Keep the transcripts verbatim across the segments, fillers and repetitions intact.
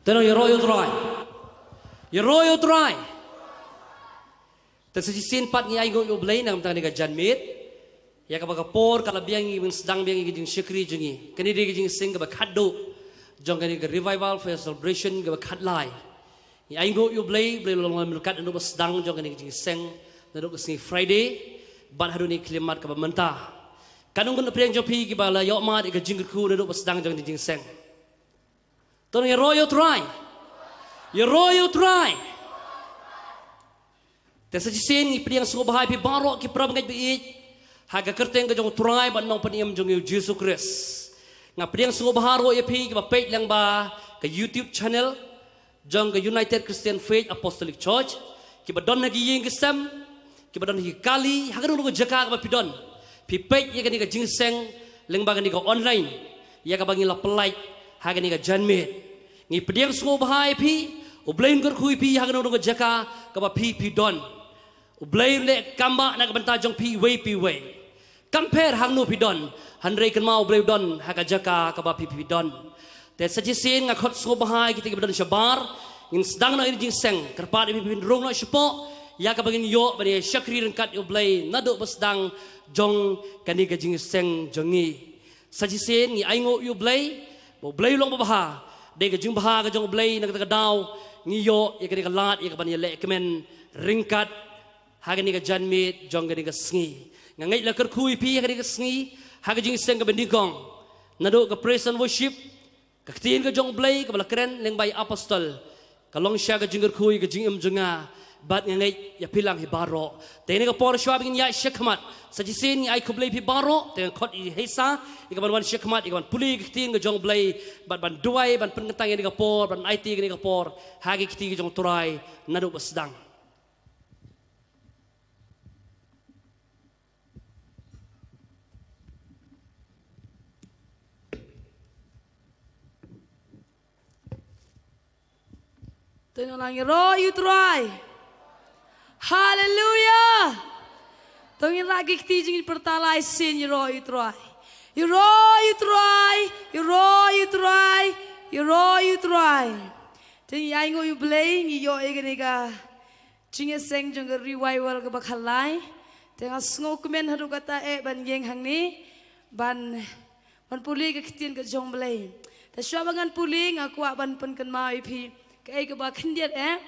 Te nang ïaroh ïa u Trai. Ïaroh ïa u Trai. Te sa shisien pat ngi ainguh ïa u Blei namar kane ka janmiet. Ïa kaba ka por ka la biang ngi ban sdang biang ïa ka jingshakri jong ngi. Kane dei ka jingseng kaba khatduh jong kane ka Revival Fire Celebration kaba khatlai. Ngi ainguh ïa u Blei, Blei long lam ryngkat naduh ba sdang jong kane ka jingseng, naduh ka sngi Friday bad haduh kane ka khyllipmat kaba mynta. Katno ngut na pdeng jong phi kiba la ïoh mad ïa ka jingkyrkhu naduh ba sdang jong kane ka jingseng? To nang ïaroh ïa u Trai. Ïaroh ïa u Trai. Te sa shisien ngi pdiang sngewbha ïa phi baroh ki parabangeit ba ïeit ha ka kyrteng ka jong u Trai bad Nongpynim jong ngi u Jisu Khrist. Nga pdiang sngewbha ruh ïa phi kiba peit lyngba ka YouTube channel jong ka United Christian Faith Apostolic Church, kiba don ha ki ïing ki sem, kiba don ha ki kali, ha kano kano ka jaka kaba phi don. Phi peit ïa kane ka jingseng lyngba kane ka online, ïa kaba ngi la pynlait ha kane ka janmiet. Ngi pdiang sngewbha ïa phi, u Blei un kyrkhu ïa phi ha kano kano ka jaka kaba phi phi don. U Blei un leh kam ba na ka bynta jong phi iwei pa iwei. Kam pher hangno phi don, hynrei kynmaw u Blei u don ha ka jaka kaba phi phi don. Te sa shisien nga khot sngewbha ïa kita kiba don shabar, ngin sdang noh ïa kane ka jingseng, kyrpad ïa phi phin rung noh shapoh, ïa kaba ngin ïoh ban ïa shakri ryngkat ïa u Blei naduh ba sdang jong kane ka jingseng jong ngi. Sa shisien ngi ainguh ïa u Blei, ba u Blei u long babha, dei ka jingbha ka jong u Blei na kata ka daw, ngi ïoh ïa kane ka lad, ïa kaban ïaleh kmen ryngkat ha kane ka janmiet jong kane ka sngi. Nga ngeit la kyrkhu ïa phi ha kane ka sngi, ha ka jingseng kaba nyngkong. Naduh ka praise and worship, ka ktien ka jong u Blei kaba la kren lyngba ïa u apostol, ka long shisha ka jingkyrkhu ïa ka jingim jong nga, bad nga ngeit ïa phi lang hi baroh. Te ha kane ka por shuwa ba ngin ïaid shakhmat, sa shisien ngi ai khublei ïa phi baroh, te nga khot ïa i Heisa, ïa kaban wan shakhmat, ïa kaban pule ïa ka ktien ka jong u Blei, bad ban duwai, ban pynkyntang ïa kane ka por, ban aiti ïa kane ka por ha ki kti ka jong u Trai naduh ba sdang. To ngin ïaroh ïa u Trai. Haleluya. To ngin rah ki kti jong ngi, pyrta lai sien, ïaroh ïa u Trai. Ïaroh ïa u Trai, ïaroh ïa u Trai, ïaroh ïa u Trai. Te ngi ainguh ïa u Blei, ngi ïoh ïa kane ka jingïaseng jong ka revival kaba khatlai. Te nga sngewkmen haduh katta eh ban ïeng hangne, ban, ban pule ka ktien ka jong u Blei. Te shuwa ba ngan pule, nga kwah ban pynkynmaw ïa phi kaei kaba khyndiat eh.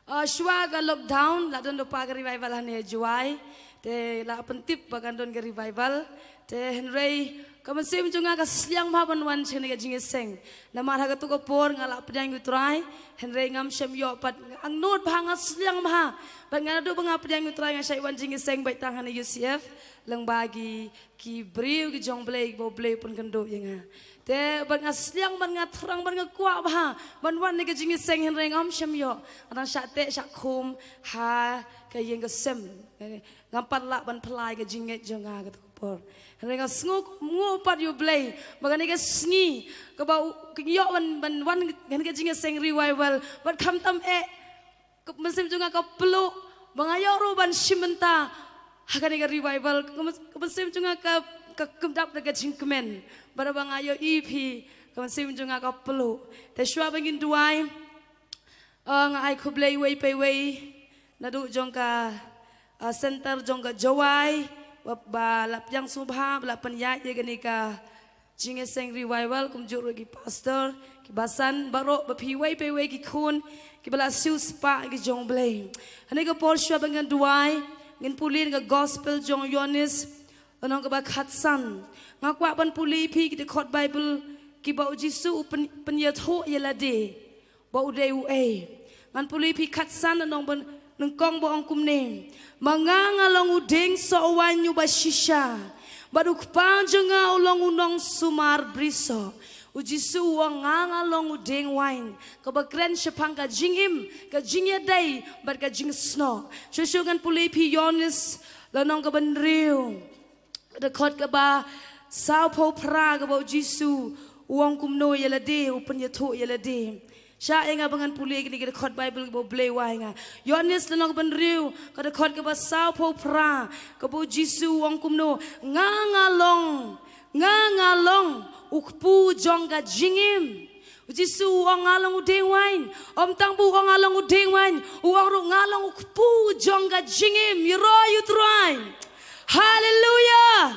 Ah, shuwa ka lockdown la don da pa ka revival hangne ha Jowai. Te la pyntip ba kan don ka revival. Te hynrei ka mynsiem jong nga ka sliang bha ban wan sha kane ka jingïaseng. Namar ha kato ka por nga la pdiang ïa u Trai, hynrei ngam shym ïoh pat, nga angnud bha, nga sliang bha. Bad nga naduh ba nga pdiang ïa u Trai nga shait wan jingïaseng beit tang ha kane U C F, lyngba ki, ki briew ki jong u Blei, ba u Blei u pynkynduh ïa nga. Te bad nga sliang, bad nga thrang, bad nga kwah bha ban wan ha kane ka jingïaseng, hynrei ngam shym ïoh. Nga dang shah teh shah khum ha ka ïing ka sem. Ngam pat lah ban pynlait ka jingngeit jong nga kato ka por. Hynrei nga sngewnguh pat ïa u Blei ba kane ka sngi kaba u, ka ïoh ban, ban wan ha kane ka jingïaseng revival, bad khamtam eh, ka mynsiem jong nga ka pynluh ba nga ïoh ruh ban shim bynta ha kane ka revival. Ka myn-, ka mynsiem jong nga ka, ka kymdap da ka jingkmen. Bad haba nga ïohi ïa phi, ka mynsiem jong nga ka pynluh. Te shuwa ba ngin duwai, ah, nga ai khublei iwei pa iwei naduh jong ka, ah, center jong ka Jowai, ba, ba la pdiang sngewbha, ba la pynïaid ïa kane ka jingïaseng revival, kumjuh ruh ki pastor, ki basan baroh, bad phi iwei pa iwei ki khun kiba la siew spah ki jong u Blei. Ha kane ka por shuwa ba ngan duwai, ngin pule na ka gospel jong u Ïoannis, lynnong kaba khatsan. Nga kwah ban pule ïa phi ki dkhot Baibl kiba u Jisu u pyn-, pynïathuh ïa lade ba u dei uei. Ngan pule ïa phi khatsan, lynnong ba nyngkong ba ong kumne: Ma nga nga long u dieng soh waiñ uba shisha, bad u Kpa jong nga u long u nongsumar brisoh. U Jisu u ong, nga nga long u dieng waiñ, kaba kren shaphang ka jingim, ka jingïadei bad ka jingsnoh. Shuh shuh ngan pule ïa phi Ïoannis, lynnong kaba hynriew, dkhot kaba sawphew phra, kaba u Jisu u ong kumno ïa lade, u pynïathuh ïa lade. Shah ïa nga ba ngan pule kine ki dkhot Baibl kiba u Blei u ai ïa nga. Ïoannis lynnong kaba hynriew, ka dkhot kaba sawphew phra, kaba u Jisu u ong kumno: Nga nga long, nga nga long u kpu jong ka jingim. U Jisu u ong nga long u dieng waiñ. Ym tang ba u ong nga long u dieng waiñ, u ong ruh nga long u kpu jong ka jingim. Ïaroh ïa u Trai. Haleluia.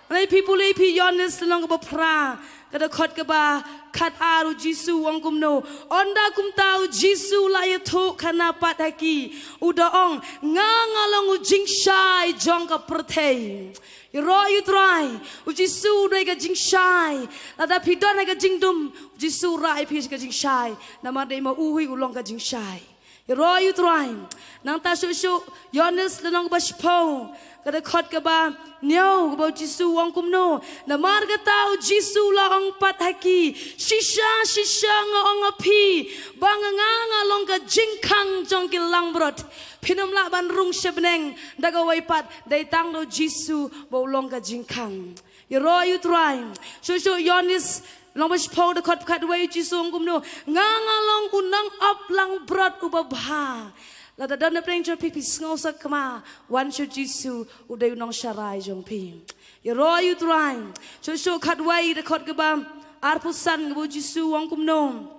Nai phi pule phi Ïoannis lynnong kaba phra, ka dkhot kaba khatar, u Jisu u ong kumno? Ynda kumta u Jisu u la ïathuh khana pat ha ki, u da ong, nga nga long u jingshai jong ka pyrthei. Ïaroh ïa u Trai. U Jisu u dei ka jingshai. Lada phi don ha ka jingdum, u Jisu u rah ïa phi ka jingshai. Namar dei ma u hi u long ka jingshai. Ïaroh ïa u Trai. Nangta shuh shuh, Ïoannis lynnong kaba shiphew, ka dkhot kaba hynñiew, kaba u Jisu u ong kumno? Namar kata u Jisu u la ong pat ha ki, shisha shisha nga ong ha phi, ba nga nga long ka jingkhang jong ki langbrot. Phin ym lah ban rung sha bneng da kawei pat, dei tang da u Jisu ba u long ka jingkhang. Ïaroh ïa u Trai. Shuh shuh Ïoannis lynnong ba shiphew dkhot khatwei, u Jisu u ong kumno? Nga nga long u nongap langbrot uba bha. Lada don na pdeng jong phi phi sngew sakma, wan sha u Jisu, u dei u nongsharai jong phi. Ïaroh ïa u Trai. Shuh shuh khatwei dkhot kaba arphew san, kaba u Jisu u ong kumno?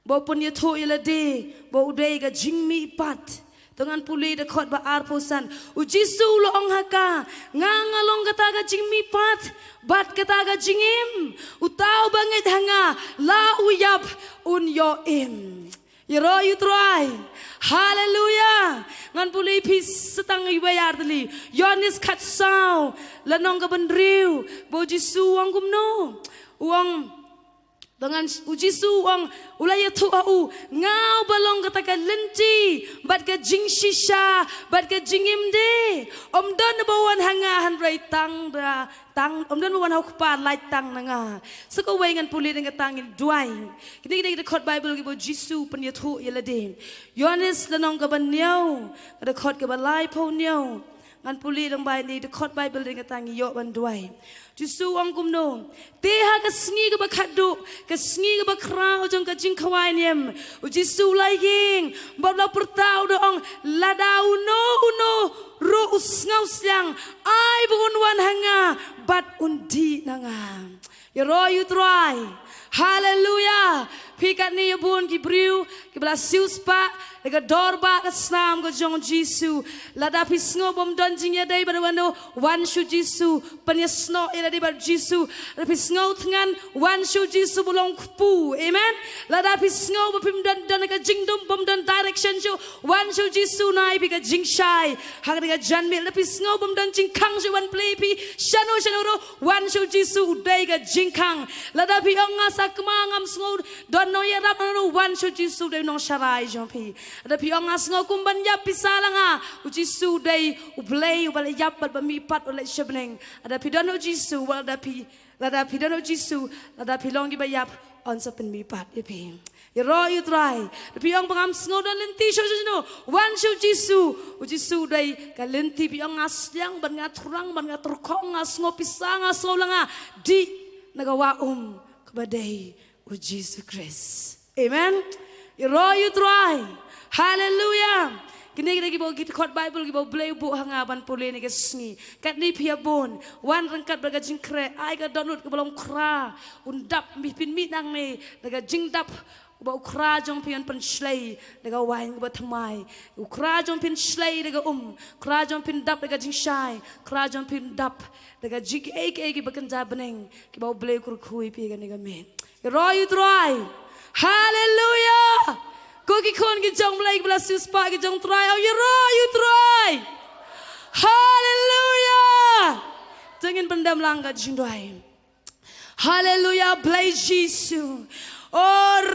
Ba u pynïathuh ïa lade ba u dei ka jingmihpat. To ngan pule dkhot ba arphew san. U Jisu u la ong ha ka, nga nga long kata ka jingmihpat bad kata ka jingim. Uta uba ngeit ha nga, la u ïap, un ïoh im. Ïaroh ïa u Trai. Haleluia. Ngan pule phi sa tang iwei ar tylli. Ïoannis khatsaw, lynnong kaba hynriew, ba u Jisu u ong kumno? U ong, Ba ngan, u Jisu u ong, u la ïathuh ha u, nga uba long kata ka lynti bad ka jingshisha bad ka jingim de. Ym don ba wan ha nga hynrei tang da, tang, ym don ba wan ha u Kpa lait tang na nga. Sa kawei ngan pule da kata ngin duwai. Kine kine ki dkhot Baibl kiba u Jisu u pynïathuh ïa lade. Ïoannis lynnong kaba hynñiew, ka dkhot kaba laiphew hynñiew. Ngan pule lyngba ine i dkhot Baibl da kata ngi ïoh ban duwai. Jisu u ong kumno? Te ha ka sngi kaba khatduh, ka sngi kaba khraw jong ka jingkhawai niam, u Jisu u la ïeng bad u la pyrta, u da ong, lada uno uno ruh u sngewsliang, ai ba un wan ha nga bad un dih na nga. Ïaroh ïa u Trai. Haleluia. Phi katne ïa bun ki briew kiba la siewspah da ka dor ba ka snam ka jong u Jisu. Lada phi sngew bym don jingïadei bad uno, wan sha u Jisu, pynïasnoh ïa lade bad u Jisu. Lada phi sngew thngan, wan sha u Jisu ba long kpu. Amen. Lada phi sngew ba phim don, don ka jingdum, bym don direction shuh, wan sha u Jisu, un ai phi ka jingshai ha kane ka janmiet. Lada phi sngew bym don jingkhang shuh ban plie phi shano shano ruh, wan sha u Jisu, u dei ka jingkhang. Lada phi ong nga sakma, ngam sngew don nongïarap, wan sha u Jisu, u dei u nongsharai jong phi. Lada phi ong nga sngew kum ban ïap, pisa la nga, u Jisu u dei U Blei uba la ïap bad ba mihpat, u leit sha bneng. Lada phi don u Jisu, wat lada phi, lada phi don u Jisu, lada phi long kiba ïap, un sa pynmihpat ïa phi. Ïaroh ïa u Trai. Lada phi ong ba ngam sngew don lynti shuh shuh shuh, wan sha u Jisu. U Jisu u dei ka lynti. Phi ong nga sliang bad nga thrang bad nga tyrkhong, nga sngew pisa, nga sngew la nga, dih na ka wah um kaba dei u Jisu Khrist. Amen. Ïaroh ïa u Trai. Haleluia. Kine ki dei kiba, ki dkhot Baibl kiba U Blei u buh ha nga ban pule ïa kane ka sngi. Katne phi ïa bun, wan ryngkat bad ka jingkhreh, ai ka dohnud kaba long khra, un dap, phin mih nangne da ka jingdap, ba u khra jong phi un pynshlei da ka waiñ kaba thymmai. U khra jong phi un shlei da ka um, khra jong phi un dap da ka jingshai, khra jong phi un dap da ka jingkiei kiei kiba kynja bneng, kiba U Blei u kyrkhu ïa phi ha kane ka miet. Ïaroh ïa u Trai. Haleluia. Ko ki khun ki jong U Blei kiba la siewspah ki jong u Trai, ïaroh ïa u Trai. Haleluia. To ngin pyndem lang ka jingduwai. Haleluia, Blei Jisu. O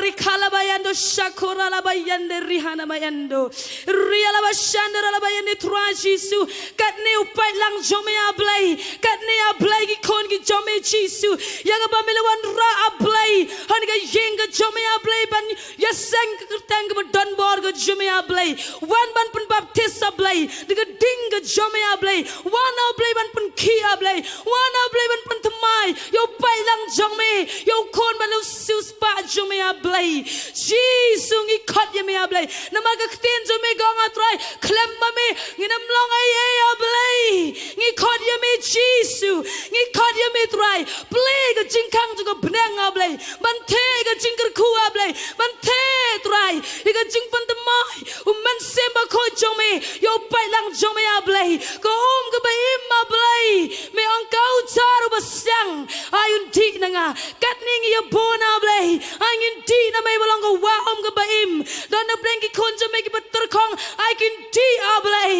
rikhala bayando shakora la bayande rihana bayando. Ria la bashando la bayande, Trai Jisu. Katne u paidlang jong me, A Blei. Katne, A Blei, ki khun ki jong me, Jisu. Ïa kaba me la wanrah, A Blei, ha kane ka ïing ka jong me, A Blei, ban ïaseng ka kyrteng kaba donbor ka jong me, A Blei. Wan ban pynbaptis, A Blei, da ka ding ka jong me, A Blei. Wan, A Blei, ban pynkhih, A Blei. Wan, A Blei, ban pynthymmai ïa u paidlang jong me, ïa u khun bad u siewspah jong me, A Blei. Jisu ngi khot ïa me A Blei. Namar ka ktien jong me ka ong A Trai, khlem ma me ngin ym long ei ei A Blei. Ngi khot ïa me Jisu. Ngi khot ïa me Trai. Plie ka jingkhang jong ka bneng A Blei. Ban theh ka jingkyrkhu A Blei. Ban theh Trai ïa ka jingpynthymmai U Mynsiem Bakhuid jong me ïa u paidlang jong me A Blei. Ka um kaba im A Blei. Me ong, ko u jar uba sdang, ai un dih na nga. Katne ngi ïa bun A Blei, ai ngin dih na me ba long ka wah um kaba im. Don na pdeng ki khun jong me kiba tyrkhong, ai kin dih A Blei.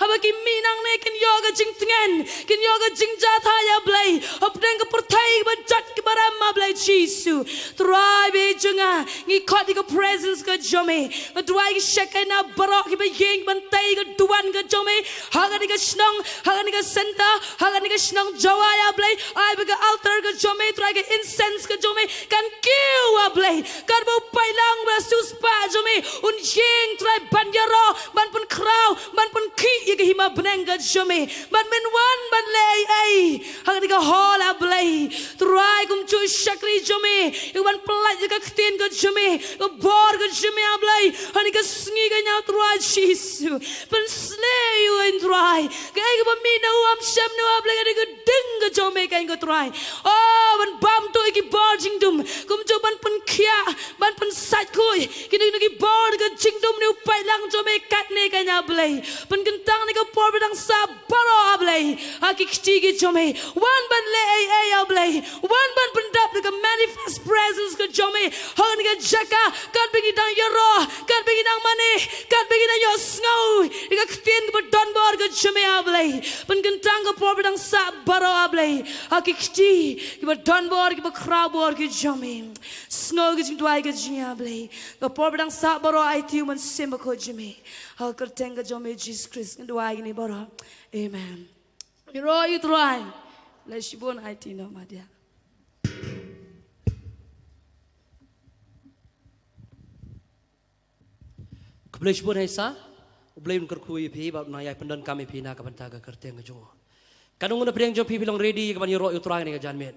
Haba ki mih nangne kin ïoh ka jingtngen, kin ïoh ka jingjahthait A Blei. Hapdeng ka pyrthei kiba jot kiba rem A Blei Jisu. Trai bad jong nga, ngi khot ïa ka presence ka jong me. Nga duwai ki Shekinah baroh kiba ïeng ban tei ka duwan ka jong me ha kane ka shnong, ha kane ka center, ha kane ka shnong Jowai A Blei. Ai ba ka altar ka jong me Trai, ka incense ka jong me kan kiew A Blei. Katba u paidlang ba siewspah jong me un ïeng Trai ban ïaroh, ban pynkhraw, ban pynkhih ïa ka hima bneng ka jong me. Bad men wan ban leh ei ei ha kane ka hall A Blei. Trai kumjuh shakri jong me, ïa ka ban pyllait ïa ka ktien ka jong me, ka bor ka jong me A Blei. Ha kane ka sngi ka ñiaw Trai Jisu, pynshlei ïa u Trai. Kaei kaba mih na u, ym shym na u A Blei, ka dei ka ding ka jong me keiñ ko Trai. Oh, ban bam tuh ïa ki bor jingdum, kumjuh ban pynkhiah, ban pynsait khuid kine ki bor ka jingdum na u paidlang jong me katne keiñ A Blei. Pynkyntang ïa ka por ba dang sah baroh A Blei ha ki kti ki jong me. Wan ban leh ei ei A Blei. Wan ban pyndap ïa ka manifest presence ka jong me ha kane ka jaka, katba ngi dang ïaroh, katba ngi dang mane, katba ngi dang ïohsngew ïa ka ktien kaba don bor ka jong me A Blei. Pynkyntang ka por ba dang sah baroh A Blei ha ki kti kiba don bor, kiba khraw bor ki jong me. Sngew ka jingduwai ka jong ngi A Blei. Ka por ba dang sah baroh aiti u Mynsiem Bakhuid jong me. Ha ka kyrteng ka jong me Jisu Khrist ngi duwai kine baroh. Amen. Ïaroh ïa u Trai. Khublei shibun, aiti noh Madia. Khublei shibun Haisa. U Blei un kyrkhu ïa phi bad un nang ïai pyndonkam ïa phi na ka bynta ka kyrteng ka jong u. Katno ngut na pdeng jong phi phi long ready ïa ka ban ïaroh ïa u Trai kane ka janmiet?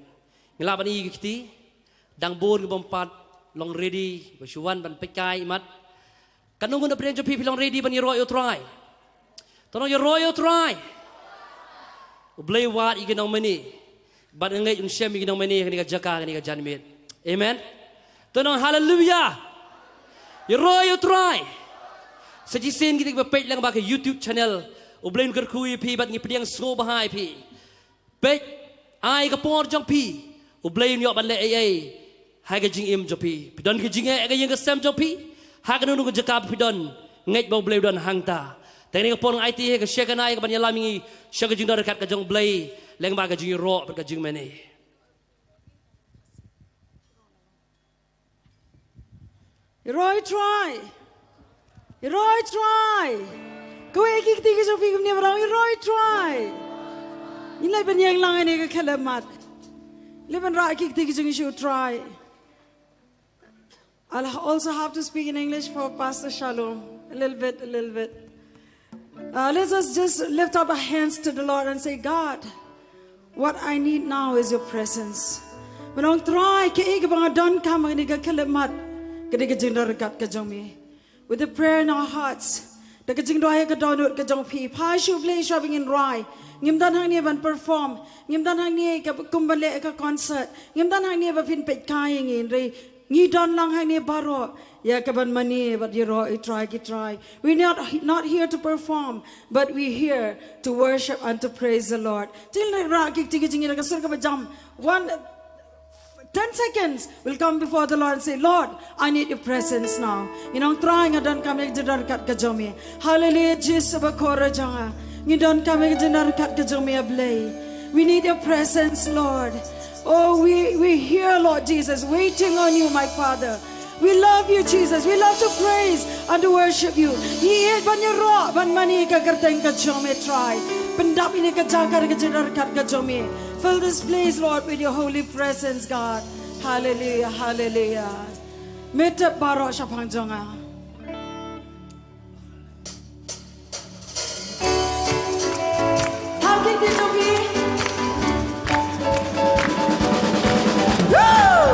Ngi lah ban ïohi ïa ki kti. Dang bun kiba ym pat long ready ba shu wan ban peit kai imat. Katno ngut na pdeng jong phi phi long ready ban ïaroh ïa u Trai? To nang ïaroh ïa u Trai. U Blei wad ïa ki nongmane. Bad nga ngeit un shem ïa ki nongmane ha kane ka jaka ha kane ka janmiet. Amen. To nang haleluya. Ïaroh ïa u Trai. Sa shisien kita kiba peit lyngba ka YouTube channel, U Blei un kyrkhu ïa phi bad ngi pdiang sngewbha ïa phi. Peit, ai ka por jong phi, U Blei un ïoh ban leh ei ei ha ka jingim jong phi. Phi don ka jingeh ha ka ïing ka sem jong phi, ha kano kano ka jaka ba phi don, ngeit ba U Blei u don hangta. Te kane ka por nga aiti ha ka Shekinah ïa ka ban ïalam ïa ngi sha ka jingdon ryngkat ka jong U Blei lyngba ka jingïaroh bad ka jingmane. Ïaroh ïa u Trai. Ïaroh ïa u Trai. Kawei ki kti ki jong phi kumne ba ong ïaroh ïa u Trai. Ngin leit ban ïeng lang ïa kane ka khyllipmat. Leit ban rah ki kti ki jong ngi sha u Trai. I'll also have to speak in English for Pastor Shalom. A little bit, a little bit. Uh, let us just lift up our hands to the Lord and say, God, what I need now is your presence. Ban ong Trai, kaei kaba nga donkam ha kane ka khyllipmat ka dei ka jingdon ryngkat ka jong me. With a prayer in our hearts, da ka jingduwai ha ka dohnud ka jong phi, phai sha U Blei shuwa ba ngin rwai. Ngim don hangne ban perform, ngim don hangne ka kum ban leh ka concert, ngim don hangne ba phin peit kai ïa ngi, hynrei ngi don lang hangne baroh ïa ka ban mane bad ïaroh ïa u Trai ki trai. We're not, not here to perform, but we're here to worship and to praise the Lord. Te ngin rah ki kti ki jong ngi da ka sur kaba jam. One, ten seconds, we'll come before the Lord and say, Lord, I need your presence now. Ngin ong Trai, nga donkam ïa ka jingdon ryngkat ka jong me. Hallelujah, Jisu bakhuid jong nga. Ngi donkam ïa ka jingdon ryngkat ka jong me, A Blei. We need your presence, Lord. Oh, we, we here, Lord Jesus, waiting on you, my Father. We love you, Jesus. We love to praise and to worship you. Ngi ïeit ban ïaroh, ban mane ïa ka kyrteng ka jong me, Trai. Pyndap ïa kane ka jaka da ka jingdon ryngkat ka jong me. Fill this place, Lord, with your holy presence, God. Hallelujah, hallelujah. Me tep baroh shaphang jong nga. Hap ki kti jong phi. Woo!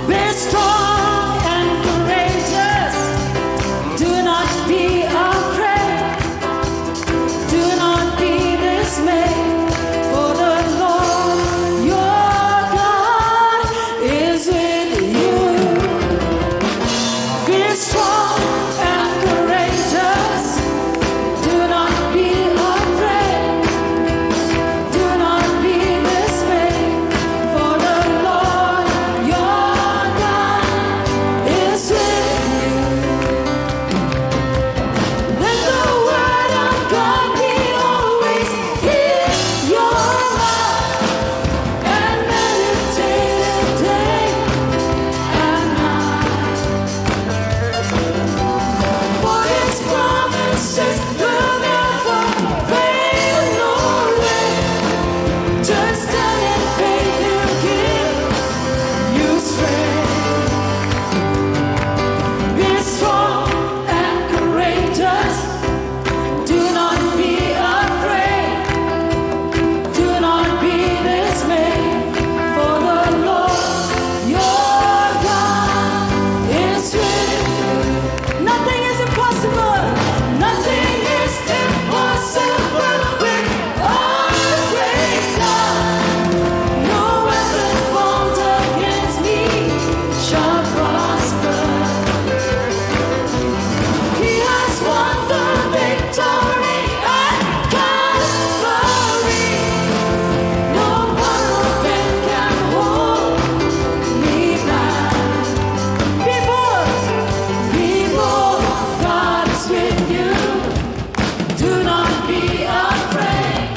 Be strong and courageous. Do not be afraid. Do not be dismayed. For the Lord your God is with you. Be strong and courageous. Do not be afraid. Do not be dismayed, for the Lord your God is with you. Let the word of God be always in your mouth and meditate it day and night. For his promises will never fail nor end. Just stand in faith, he'll give you strength. Be strong and courageous. Do not be afraid. Do not be dismayed, for the Lord your God is with you. Nothing is impossible. Nothing is impossible with our great God. No weapon formed against me shall prosper. He has won the victory at Calvary. No power of man can hold me back. Be bold, be bold, God is with you. Do not be afraid.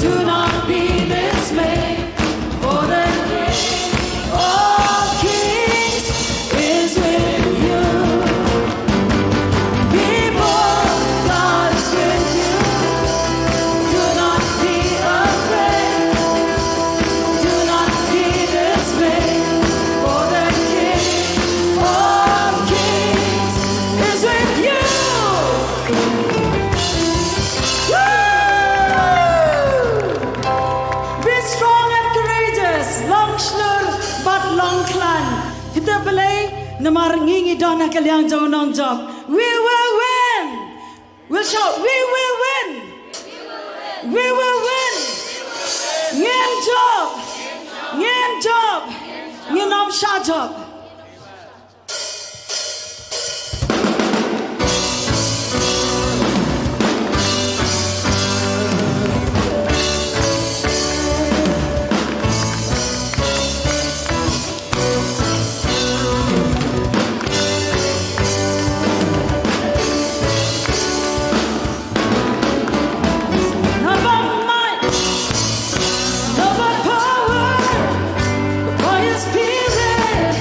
Do not be dismayed, for the King of Kings is with you. Be bold, God is with you. Do not be afraid. Do not be dismayed, for the King of Kings is with you. Woo! Be strong and courageous. Long shlur bad long khlaiñ. Khublei namar ngi ngi don ha ka liang jong u nongjop. We will win. We'll shout, we will win. We will win. Ngin jop. Ngin jop. Ngin ym shah jop. Not by might, not by power, but by your spirit.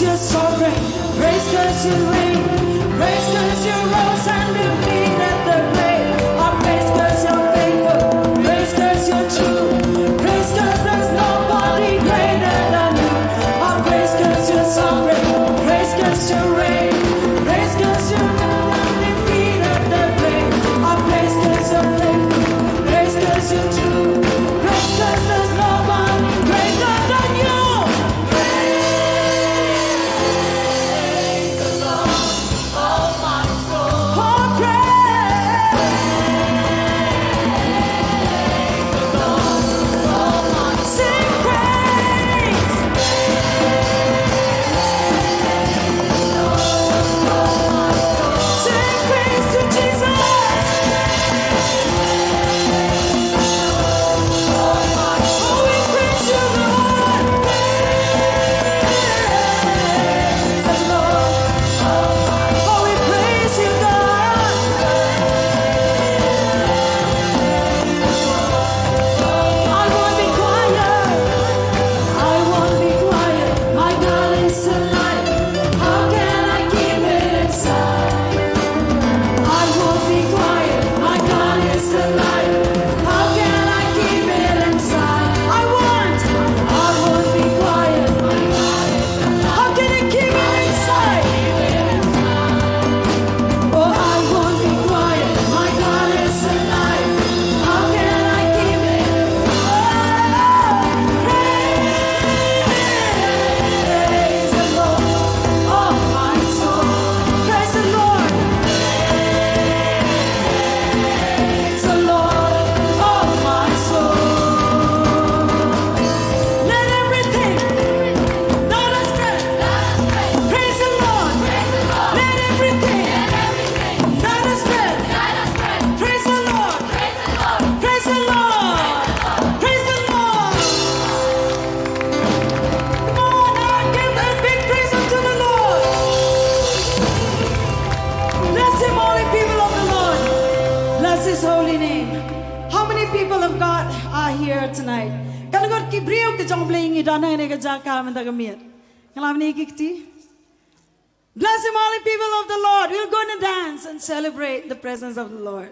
You're sovereign. Praise 'cause you reign. Praise 'cause you rose and defeated the grave. I praise 'cause you're faithful. Praise 'cause you're true. Praise 'cause there's nobody greater than you. I praise 'cause you're sovereign. Praise 'cause you reign. Praise 'cause you rose and defeated the grave. I praise 'cause you're faithful. Praise 'cause you're true. Praise 'cause there's nobody greater than you. I won't be quiet. My God is alive. How can I keep it inside? I won't be quiet. My God is alive. How can I keep it inside? I won't. I won't be quiet. How can I keep it inside? Oh, I won't be quiet. My God is alive. How can I keep it? Oh, praise the Lord. Oh, my soul. Praise the Lord. Praise the Lord. Oh, my soul. Let everything that has breath praise the Lord. Let everything that has breath praise the Lord. Praise the Lord. Praise the Lord. Come on, now give a big praise unto the Lord. Bless him, all ye people of the Lord. Bless his holy name. How many people of God are here tonight? Ka long ki briew ki jong U Blei ngi don ha kane ka jaka mynta ka miet. Nga la wan ki kti. Bless him, all ye people of the Lord. We'll go and dance and celebrate the presence of the Lord.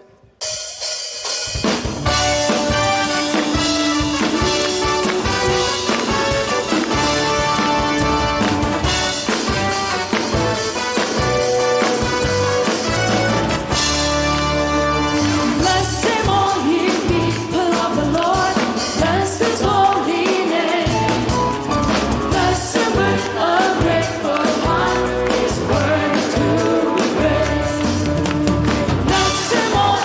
Bless him, all ye people of the Lord. Bless his holy name. Bless him with a grateful heart. He's worthy to be praised. Bless him, all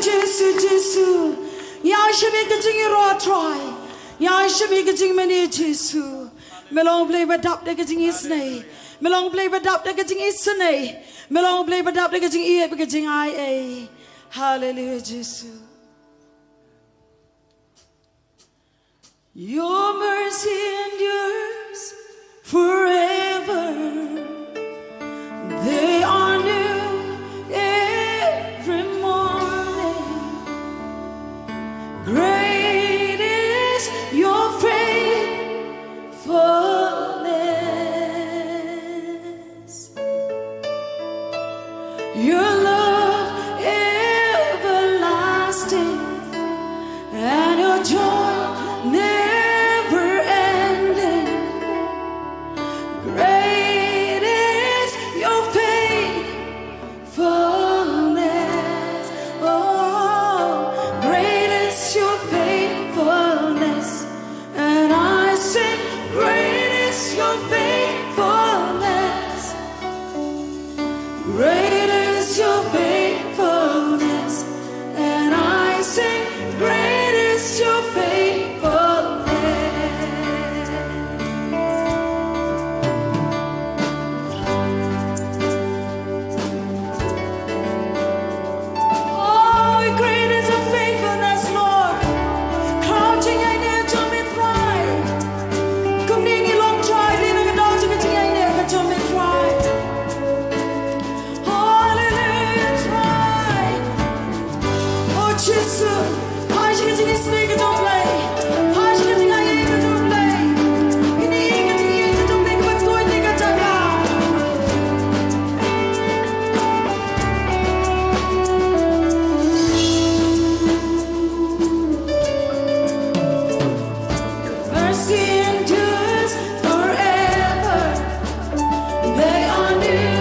Jisu, Jisu. Ïa shim ïa ka jingïaroh Trai. Ïa shim ïa ka jingmane Jisu. Me long Blei ba dap da ka jingisynei. Me long Blei ba dap da ka jingisynei. Me long Blei ba dap da ka jingïeit bad ka jingai ei. Haleluia Jisu. Your mercy endures forever. They are new every morning. Great is your faithfulness. Your love everlasting and your joy never ending. Great is your faithfulness. Oh, great is your faithfulness. And I sing, great is your faithfulness. Great is your faithfulness. And I sing, great is your faithfulness. Oh, great is your faithfulness, Lord. Ka jingïaineh jong me Trai. Kumne ngi long Trai, dei na ka daw jong ka jingïaineh ka jong me Trai. Hallelujah, Trai. Oh, Jisu. Phai sha ka jingisynei ka jong U Blei. Phai sha ka jingaiei ka jong U Blei. Kine ka jingaiei ka jong U Blei kaba khuid ïa ka jaka. Mercy endures forever. They are new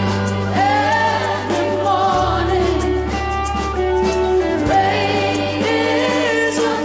every morning. Great is your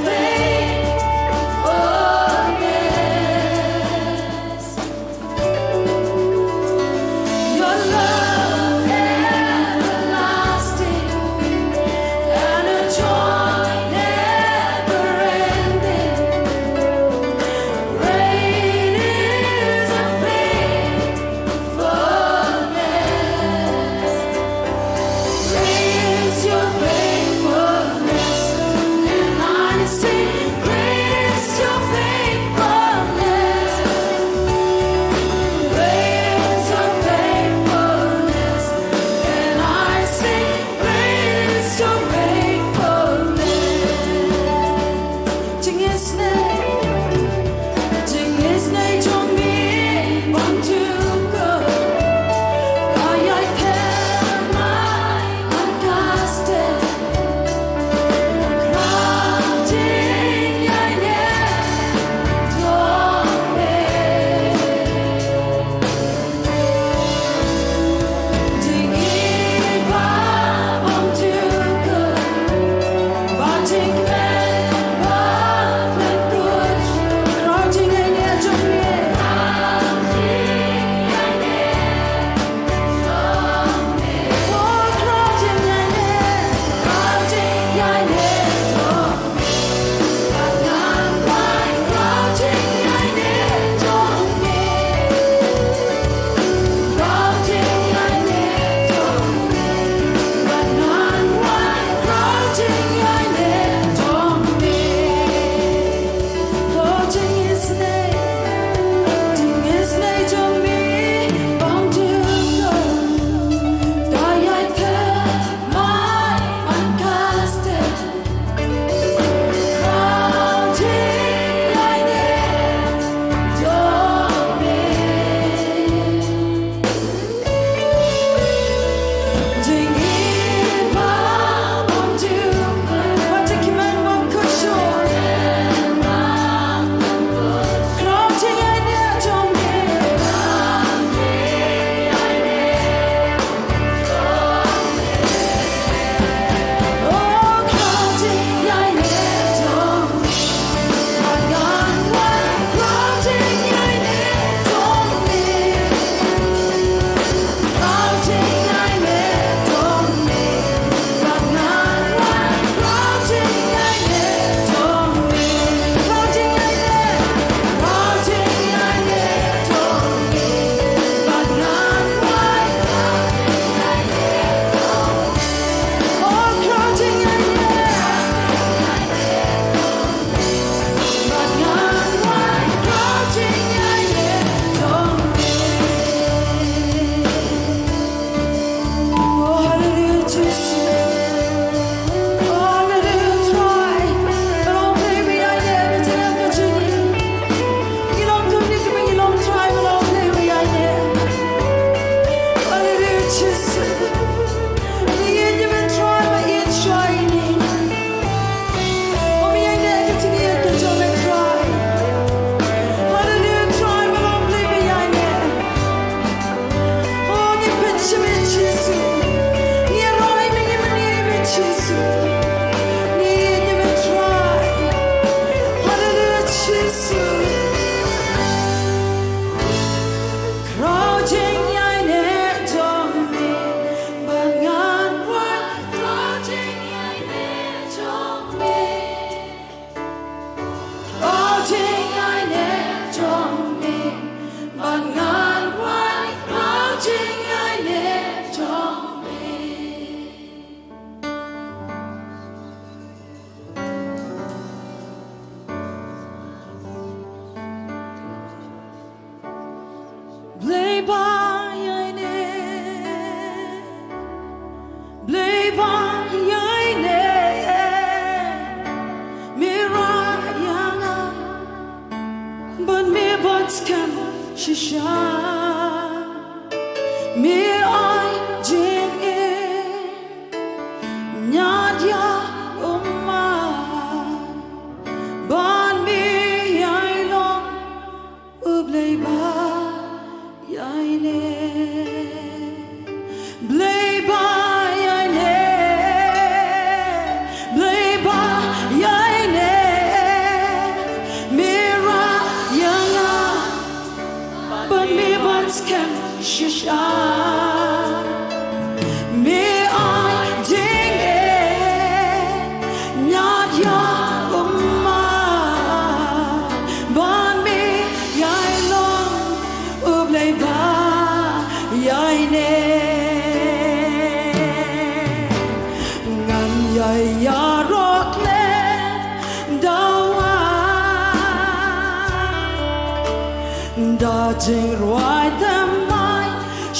Da jingrwai thymmai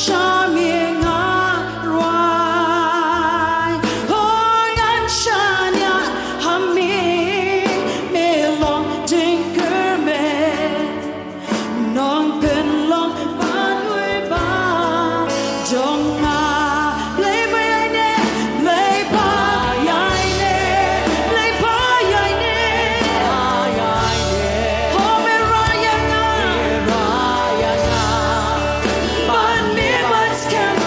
sha me nga rwai. Ho ngan shaniah ha me, me long jingkyrmen. Nongpynlong ban ui ba jong nga. Lei ba ïaineh, lei ba ïaineh, lei ba ïaineh. Ho me rah ïa nga, ban me ban skhem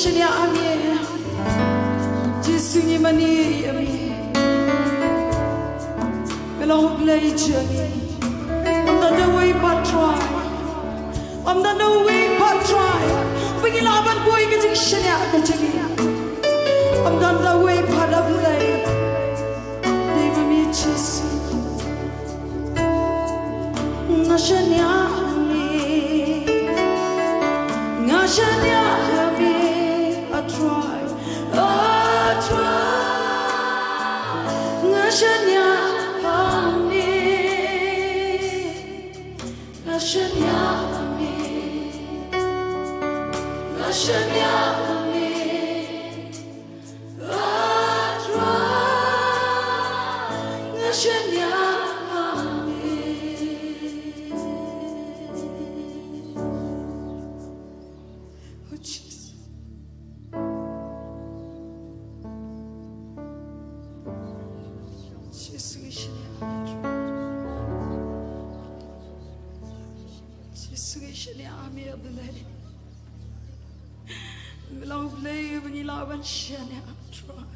Shaniah ïa me. Jisu ngi mane ïa me. Me long U Blei jong ngi. Ym don da uwei pat Trai. Ym don da uwei pat Trai. Ba ngi lah ban buh ïa ka jingshaniah ka jong ngi. Ym don da uwei pat, A Blei. Dei ma me Jisu. Nga shaniah ïa me. Nga shaniah ïa me, A Trai, A Trai. Nga shaniah ïa me. Nga shaniah ïa me. Nga shaniah ïa me. A Trai, nga shaniah ïa me. Oh, Jesus. Jesus, nga shaniah ïa me. Jesus, nga shaniah ïa me, A Blei. Me long U Blei ba ngi lah ban shaniah, Trai.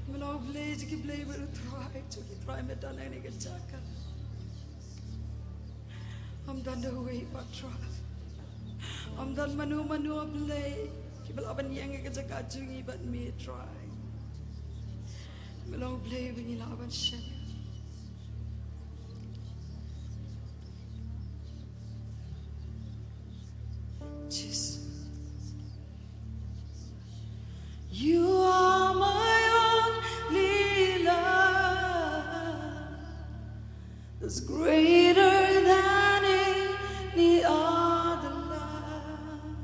Me long U Blei jong ki blei bad U Trai jong ki trai, me don ha kane ka jaka. Ym don da uwei pat, Trai. Ym don mano mano, A Blei, kiba lah ban ïeng ha ka jaka jong ngi bad me, Trai. Me long U Blei ba ngi lah ban shaniah. Jesus. You are my only love. It's greater than any other love.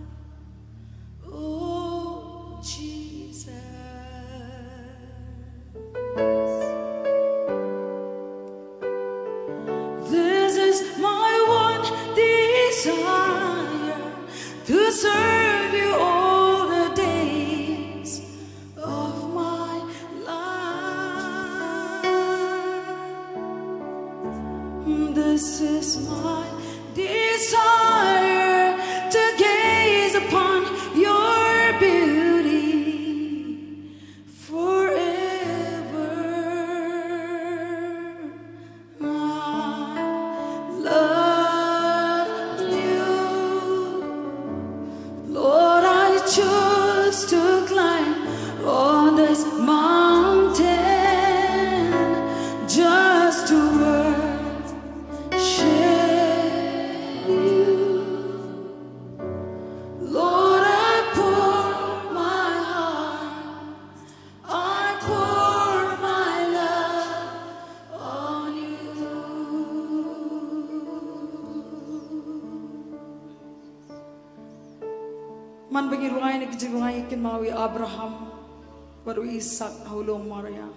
Oh, Jesus. This is my one desire, to serve you all the days of my life. This is my desire, to gaze upon your beauty forever. I love you. Lord, I choose to climb on this mountain just to worship you. Lord, I pour my heart, I pour my love on you. Man ba ngi rwai na ka jingrwai kynmaw ïa u Abraham bad u Isaak ha u lum Moria,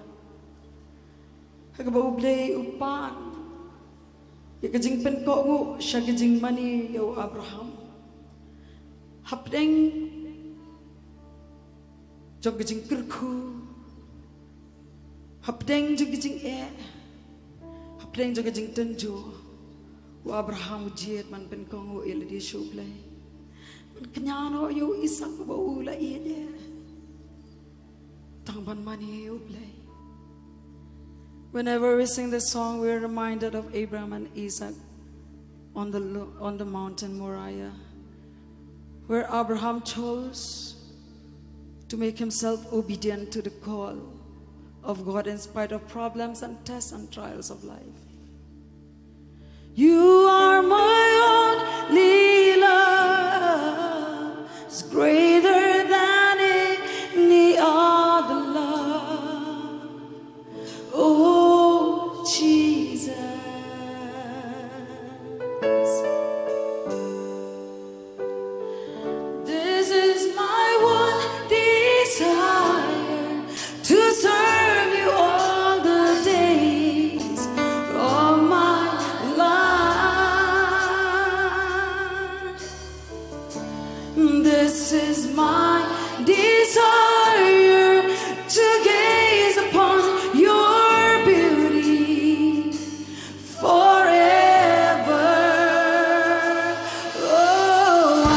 ha kaba U Blei u pan ïa ka jingpynkohnguh sha ka jingmane ïa u Abraham. Hapdeng jong ka jingkyrkhu, hapdeng jong ka jingeh, hapdeng jong ka jingtynjuh, u Abraham u jied ban pynkohnguh ïa lade sha U Blei, ban kñia noh ïa u Isaak uba u la ïeit. Tang ban mane ïa U Blei. Whenever we sing this song, we are reminded of Abraham and Isaac on the lo-, on the mountain Moriah, where Abraham chose to make himself obedient to the call of God in spite of problems and tests and trials of life. You are my only love, it's greater than any other love. Oh, Jesus. This is my one desire, to serve you all the days of my life. This is my desire, to gaze upon your beauty forever. Oh,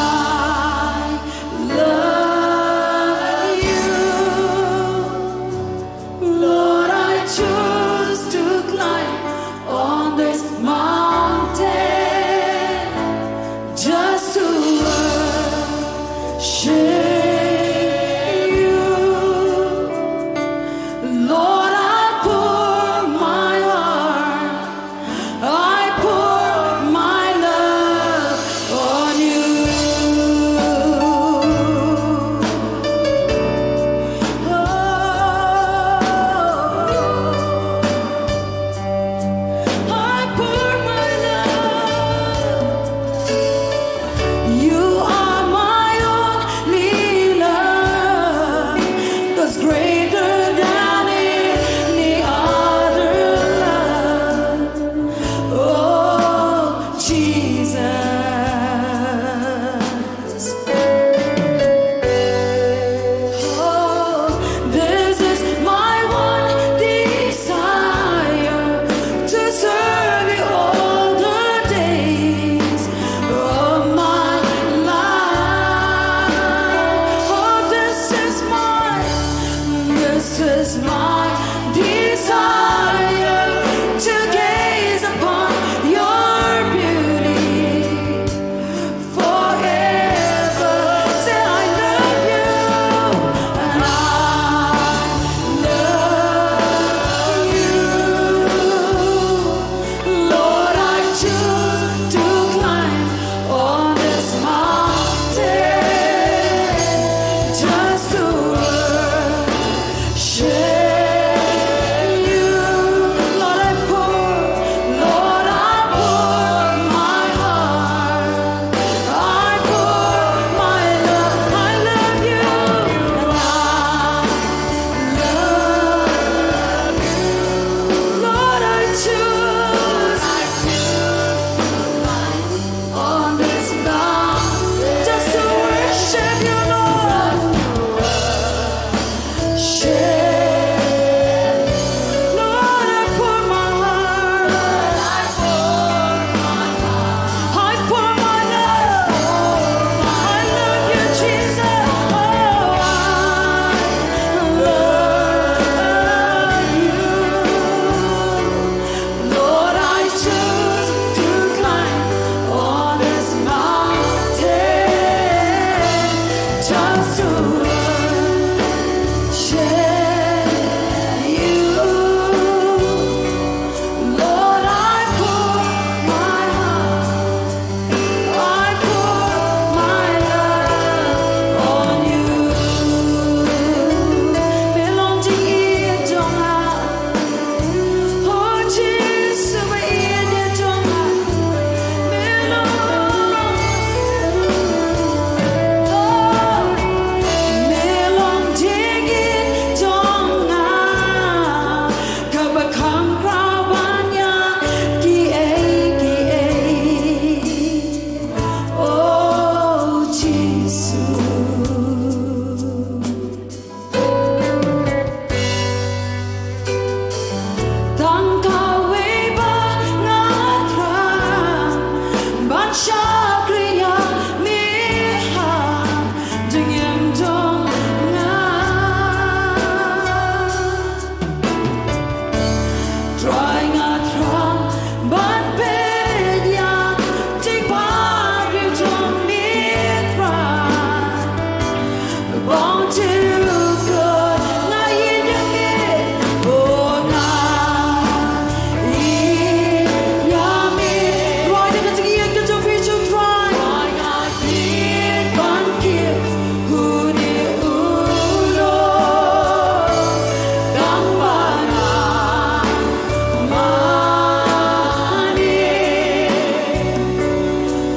Tang kawei ba nga thrang ban shakri ïa me ha jingim jong nga. Trai nga thrang ban peit ïa jingpang jong me Trai. Bang jingkut nga ïeit ïa me, oh nga ïeit ïa me. Rwai da ka jingïeit ka jong phi jong Trai. Rwai nga ïeit ban kiew une u lum tang ba nga mane.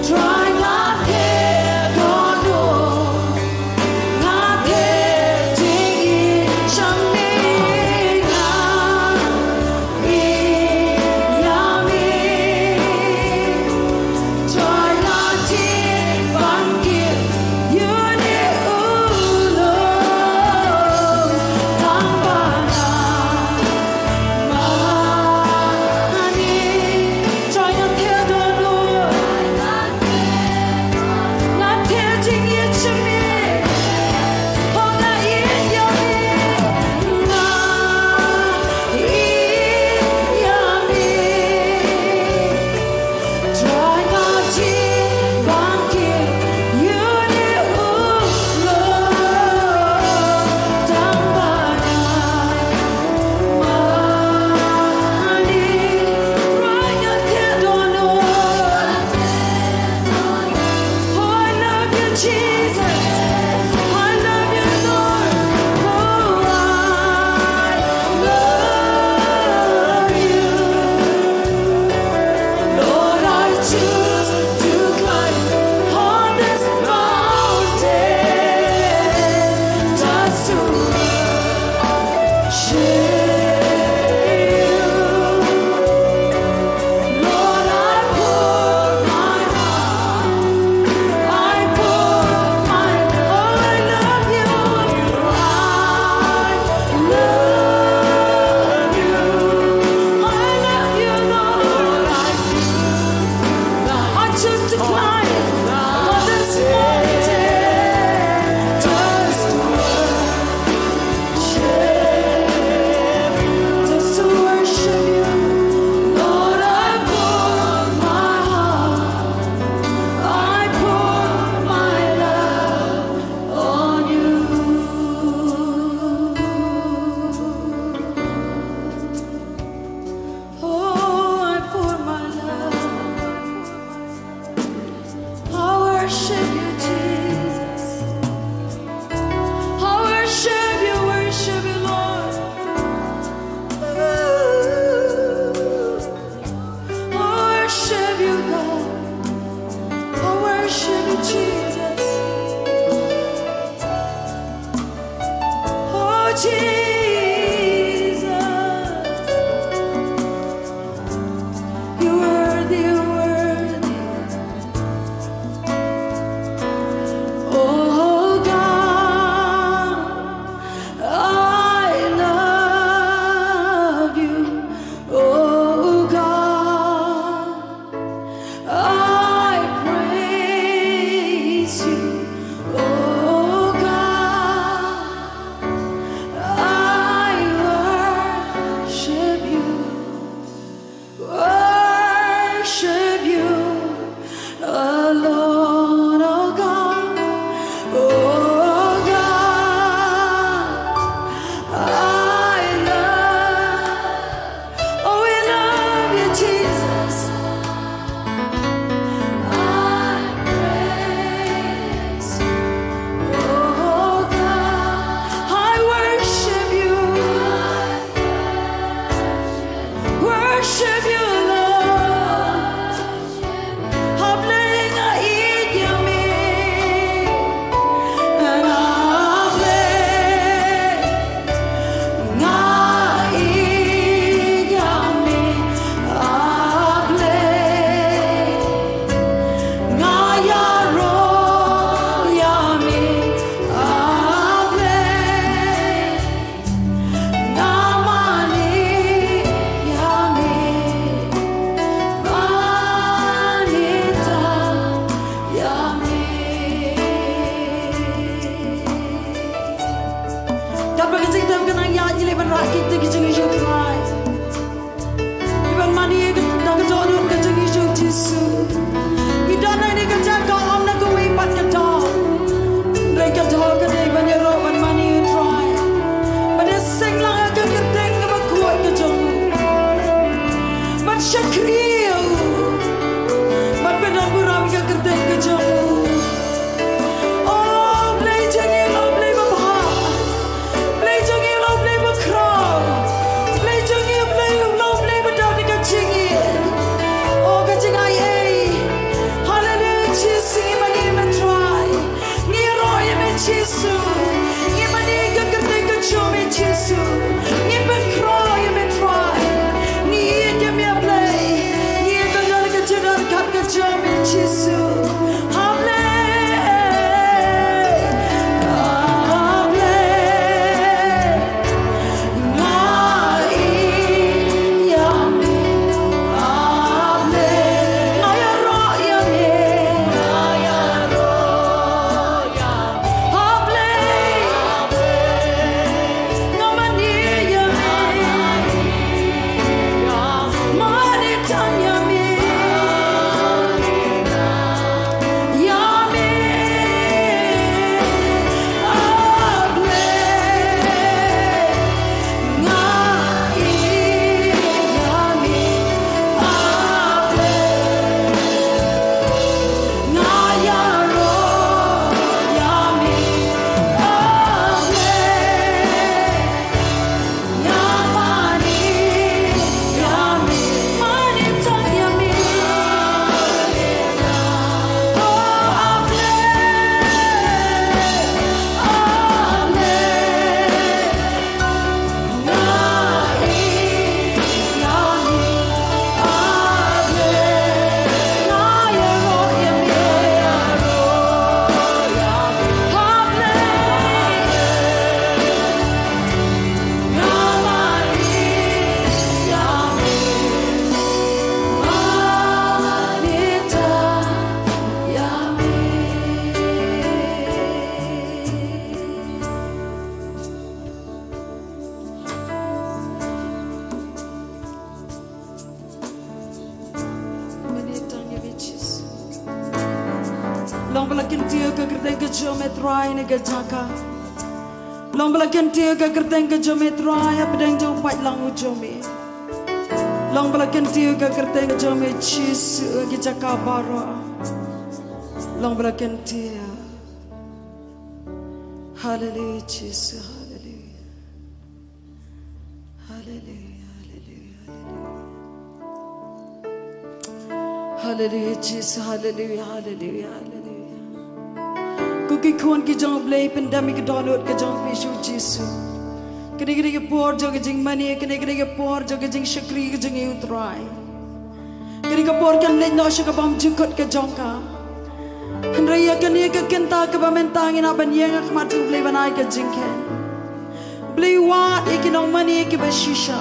Trai nga theh dohnud, nga theh jingïeit sha me, nga ïeit ïa me. Trai nga ïeit ban kiew une u lum tang ba nga mane. Trai nga theh dohnud, nga theh jingïeit sha me. Oh nga ïeit ïa me, nga ïeit ïa me. Trai nga ïeit ban kiew une u lum tang ba nga mane. Trai nga theh dohnud. Oh, I love you, Jesus. I love you, Lord. Oh, I love you. Lord, I choose to climb on this mountain just to worship you. Lord, I put my heart, I put my Ki jingïasyrdoh. Ngi ban mane da ka dohnud ka jingïasyrdoh Jisu. Ngi don ha kane ka jaka, ym na kawei pat ka doh. Hynrei ka doh ka dei ban ïaroh ban mane ïa u Trai. Ban ïaseng lang ha ka kyrteng kaba khuid ka jong u. Ban shakri ïa u. Ban pyndonkam ïa ka kyrteng ka jong u. O Blei jong ngi, o Blei babha. Blei jong ngi, o Blei bakhraw. Blei jong ngi, o Blei, o Blei ba don ka jingïeit. O ka jingai ei. Haleluya, Jisu ngi mane ïa me Trai. Ngi ïaroh ïa me Jisu. Ngi mane ïa ka kyrteng ka jong me Jisu. Ngi pynkhraw ïa me Trai. Ngi ïeit ïa me Blei. Ngi ïeit ïa ka jingdonkam ka jong me Jisu. Amen. Amen. Nga ïeit ïa me. Amen. Nga ïaroh ïa me. Nga ïaroh ïa me. Amen. Nga mane ïa me. Mane tang ïa me. Ïa me. Amen. Nga ïeit ïa me, Amen. Nga ïaroh ïa me, Amen. Nga mane ïa me, mane tang ïa me. Oh, Amen. Amen. Long ba la kyntiew ka kyrteng ka jong me Trai ha kane ka jaka. Long ba la kyntiew ka kyrteng ka jong me Trai hapdeng jong u paidlang u jong me. Long ba la kyntiew ka kyrteng ka jong me Jisu ha ki jaka baroh. Long ba la kyntiew. Haleluya, Jisu, haleluya. Haleluya, haleluya, haleluya. Haleluya, Jisu, haleluya, haleluya, haleluya. Ko ki khun ki jong u Blei, pyndem ïa ka dohnud ka jong phi sha u Jisu. Kane ka dei ka por jong ka jingmane, kane ka dei ka por jong ka jingshakri ka jong u Trai. Kane ka por kan leit noh sha ka bymjukut ka jong ka. Hynrei ïa kane ka kynta kaba mynta ngin ïa ban ïeng ha khmat jong u Blei ban ai ka jingkheiñ. Blei wad ïa ki nongmane kiba shisha,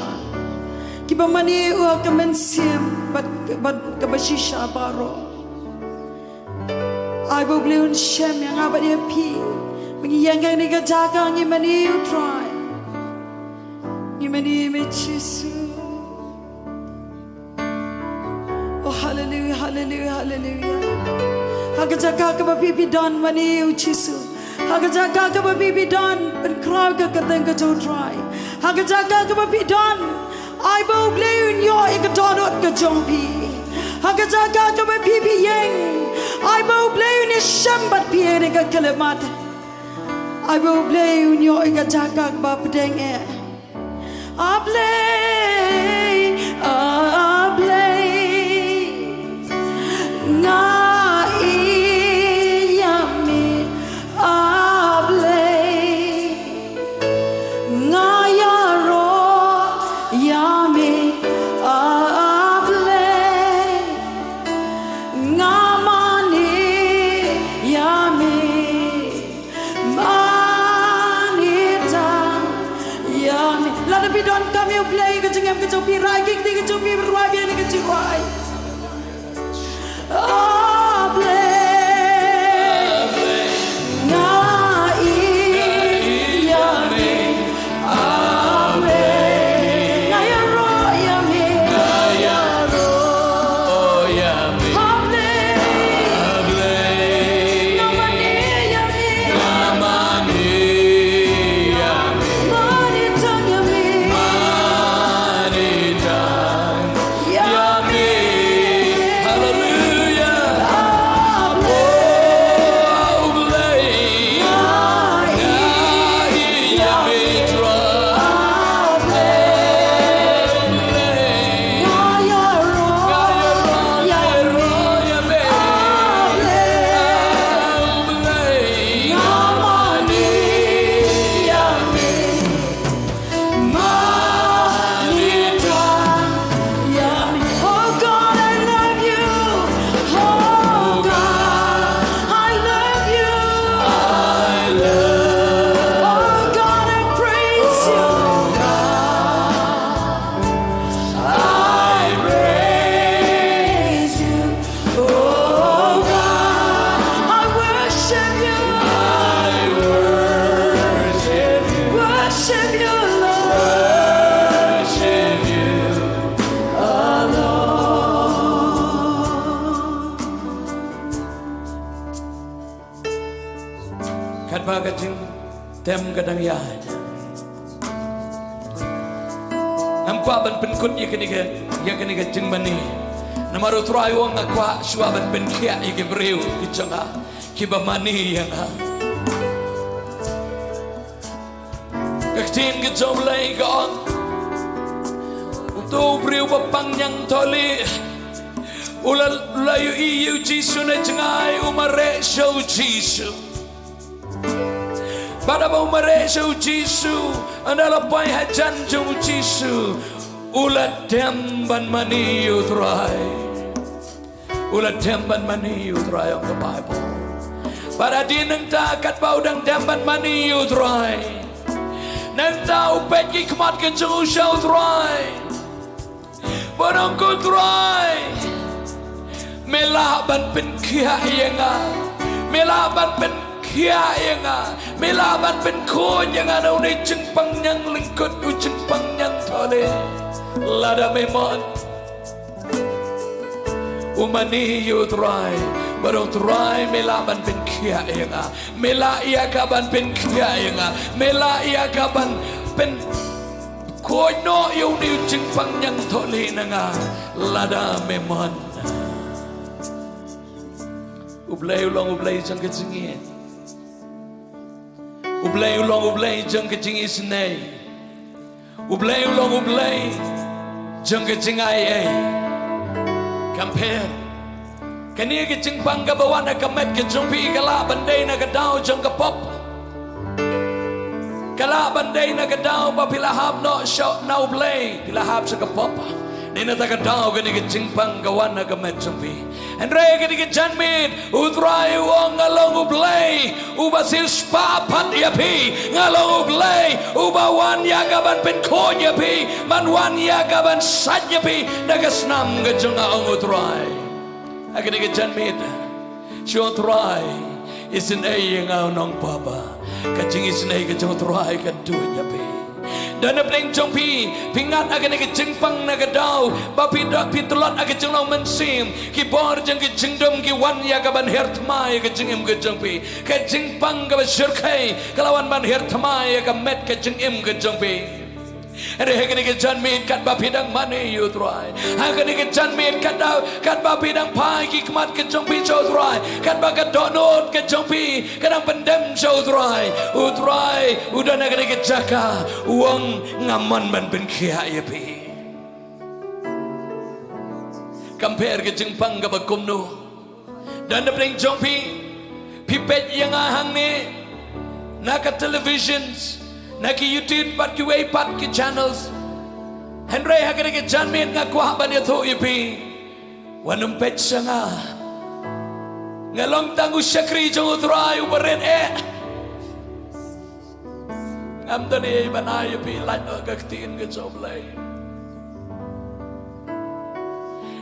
kiba mane ïa u ha ka mynsiem bad, bad kaba shisha baroh. Ai ba u Blei un shem ïa nga bad ïa phi. Ba ngi ïeng ha kane ka jaka ngi mane ïa u Trai. Ngi mane ïa me Jisu. Oh, haleluya, haleluya, haleluya. Ha ka jaka kaba phi phi don, mane ïa u Jisu. Ha ka jaka kaba phi phi don, pynkhraw ïa ka kyrteng ka jong u Trai. Ha ka jaka kaba phi don, ai ba u Blei un ïoh ïa ka dohnud ka jong phi. Ha ka jaka kaba phi phi ïeng, ai ba u Blei un ïashem bad phi ha kane ka khyllipmat. Ai ba u Blei un ïoh ïa ka jaka kaba pdeng eh. A Blei, a Blei, nga ïeit ïa me, a Blei, nga ïaroh ïa me, a Blei, nga mane ïa me. Mane tang ïa me. Lada phi donkam ïa u Blei ha ka jingim ka jong phi, rai ki kti ka jong phi, rwai biang ïa ka jingrwai. A Blei, nga ïeit ïa me. A Blei. Katba ka jingtem ka dang ïaid, ngam kwah ban pynkut ïa kane ka, ïa kane ka jingmane. Namar U Trai u ong, nga kwah shuwa ban pynkhiah ïa ki briew ki jong nga kiba mane ïa nga. Ka ktien ka jong U Blei ka ong, uto u briew ba pang ñiangthohlieh u la, u la ïohi ïa U Jisu na jngai, u mareh sha U Jisu. Bad haba u mareh sha U Jisu, ynda la poi hajan jong U Jisu, u la dem ban mane ïa U Trai. U la dem ban mane ïa U Trai, ong ka Baibl. Bad hadien nangta, katba u dang dem ban mane ïa U Trai, nangta u peit ki khmat ka jong u sha U Trai. Bad ong, ko Trai, me lah ban pynkhiah ïa nga. Me lah ban pynkhiah ïa nga. Me lah ban pynkhuid ïa nga na une u jingpang ñiang lyngkut, u jingpang ñiangthohlieh, lada me mon. U mane ïa U Trai, bad ong, Trai, me lah ban pynkhiah ïa nga. Me lah ïa ka ban pynkhiah ïa nga. Me lah ïa ka ban pynkhuid noh ïa une u jingpang ñiangthohlieh na nga, lada me mon. U Blei u long U Blei jong ka jingïeit. U Blei u long U Blei jong ka jingisynei. U Blei u long U Blei jong ka jingai ei. Kam pher. Kane ka jingpang kaba wan ha ka met ka jong phi ka lah ban dei na ka daw jong ka pop. Ka lah ban dei na ka daw ba phi la hap noh sha na U Blei, phi la hap sha ka pop. Dei na kata ka daw kane ka jingpang ka wan ha ka met jong phi. Hynrei kane ka janmiet, U Trai u ong, nga long U Blei uba siewspah pat ïa phi. Nga long U Blei uba wan ïa ka ban pynkhuid ïa phi, ban wan ïa ka ban sait ïa phi na ka snam ka jong nga, ong U Trai. Ha kane ka janmiet, shu ong, Trai, isynei ïa nga u nongpop. Ka jingisynei ka jong U Trai kan tuid ïa phi. Don napdeng jong phi, phi ngat ha kane ka jingpang na ka daw ba phi da, phi tlot ha ka jinglong mynsiem. Ki bor jong ka jingdum ki wan ïa ka ban her thma ïa ka jingim ka jong phi. Ka jingpang kaba shyrkhei ka la wan ban her thma ïa ka met ka jingim ka jong phi. Hynrei ha kane ka janmiet, katba phi dang mane ïa U Trai, ha kane ka janmiet, katba, katba phi dang phai ki khmat ka jong phi sha U Trai, katba ka dohnud ka jong phi ka dang pyndem sha U Trai, U Trai u don ha kane ka jaka, u ong, nga mon ban pynkhiah ïa phi. Kam pher ka jingpang kaba kumno. Don napdeng jong phi, phi peit ïa nga hangne na ka television, na ki YouTube bad kiwei pat ki channels. Hynrei ha kane ka janmiet nga kwah ban ïathuh ïa phi, wat nym peit sha nga. Nga long tang u shakri jong U Trai uba rit eh. Ngam don ei ei ban ai ïa phi lait noh na ka ktien ka jong U Blei.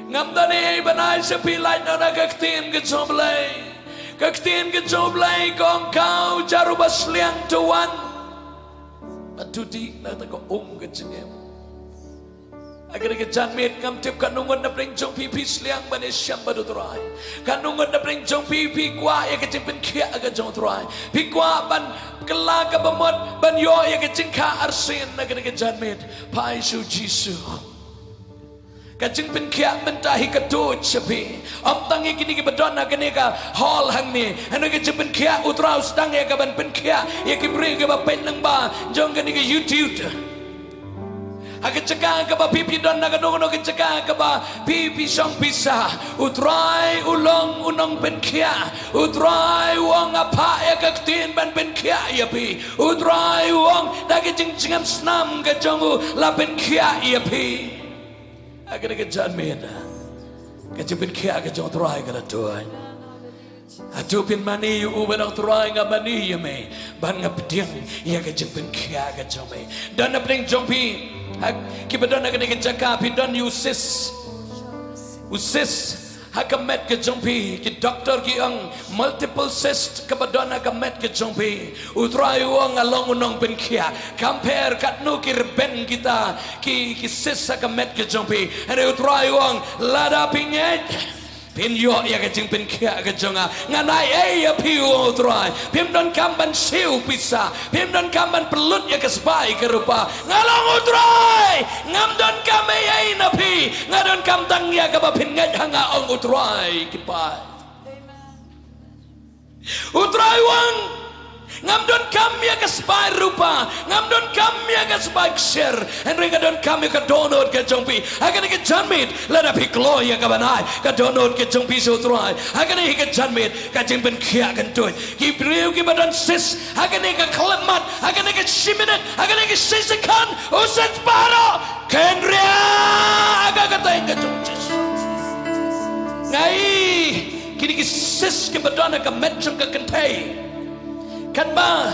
Ngam don ei ei ban ai sha phi lait noh na ka ktien ka jong U Blei. Ka ktien ka jong U Blei ka ong, khaw jar uba sliang to wan, bad to dih na kata ka um ka jingim. Ha kane ka janmiet ngam tip katno ngut napdeng jong phi phi sliang ban ïashem bad U Trai. Katno ngut napdeng jong phi phi kwah ïa ka jingpynkhiah ka jong U Trai. Phi kwah ban kylla kaba mut ban ïoh ïa ka jingkha arsien. Ha kane ka janmiet, phai sha U Jisu. Ka jingpynkhiah mynta hi ka tuid sha phi. Ym tang ïa kine kiba don ha kane ka hall hangne. Hynrei ka jingpynkhiah U Trai u sdang ïa ka ban pynkhiah ïa ki briew kiba peit lyngba jong kane ka YouTube. Ha ka jaka kaba phi phi don, na kano kano ka jaka kaba phi phi shong phi sah, U Trai u long u nongpynkhiah. U Trai u ong, nga phah ïa ka ktien ban pynkhiah ïa phi. U Trai u ong, da ka jingjngem snam ka jong u la pynkhiah ïa phi. Ha kane ka janmiet, ka jingpynkhiah ka jong U Trai ka la tuid. Hato phin mane ïa u ban ong, Trai, nga mane ïa me, ban nga pdiang ïa ka jingpynkhiah ka jong me. Don napdeng jong phi, ha, kiba don ha kane ka jaka, phi don ïa u cyst. U cyst ha ka met ka jong phi, ki doktor ki ong multiple cyst kaba don ha ka met ka jong phi. U Trai u ong, nga long u nongpynkhiah. Kam pher katno ki rben kita ki, ki cyst ha ka met ka jong phi. Hynrei U Trai u ong, lada phi ngeit, Phin ïoh ïa ka jingpynkhiah ka jong nga. Ngan ai ei ïa phi, u ong u Trai. Phim donkam ban siew pisa. Phim donkam ban pynlut ïa ka sbai ka rupa. Nga long u Trai. Ngam donkam ei ei na phi. Nga donkam tang ïa kaba phin ngeit ha nga, ong u Trai. Ki paid. U Trai u ong, ngam donkam ïa ka sbai rupa, ngam donkam ïa ka sbai ksiar, hynrei nga donkam ïa ka dohnud ka jong phi. Ha kane ka janmiet, lada phi kloi ïa ka ban ai ka dohnud ka jong phi sha u Trai, ha kane ka janmiet ka jingpynkhiah kan tuid. Ki briew kiba don cyst ha kane ka khyllipmat, ha kane ka shi minit, ha kane ka shi second, u cyst baroh kan riah ha ka kyrteng ka jong Jisu. Nga i kine ki cyst kiba don ha ka met jong ka kynthei, katba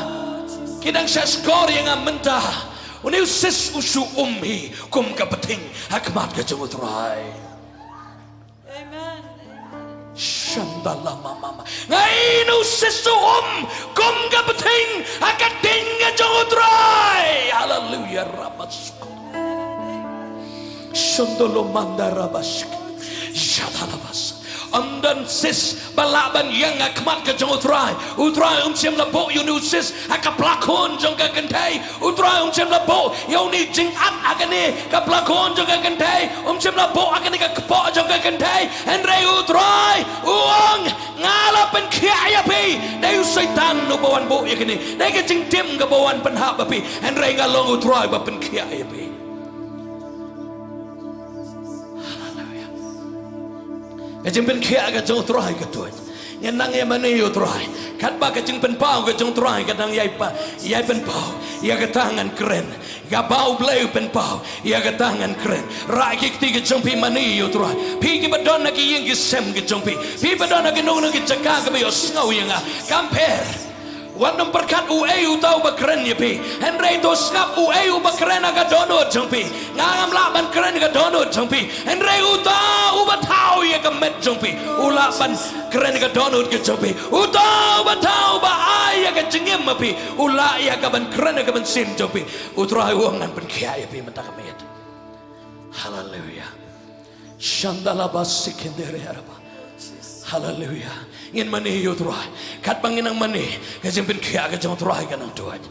ki dang shah shkor ïa nga mynta, une u cyst u shu um hi kum ka bthing ha khmat ka jong u Trai. Amen. Shandala mama. Nga i une u cyst u um kum ka bthing ha ka ding ka jong u Trai. Haleluia, rabasko. Shandolo manda rabasko. Shadalabas. Ym don cyst ba lah ban ïeng ha khmat ka jong u Trai. U Trai um shym la buh ïa une u cyst ha ka pla khun jong ka kynthei. U Trai um shym la buh ïa une u jingat ha kane ka pla khun jong ka kynthei. Um shym la buh ha kane ka kpoh jong ka kynthei. Hynrei u Trai u ong, nga la pynkhiah ïa phi. Dei u Soitan uba wan buh ïa kane. Dei ka jingtim kaba wan pynhap ïa phi. Hynrei nga long u Trai ba pynkhiah ïa phi. Haleluia. Ka jingpynkhiah ka jong u Trai ka tuid. Ngin nang ïa mane ïa u Trai. Katba ka jingpynpaw ka jong u Trai ka dang ïai pa, ïai pynpaw. Ïa kata ngan kren. Kaba u Blei u pynpaw. Ïa kata ngan kren. Rah ki kti ka jong phi, mane ïa u Trai. Phi kiba don ha ki ïing ki sem ka jong phi. Phi ba don ha ki nong nong ki jaka kaba ïohsngew ïa nga. Kam pher. Wat nym pyrkhat uei uta uba kren ïa phi. Hynrei to sngap uei uba kren ha ka dohnud jong phi. Nga ngam lah ban kren ha ka dohnud jong phi. Hynrei uta uba thaw ïa ka met jong phi, u lah ban kren ha ka dohnud ka jong phi. Uta uba thaw, uba ai ïa ka jingim ha phi, u lah ïa ka ban kren ha ka mynsiem jong phi. U Trai u ong, ngan pynkhiah ïa phi mynta ka miet. Haleluia. Shandala ba sikindere araba. Haleluia. Ngin mane ïa u Trai. Katba ngin nang mane, ka jingpynkhiah ka jong u Trai ka nang tuid.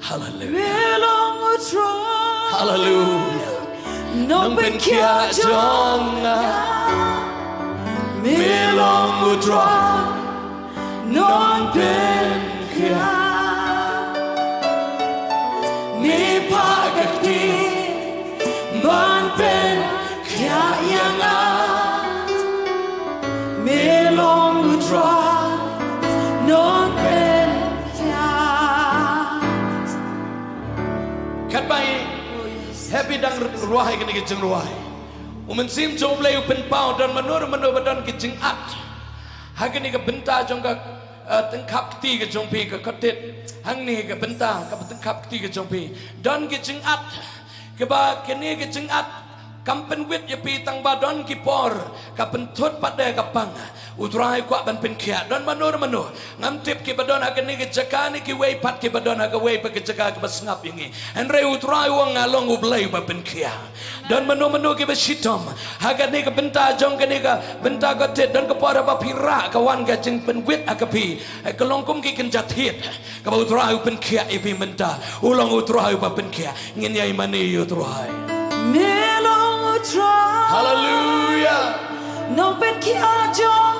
Haleluia. Me long u Trai. Haleluia. Nongpynkhiah jong nga. Me long u Trai. Nongpynkhiah. Me phah ka ktien ban pynkhiah ïa nga. Me long u Trai nongpynkhiah. Katba i hep i dang rwai kane ka jingrwai, u Mynsiem jong u Blei u pynpaw, don mano mano ba don ka jingat ha kane ka bynta jong ka, eh, tyngkhap kti ka jong phi, ka kyrtit. Hangne ka bynta kaba tyngkhap kti ka jong phi, don ka jingat kaba kane ka jingat kam pynwit ïa phi, tang ba don ki por ka pynthut pat de ka pang. U Trai u kwah ban pynkhiah. Don mano mano, ngam tip kiba don ha kane ka jaka ne kiwei pat kiba don ha kawei pat ka jaka kaba sngap ïa ngi. Hynrei u Trai u ong, nga long u Blei uba pynkhiah. Don mano mano kiba shitom ha kane ka bynta jong kane ka bynta ka kyrtit, don ka por ba phi rah ka wan ka jingpynwit ha ka phi, ka long kum ki kynja thied. Kaba u Trai u pynkhiah ïa phi mynta. U long u Trai uba pynkhiah. Ngin ïai mane ïa u Trai. Me long u Trai. Haleluia. Nongpynkhiah jong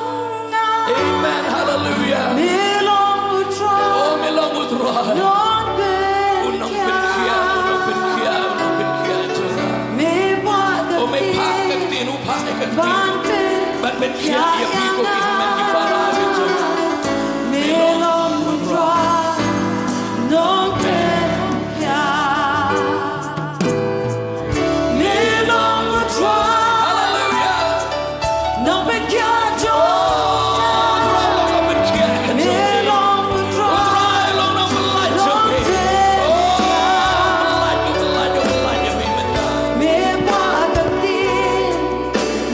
nga. Amen. Haleluia. Me long u Trai. Oh, me long u Trai. Nongpynkhiah. U nongpynkhiah, u nongpynkhiah, u nongpynkhiah jong nga. Me phah ka ktien. Oh, me phah ka ktien, u phah ka ktien. Ban pyn Ban pynkhiah ïa phi ko ki hynmen ki para ki jong. Me long u Trai nongpynkhiah. Me long u Trai. Haleluia. Nongpynkhiah jong. Oh, u Trai long nongpynkhiah jong. Me long u Trai. U Trai long nongpynlait jong phi. Oh, u pynlait, u pynlait, u pynlait ïa phi mynta. Me phah ka ktien.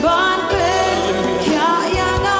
Ban pynkhiah ïa nga.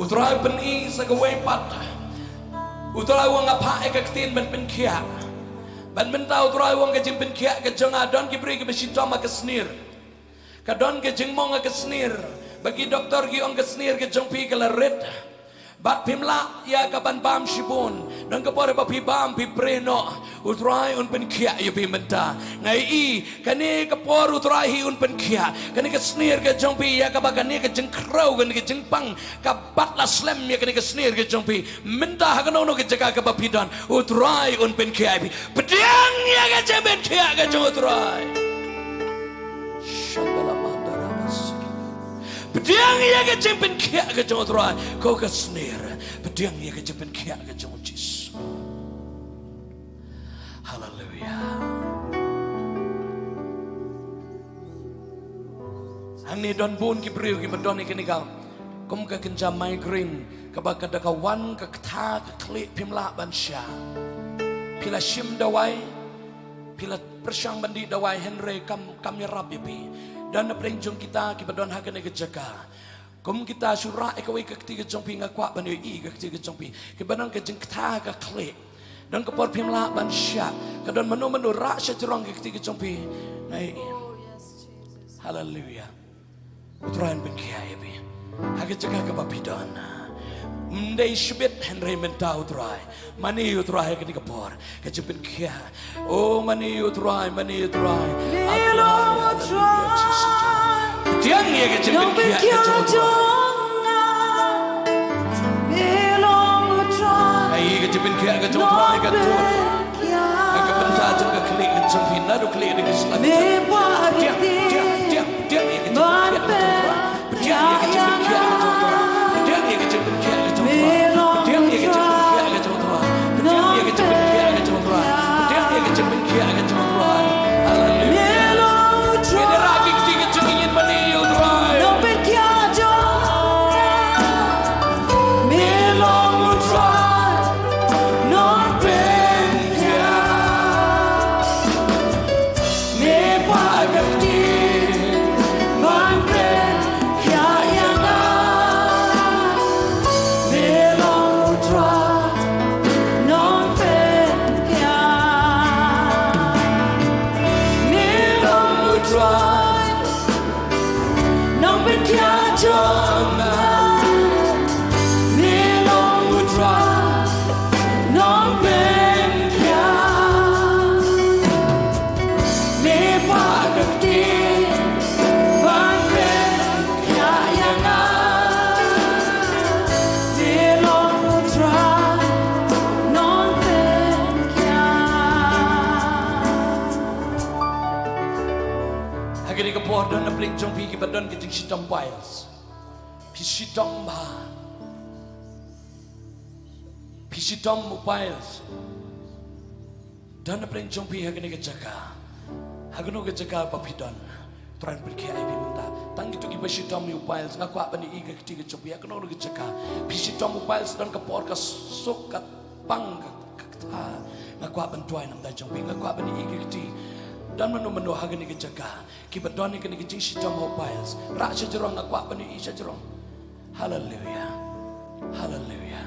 U Trai u pyni sa kawei pat. U Trai u ong, nga phah ïa ka ktien ban pynkhiah. Bad mynta U Trai u ong, ka jingpynkhiah ka jong nga, don ki briew kiba shitom ha ka snier. Ka don ka jingmong ha ka snier. Ba ki doktor ki ong ka snier ka jong phi ka la rit. Bad phim lah ïa ka ban bam shibun. Don ka por ba phi bam, phi briew noh. U Trai un pynkhiah ïa phi mynta. Nga i, kane ka por U Trai hi un pynkhiah. Kane ka snier ka jong phi, ïa kaba kane ka jingkhrew, kane ka jingpang ka bat la slem ïa kane ka snier ka jong phi. Mynta ha kano kano ka jaka kaba phi don, U Trai un pynkhiah ïa phi. Pdiang ïa ka jingpynkhiah ka jong U Trai. Shabala mandara basiki. Pdiang ïa ka jingpynkhiah ka jong U Trai. Ko ka snier. Pdiang ïa ka jingpynkhiah ka jong U Jisu. Haleluia. Hangne don bun ki briew kiba don ïa kane ka, kum ka kynja migraine, kaba ka da ka wan ka ktha ka khlieh, phim lah ban shah. Phi la shim dawai, phi la pyrshang ban dih dawai, hynrei kam, kam ïarap ïa phi. Don na pdeng jong kita kiba don ha kane ka jaka. Kum kita, shu rah ïa kawei ka kti ka jong phi, nga kwah ban ïohi ka kti ka jong phi. Kiba don ka jingktha ka khlieh. Don ka por phim lah ban shah. Ka don mano mano, rah sha jrong ka kti ka jong phi. Nga ïohi. Haleluia. U Trai un pynkhiah ïa phi. Ha ka jaka kaba phi don. Ym dei shibit, hynrei mynta U Trai. Mane ïa U Trai ha kane ka por. Ka jingpynkhiah. Oh, mane ïa U Trai, mane ïa U Trai. Haleluia, Jisu. Pdiang ïa ka jingpynkhiah ka jong U Trai. Ai, ka jingpynkhiah ka jong U Trai ka tuid. Ka bynta jong ka khlieh ka jong phi, naduh khlieh haduh ki sla. Pdiang, pdiang, pdiang, pdiang ïa ka jingpynkhiah ka jong U Trai. Pdiang ïa ka jingpynkhiah ka jong U Trai. Pdiang ïa ka jingpynkhiah ka jong U Trai. Pdiang ïa ka jingpynkhiah ka jong U Trai. Pdiang ïa ka jingpynkhiah ka jong U Trai. Pdiang ïa ka jingpynkhiah ka jong U Trai. Haleluia. Ngin ïarap ki kti ka jong ngi, ngin mane ïa U Trai. Nongpynkhiah jong nga, me long U Trai. Nongpynkhiah. Me phah ka ktien ban pynkhiah ïa nga. Me long U Trai nongpynkhiah. Me long U Trai nongpynkhiah jong nga. Me long U Trai nongpynkhiah. Me phah ka ktien ban pynkhiah ïa nga. Me long U Trai nongpynkhiah. Ha kane ka por don na pdeng jong phi kiba don ka jingshitom piles. Phi shitom bha. Phi shitom u piles. Don na pdeng jong phi ha kane ka jaka. Ha kano ka jaka ba phi don. Trai un pynkhiah ïa phi mynta. Tang kito kiba shitom ïa u piles. Nga kwah ban ïohi ka kti ka jong phi ha kano kano ka jaka. Phi shitom u piles, don ka por ka suk ka pang ka, ka ktha. Nga kwah ban duwai na ka bynta jong phi. Nga kwah ban ïohi ka kti. Don mano mano ha kane ka jaka. Kiba don ïa kane ka jingshitom ha u piles. Rah sha jrong, nga kwah ban ïohi sha jrong. Haleluia. Haleluia.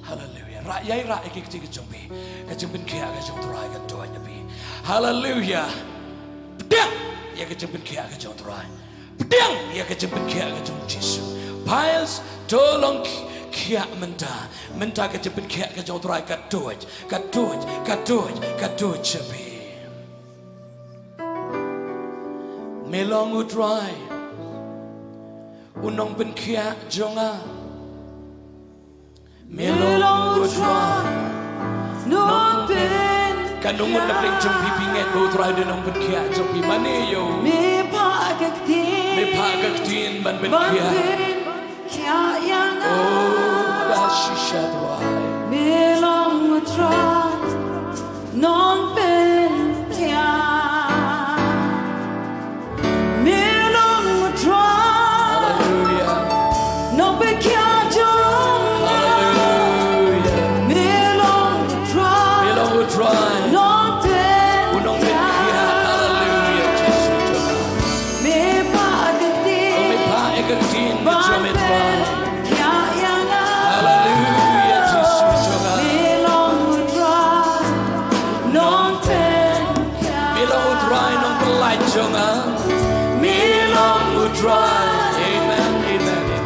Haleluia. Rah, ïai rah ïa ki kti ka jong phi. Ka jingpynkhiah ka jong U Trai kan tuid ïa phi. Haleluia. Pdiang ïa ka jingpynkhiah ka jong U Trai. Pdiang ïa ka jingpynkhiah ka jong U Jisu. Piles, to long khi-, khiah mynta. Mynta ka jingpynkhiah ka jong U Trai ka tuid, ka tuid, ka tuid, ka tuid sha phi. Me long U Trai, u nongpynkhiah jong nga. Me long U Trai, nongpynkhiah. Katno ngut na pdeng jong phi phi ngeit ba U Trai u dei u nongpynkhiah jong phi? Mane ïa u. Me phah ka ktien. Me phah ka ktien ban pynkhiah. Ban pynkhiah ïa nga. Oh, da shisha duwai. Me long U Trai nongpynkhiah. Me long U Trai. Haleluia. Nongpynkhiah jong nga. Haleluia. Me long U Trai. Me long U Trai. Nongpynkhiah. U nongpynkhiah. Haleluia. Jisu jong nga. Me phah ka ktien. Oh, me phah ka ktien jong me, Trai. Ban pynkhiah ïa Jong nga, me long u Trai. Amen, amen, amen.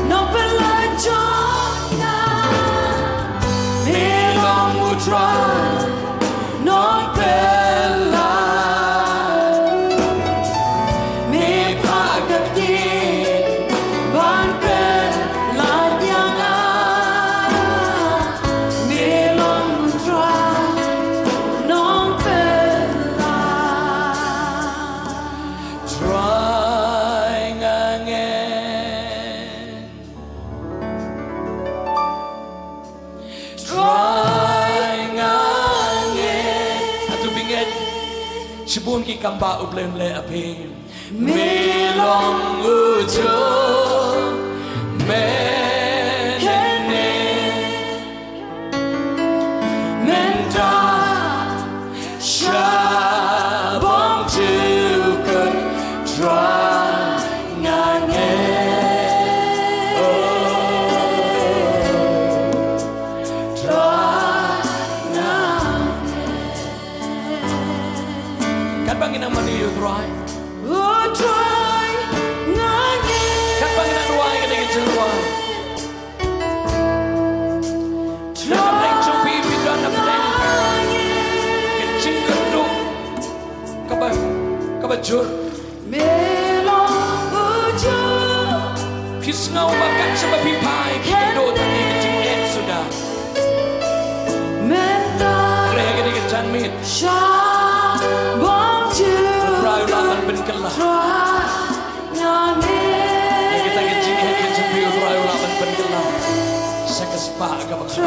Nongpyllait jong nga, me long u Trai. Nongpyllait, me phah ka ktien ban pynlait ïa nga. Me long u Trai, nongpyllait. Trai nga ngeit. Trai nga ngeit. Hato phi ngeit? Shibun ki kam ba U Blei un leh ha phi. Me long u Jong, me ne. Mynta sha bong jukut, Trai nga ngeit. Oh, Trai nga ngeit. Katba ngi nang mane ïa u Trai. Oh, Trai nga ngeit. Katba ngi nang duwai, katba ngi nang duwai. Ka bteng jong phi, phi don ka bteng. Ka jingkyrduh kaba, kaba jur. Phi sngew ba kat shaba phi phai, phi kyrduh tang ïa ka jingeh suda. Mynta. Hynrei ha kane ka janmiet, U Trai u lah ban pynkylla. Ïa kata ka jingeh ka jong phi, U Trai u lah ban pynkylla. Sa ka spah kaba kha.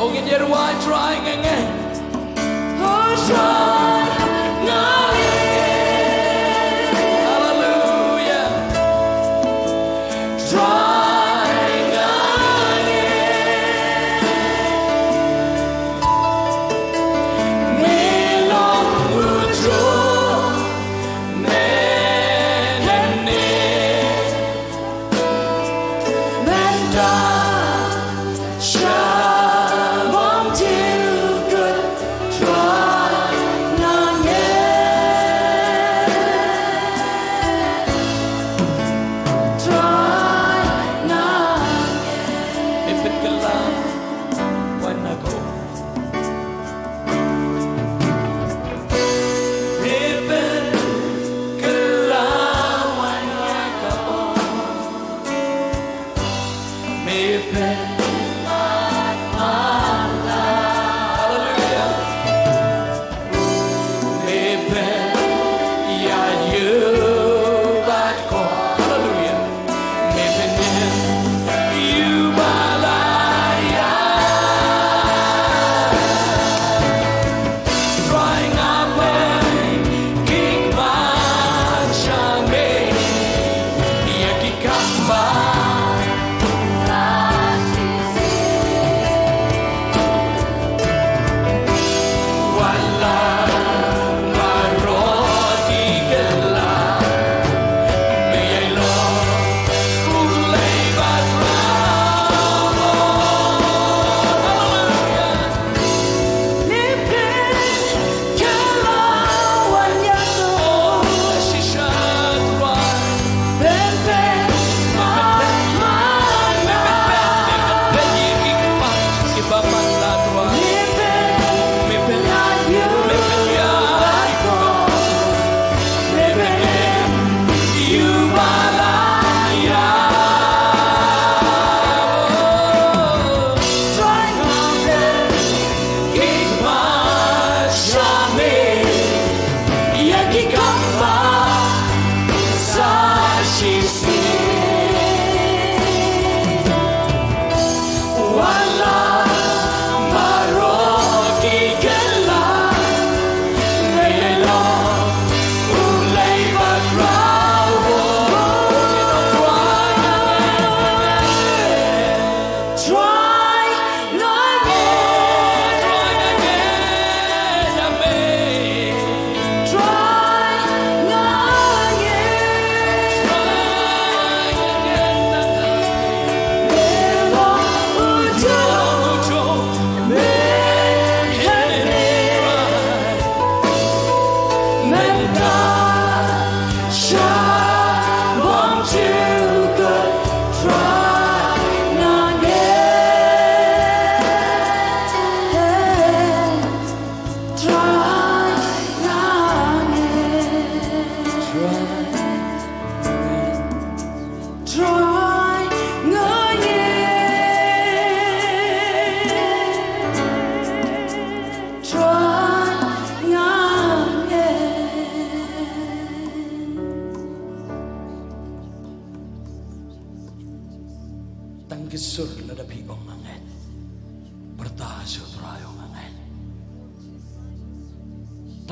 O ngin ïa duwai, Trai nga ngeit. Trai nga ngeit. Haleluya. Trai nga ngeit. Me long u Trai, me ne. Mynta sha bong jukut, Trai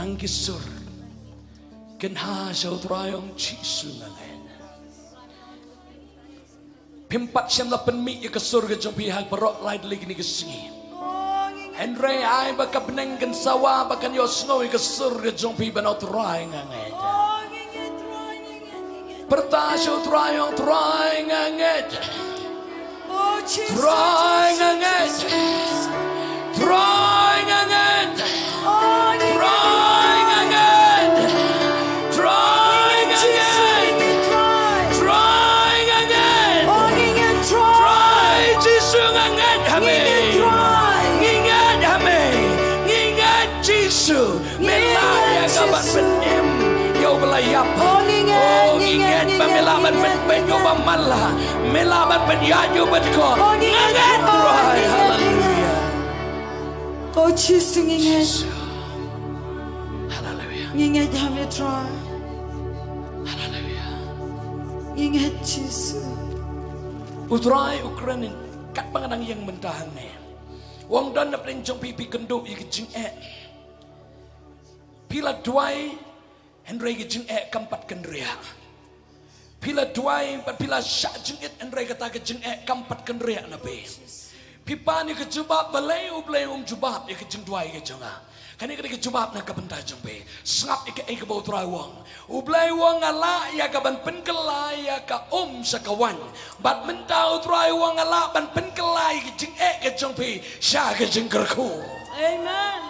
Ang ki sur. Kynha sha U Trai, ong Jisu nga ngeit. Phim pat shym la pynmih ïa ka sur ka jong phi ha baroh lai tylli kine ki sngi. Hynrei ai ba ka bneng kan sawa ba kan ïohsngew ïa ka sur ka jong phi ban ong Trai nga ngeit. Pyrta sha U Trai, ong Trai nga ngeit. Trai nga ngeit. Trai nga ngeit. Trai nga ngeit. Trai nga ngeit. Trai nga ngeit. Trai Jisu nga ngeit ha me. Ngi ngeit ha me. Ngi ngeit Jisu. Me lah ïa ka ban pynim ïa u ba la ïap. Oh, ngi ngeit ba me lah ban pynbeit ïa u ba man la. Me lah ban pynïaid ïa u ba dkot. Nga ngeit Trai. Haleluia. Oh Jisu ngi ngeit. Haleluia. Ngi ngeit ha me Trai. Haleluia. Ngi ngeit Jisu. U Trai u kren katba nga dang ïeng mynta hangne. U ong don na pdeng jong phi phi kynduh ïa ki jingeh. Phi la duwai, hynrei ki jingeh kam pat kynriah. Phi la duwai bad phi la shah jingit, hynrei kata ki jingeh kam pat kynriah na phi. Phi pan ïa ka jubab balei U Blei um jubab ïa ka jingduwai ka jong nga. Kane ka dei ka jubab na ka bynta jong phi. Sngap ïa kaei kaba U Trai u ong. U Blei u ong nga lah ïa ka ban pynkylla ïa ka um sha ka waiñ. Bad mynta U Trai u ong nga lah ban pynkylla ïa ka jingeh ka jong phi sha ka jingkyrkhu. Amen.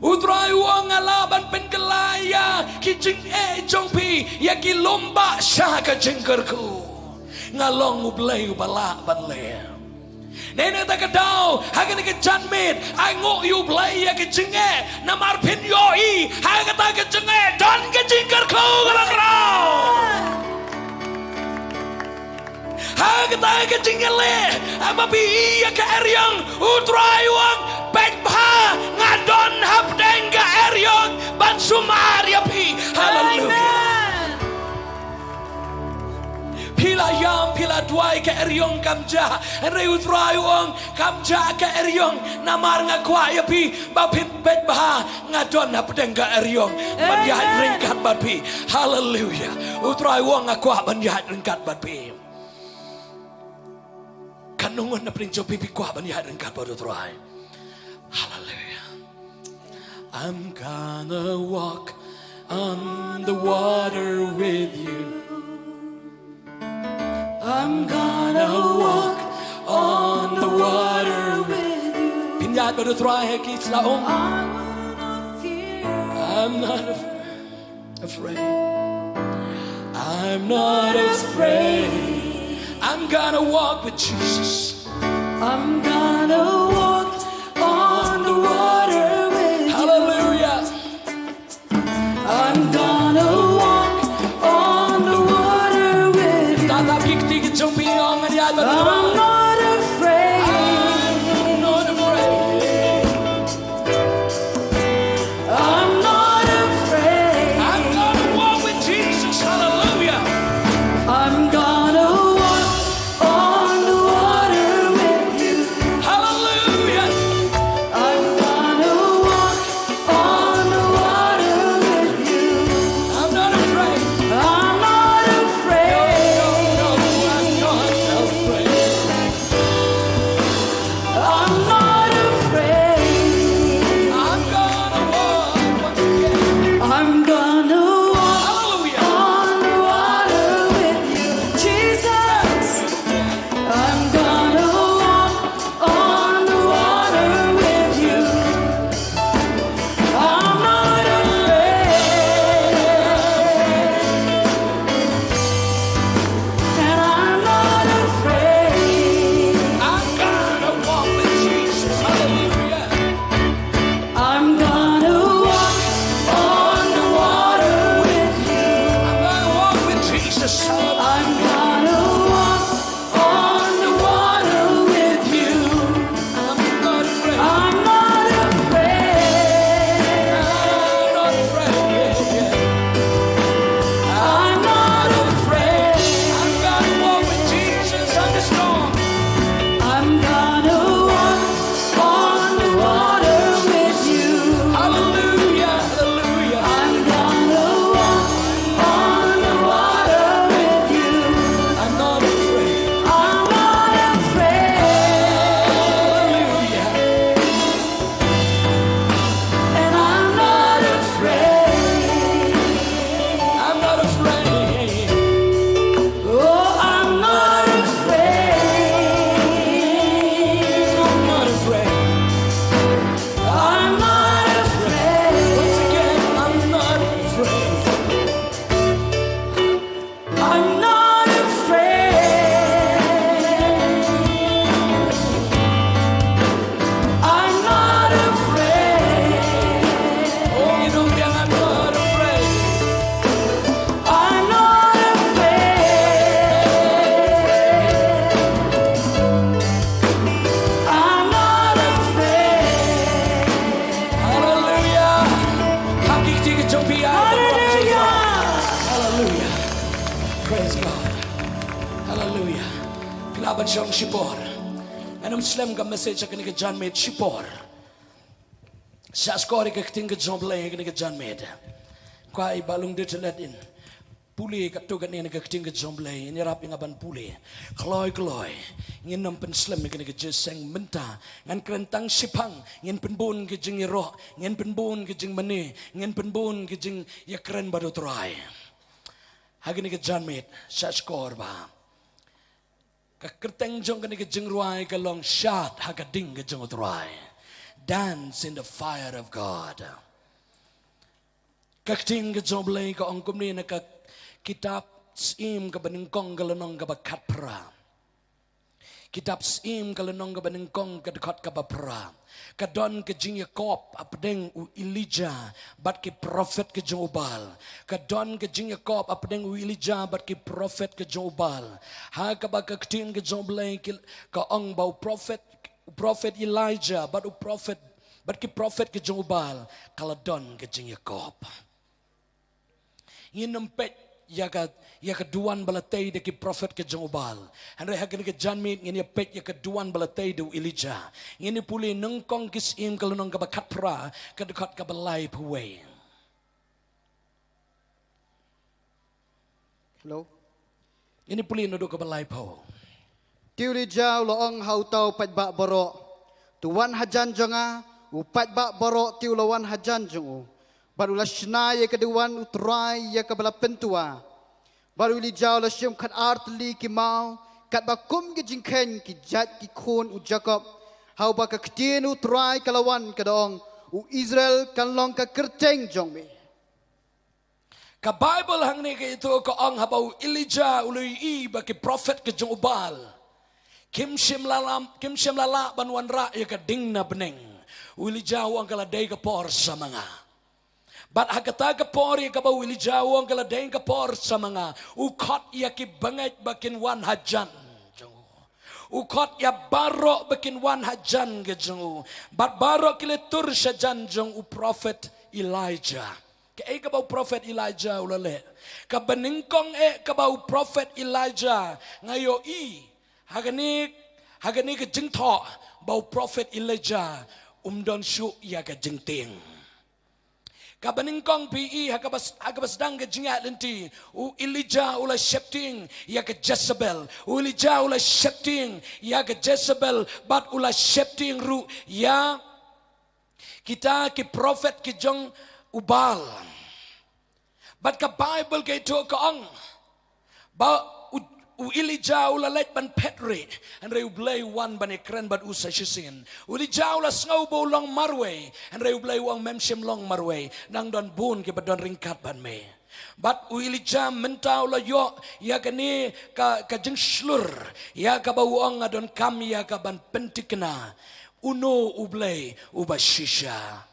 U Trai u ong nga lah ban pynkylla ïa ki jingeh jong phi, ïa ki lum bah sha ka jingkyrkhu. Nga long U Blei uba lah ban leh. Dei na kata ka daw, ha kane ka janmiet, ai nguh ïa U Blei ïa ka jingeh, namar phin ïohi ha kata ka jingeh don ka jingkyrkhu ka la kyrpad. Ha kata ka jingïaleh, haba phi ïa ka eriong, U Trai u ong, peit bha, nga don hapdeng ka eriong ban sumar ïa phi. Haleluia. Phi la ïam, phi la duwai ka eriong kam jah. Hynrei U Trai u ong kam jah ka eriong. Namar nga kwah ïa phi ba phin peit bha, nga don hapdeng ka eriong ban ïaid ryngkat bad phi. Haleluia. U Trai u ong nga kwah ban ïaid ryngkat bad phi. Katno ngut na pdeng jong phi phi kwah ban ïaid ryngkat bad U Trai. Haleluia. I'm gonna walk on the water with you. I'm gonna walk on the water with you. Phin ïaid bad U Trai ha ki sla um. I'm not af- afraid. I'm not afraid. I'm gonna walk with Jesus. I'm gonna walk on the water with you. Hallelujah. I'm gonna walk on the water with you. Tata bikti ki jong phi ong ngan ïaid bad U Trai. I'm not afraid. I'm not afraid. I'm not afraid. I'm gonna walk with Jesus. Hallelujah. I'm gonna walk on the water with you. Hallelujah. Jong shipor. Ngan ym slem ka message ha kane ka janmiet shipor. Sha skor ïa ka ktien ka jong U Blei ha kane ka janmiet. Kwah i Bah Lungdir Tlet in pule katto katne na ka ktien ka jong U Blei, in ïarap ïa nga ban pule. Kloi kloi. Ngin ym pynslem ïa kane ka jingïaseng mynta. Ngan kren tang shiphang, ngin pynbun ka jingïaroh, ngin pynbun ka jingmane, ngin pynbun ka jingïakren bad U Trai. Ha kane ka janmiet, sha skor ba ka kyrteng jong kane ka jingrwai ka long Shad ha ka ding ka jong U Trai. Dance in the fire of God. Ka ktien ka jong U Blei ka ong kumne na ka kitab Syiem kaba nyngkong ka lynnong kaba khatphra. Kitab Syiem ka lynnong kaba nyngkong ka dkhot kaba phra. Ka don ka jingïakop hapdeng u Elijah bad ki prophet ka jong u Baal. Ka don ka jingïakop hapdeng u Elijah bad ki prophet ka jong u Baal. Ha kaba ka ktien ka jong U Blei ki, ka ong ba u prophet, u prophet Elijah bad u prophet, bad ki prophet ka jong u Baal, ka la don ka jingïakop. Ngin ym peit ïa ka, ïa ka duwan ba la tei da ki prophet ka jong u Baal. Hynrei ha kane ka janmiet ngin ïa peit ïa ka duwan ba la tei da u Elijah. Ngin ïa pule Nyngkong ki Syiem ka lynnong kaba khatphra, ka dkhot kaba laiphew wei. Hello. Ngin ïa pule naduh kaba laiphew. Te u Elijah u la ong ha uta u paidbah baroh, to wan hajan jong nga. U paidbah baroh te u la wan hajan jong u. Bad u la shna ïa ka duwan U Trai ïa kaba la pyntwa. Bad u Elijah u la shim khatar tylli ki maw, katba kum ki jingkheiñ ki jait ki khun u Jakob. Ha uba ka ktien U Trai ka la wan ka da ong, U Israel kan long ka kyrteng jong me. Ka Baibl hangne ka ïathuh ka ong haba u Elijah u la ïohi ba ki prophet ka jong u Baal kim shym la lah, kim shym la lah ban wanrah ïa ka ding na bneng, u Elijah u ong ka la dei ka por sa ma nga. Bad ha kata ka por ïa kaba u Elijah u ong ka la dei ka por sa ma nga, u khot ïa ki bangeit ba kin wan hajan jong u. U khot ïa baroh ba kin wan hajan ka jong u. Bad baroh ki la tur shajan jong u prophet Elijah. Kaei kaba u prophet Elijah u la leh? Kaba nyngkong eh kaba u prophet Elijah, nga ïohi ha kane, ha kane ka jingthoh ba u prophet Elijah um don shuh ïa ka jingtieng. Kaba nyngkong phi i ha kaba, ha kaba sdang ka jingïaid lynti, u Elijah u la sheptieng ïa ka Jezebel. U Elijah u la sheptieng ïa ka Jezebel bad u la sheptieng ruh ïa kita ki prophet ki jong u Baal. Bad ka Baibl ka ïathuh ka ong ba u, u Elijah u la leit ban phet rieh, hynrei U Blei u wan ban ïakren bad u sa shisien. U Elijah u la sngew ba u long marwei, hynrei U Blei u ong mem shym long marwei, nang don bun kiba don ryngkat bad me. Bad u Elijah mynta u la ïoh ïa kane ka, ka jingshlur ïa kaba u ong nga donkam ïa ka ban pynthikna. Uno U Blei uba shisha.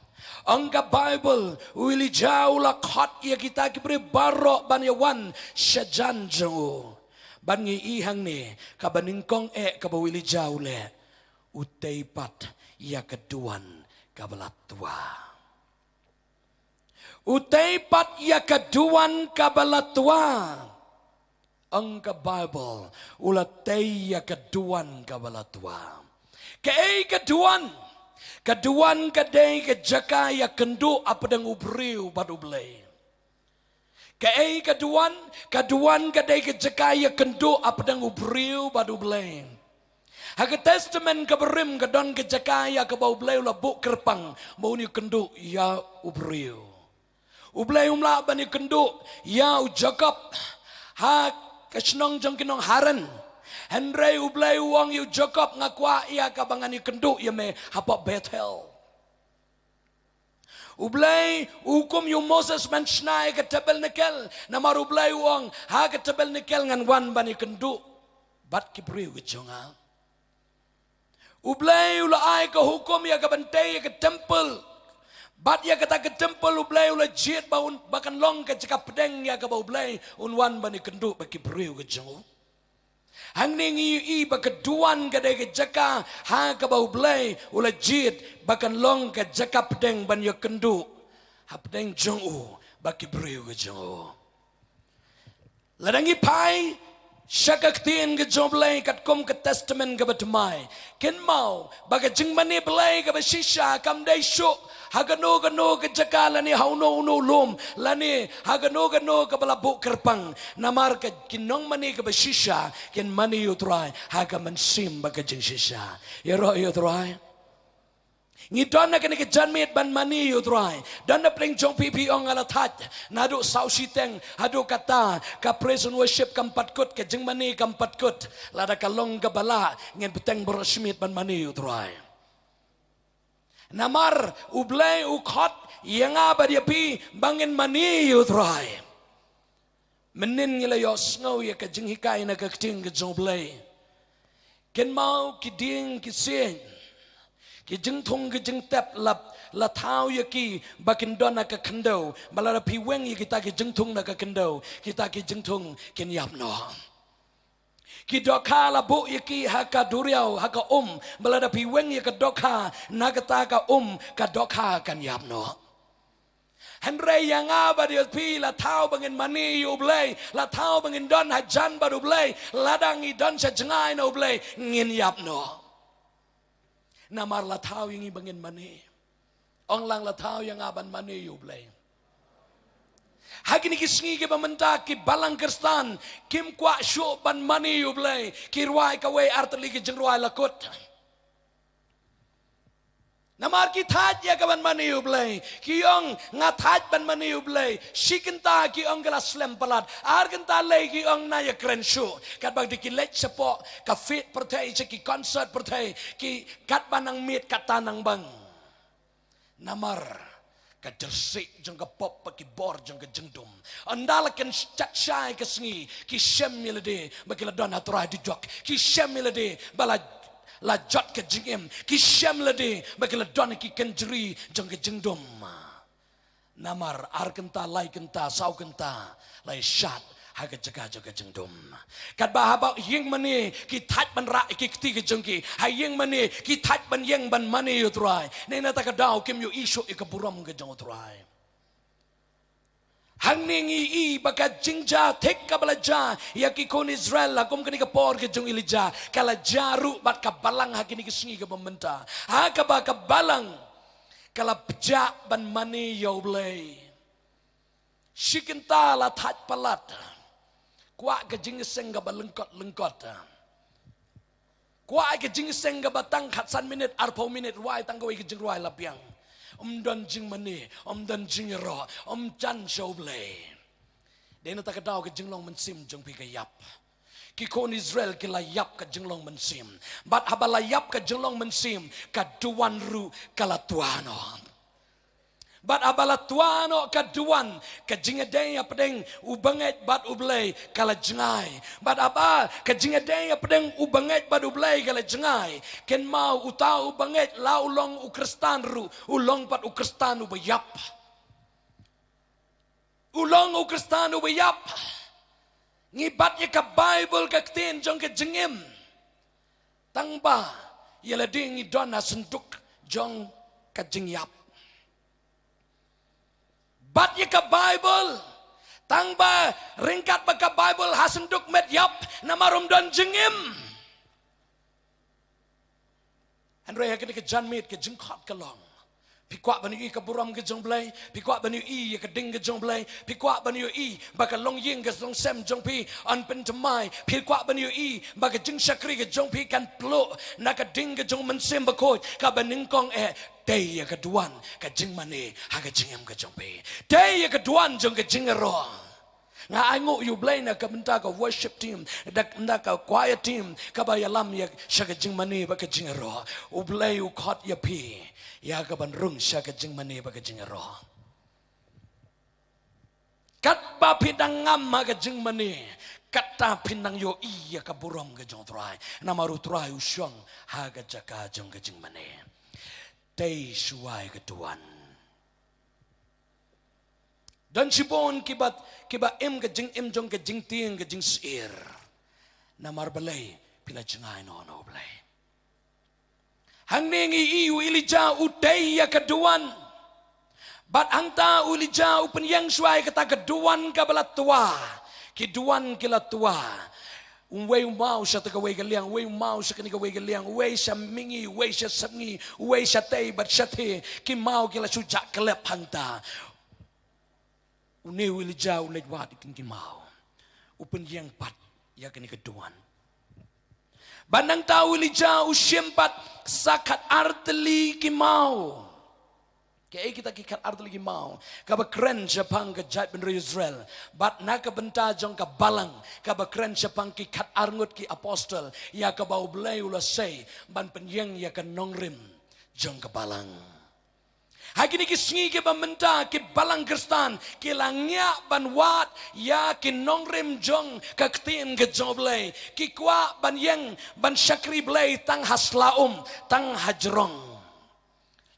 Ong ka Baibl, u Elijah u la khot ïa kita ki briew baroh ban ïa wan shajan jong u. Bad ngi i hangne, kaba nyngkong eh kaba u Elijah u leh, u tei pat ïa ka duwan kaba la twa. U tei pat ïa ka duwan kaba la twa. Ong ka Baibl, u la tei ïa ka duwan kaba la twa. Kaei ka duwan? Ka duwan ka dei ka jaka ïakynduh hapdeng u briew bad U Blei. Kaei ka duwan? Ka duwan ka dei ka jaka ïakynduh hapdeng u briew bad U Blei. Ha ka Testament kaba rim ka don ka jaka ïa kaba U Blei u la buh kyrpang ba un ïakynduh ïa u briew. U Blei um lah ban ïakynduh ïa u Jakob ha ka shnong jong ki nong Haran. Hynrei U Blei u ong ïa u Jakob, nga kwah ïa kaba ngan ïakynduh ïa me hapoh Bethel. U Blei u hukum ïa u Moses ban shna ïa ka tabernakl, namar U Blei u ong ha ka tabernakl ngan wan ban ïakynduh bad ki briew ki jong nga. U Blei u la ai ka hukum ïa ka ban tei ïa ka templ. Bad ïa kata ka templ U Blei u la jied ba un, ba kan long ka jaka pdeng ïa kaba U Blei un wan ban ïakynduh bad ki briew ki jong u. Hangne ngi ïohi ba ka duwan ka dei ka jaka ha kaba U Blei u la jied ba kan long ka jaka pdeng ban ïakynduh hapdeng jong u bad ki briew ki jong u. Lada ngi phai Sha ka ktien ka jong U Blei katkum ka Testament kaba thymmai, kynmaw ba ka jingmane Blei kaba shisha kam dei shuh ha kano kano ka jaka lane ha uno uno u lum lane ha kano kano kaba la buh kyrpang. Namar ka ki nongmane kaba shisha kin mane ïa U Trai ha ka mynsiem bad ka jingshisha. Ïaroh ïa U Trai. Ngi don na kane ka janmiet ban mane ïa U Trai. Don na pdeng jong phi, phi ong nga la thait naduh saw shiteng haduh kata, ka praise and worship kam pat kut, ka jingmane kam pat kut. Lada ka long kaba lah, ngin bteng baroh shi miet ban mane ïa U Trai. Namar U Blei u khot ïa nga bad ïa phi ba ngin mane ïa U Trai. Mynnin ngi la ïohsngew ïa ka jinghikai na ka ktien ka jong U Blei. Kynmaw ki dieng ki siej, ki jingthung ki jingtep la, la thaw ïa ki ba kin don ha ka khyndew, ba lada phi weng ïa kita ki jingthung na ka khyndew, kita ki jingthung kin ïap noh. Ki dohkha la buh ïa ki ha ka duriaw, ha ka um, ba lada phi weng ïa ka dohkha na kata ka um, ka dohkha kan ïap noh. Hynrei ïa nga bad ïa phi la thaw ba ngin mane ïa U Blei, la thaw ba ngin don hajan bad U Blei, lada ngi don sha jngai na U Blei, ngin ïap noh. Namar la thaw ïa ngi ba ngin mane. Ong lang, la thaw ïa nga ban mane ïa U Blei. Ha kine ki sngi kiba mynta ki balang Khristan kim kwah shuh ban mane ïa U Blei, ki rwai kawei ar tylli ki jingrwai la kut. Namar ki thait ïa ka ban mane ïa U Blei. Ki ong nga thait ban mane ïa U Blei. Shi kynta ki ong ka la slem palat. Ar kynta lei ki ong na ïa kren shuh. Katba dei ki leit shapoh ka fete pyrthei, sha ki concert pyrthei, ki katba nang miet kata nang bang. Namar ka jyrsieh jong ka pop bad ki bor jong ka jingdum. Ynda la kynjat shai ka sngi, ki shem ïa lade ba ki la don ha trai dujok. Ki shem ïa lade ba la, la jot ka jingim. Ki shem ïa lade ba ki la don ha ki kynjri jong ka jingdum. Namar ar kynta, lai kynta, saw kynta la ïashad ha ka jaka jong ka jingdum. Katba haba ïing mane ki thait ban rah ïa ki kti ki jong ki, ha ïing mane ki thait ban ïeng ban mane ïa U Trai. Nangta ka daw kim ïohi shuh ïa ka burom ka jong U Trai. Hangne ngi i ba ka jingjia thik kaba la jia ïa ki khun Israel ha kum kane ka por ka jong u Elijah, ka la jia ruh bad ka balang ha kine ki sngi kaba mynta. Ha kaba ka balang ka la pjah ban mane ïa U Blei. Shi kynta la thait palat. Kwah ka jingïaseng kaba lyngkot lyngkot. Kwah ka jingïaseng kaba tang khatsan minit, arphew minit, rwai tang kawei ka jingrwai la biang. Ym don jingmane, ym don jingïaroh, ym jan sha U Blei. Dei na kata ka daw ka jinglong mynsiem jong phi ka ïap. Ki khun Israel ki la ïap ka jinglong mynsiem. Bad haba la ïap ka jinglong mynsiem, ka duwan ruh ka la twa noh. Bad haba la twa noh ka duwan, ka jingïadei hapdeng u bangeit bad U Blei ka la jngai. Bad haba ka jingïadei hapdeng u bangeit bad U Blei ka la jngai, kynmaw uta u bangeit la u long u Khristan ruh, u long pat u Khristan uba ïap. U long u Khristan uba ïap. Ngi bat ïa ka Baibl, ka ktien jong ka jingim, tang ba ïa lade ngi don ha synduk jong ka jingïap. Bat ïa ka Baibl, tang ba ryngkat bad ka Baibl ha synduk met ïap, namar ym don jingim. Hynrei ha kane ka janmiet ka jingkhot ka long, phi kwah ban ïohi ka burom ka jong U Blei? Phi kwah ban ïohi ïa ka ding ka jong U Blei? Phi kwah ban ïohi ba ka longïing ka longsem jong phi yn pynthymmai? Phi kwah ban ïohi ba ka jingshakri ka jong phi kan pluh na ka ding ka jong U Mynsiem Bakhuid? Kaba nyngkong eh, tei ïa ka duwan ka jingmane ha ka jingim ka jong phi. Tei ïa ka duwan jong ka jingïaroh. Nga ainguh ïa U Blei na ka bynta ka worship team, da, na ka choir team, kaba ïalam ïa sha ka jingmane bad ka jingïaroh. U Blei u khot ïa phi ïa ka ban rung sha ka jingmane bad ka jingïaroh. Katba phi dang ngam ha ka jingmane, kata phi nang ïohi ïa ka burom ka jong U Trai. Namar U Trai u shong ha ka jaka jong ka jingmane. Tei shuwa ïa ka duwan. Don shibun kiba, kiba im ka jingim jong ka jingtieng ka jingsyier. Namar balei? Phi la jngai noh na U Blei. Hangne ngi i u Elijah u tei ïa ka duwan. Bad hangta u Elijah u pynïeng shuwa ïa kata ka duwan kaba la twa. Ki duwan ki la twa. Uwei u maw sha kata kawei ka liang, uwei u maw sha kane kawei ka liang, uwei sha mihngi, uwei sha sepngi, uwei shatei bad shathie, ki maw ki la shu jah kyllep hangta. Une u Elijah u leit wad ïa kine ki maw. U pynïeng pat ïa kane ka duwan. Bad nangta u Elijah u shim pat sa khatar tylli ki maw. Kaei kita ki khatar tylli ki maw? Kaba kren shaphang ka jaitbynriew Israel. Bad na ka bynta jong ka balang, kaba kren shaphang ki khatar ngut ki apostol, ïa kaba U Blei u la sei ban pynïeng ïa ka nongrim jong ka balang. Ha kine ki sngi kiba mynta, ki balang Khristan ki la ngiah ban wad ïa ki nongrim jong ka ktien ka jong U Blei. Ki kwah ban ïeng ban shakri Blei tang ha sla um, tang ha jrong.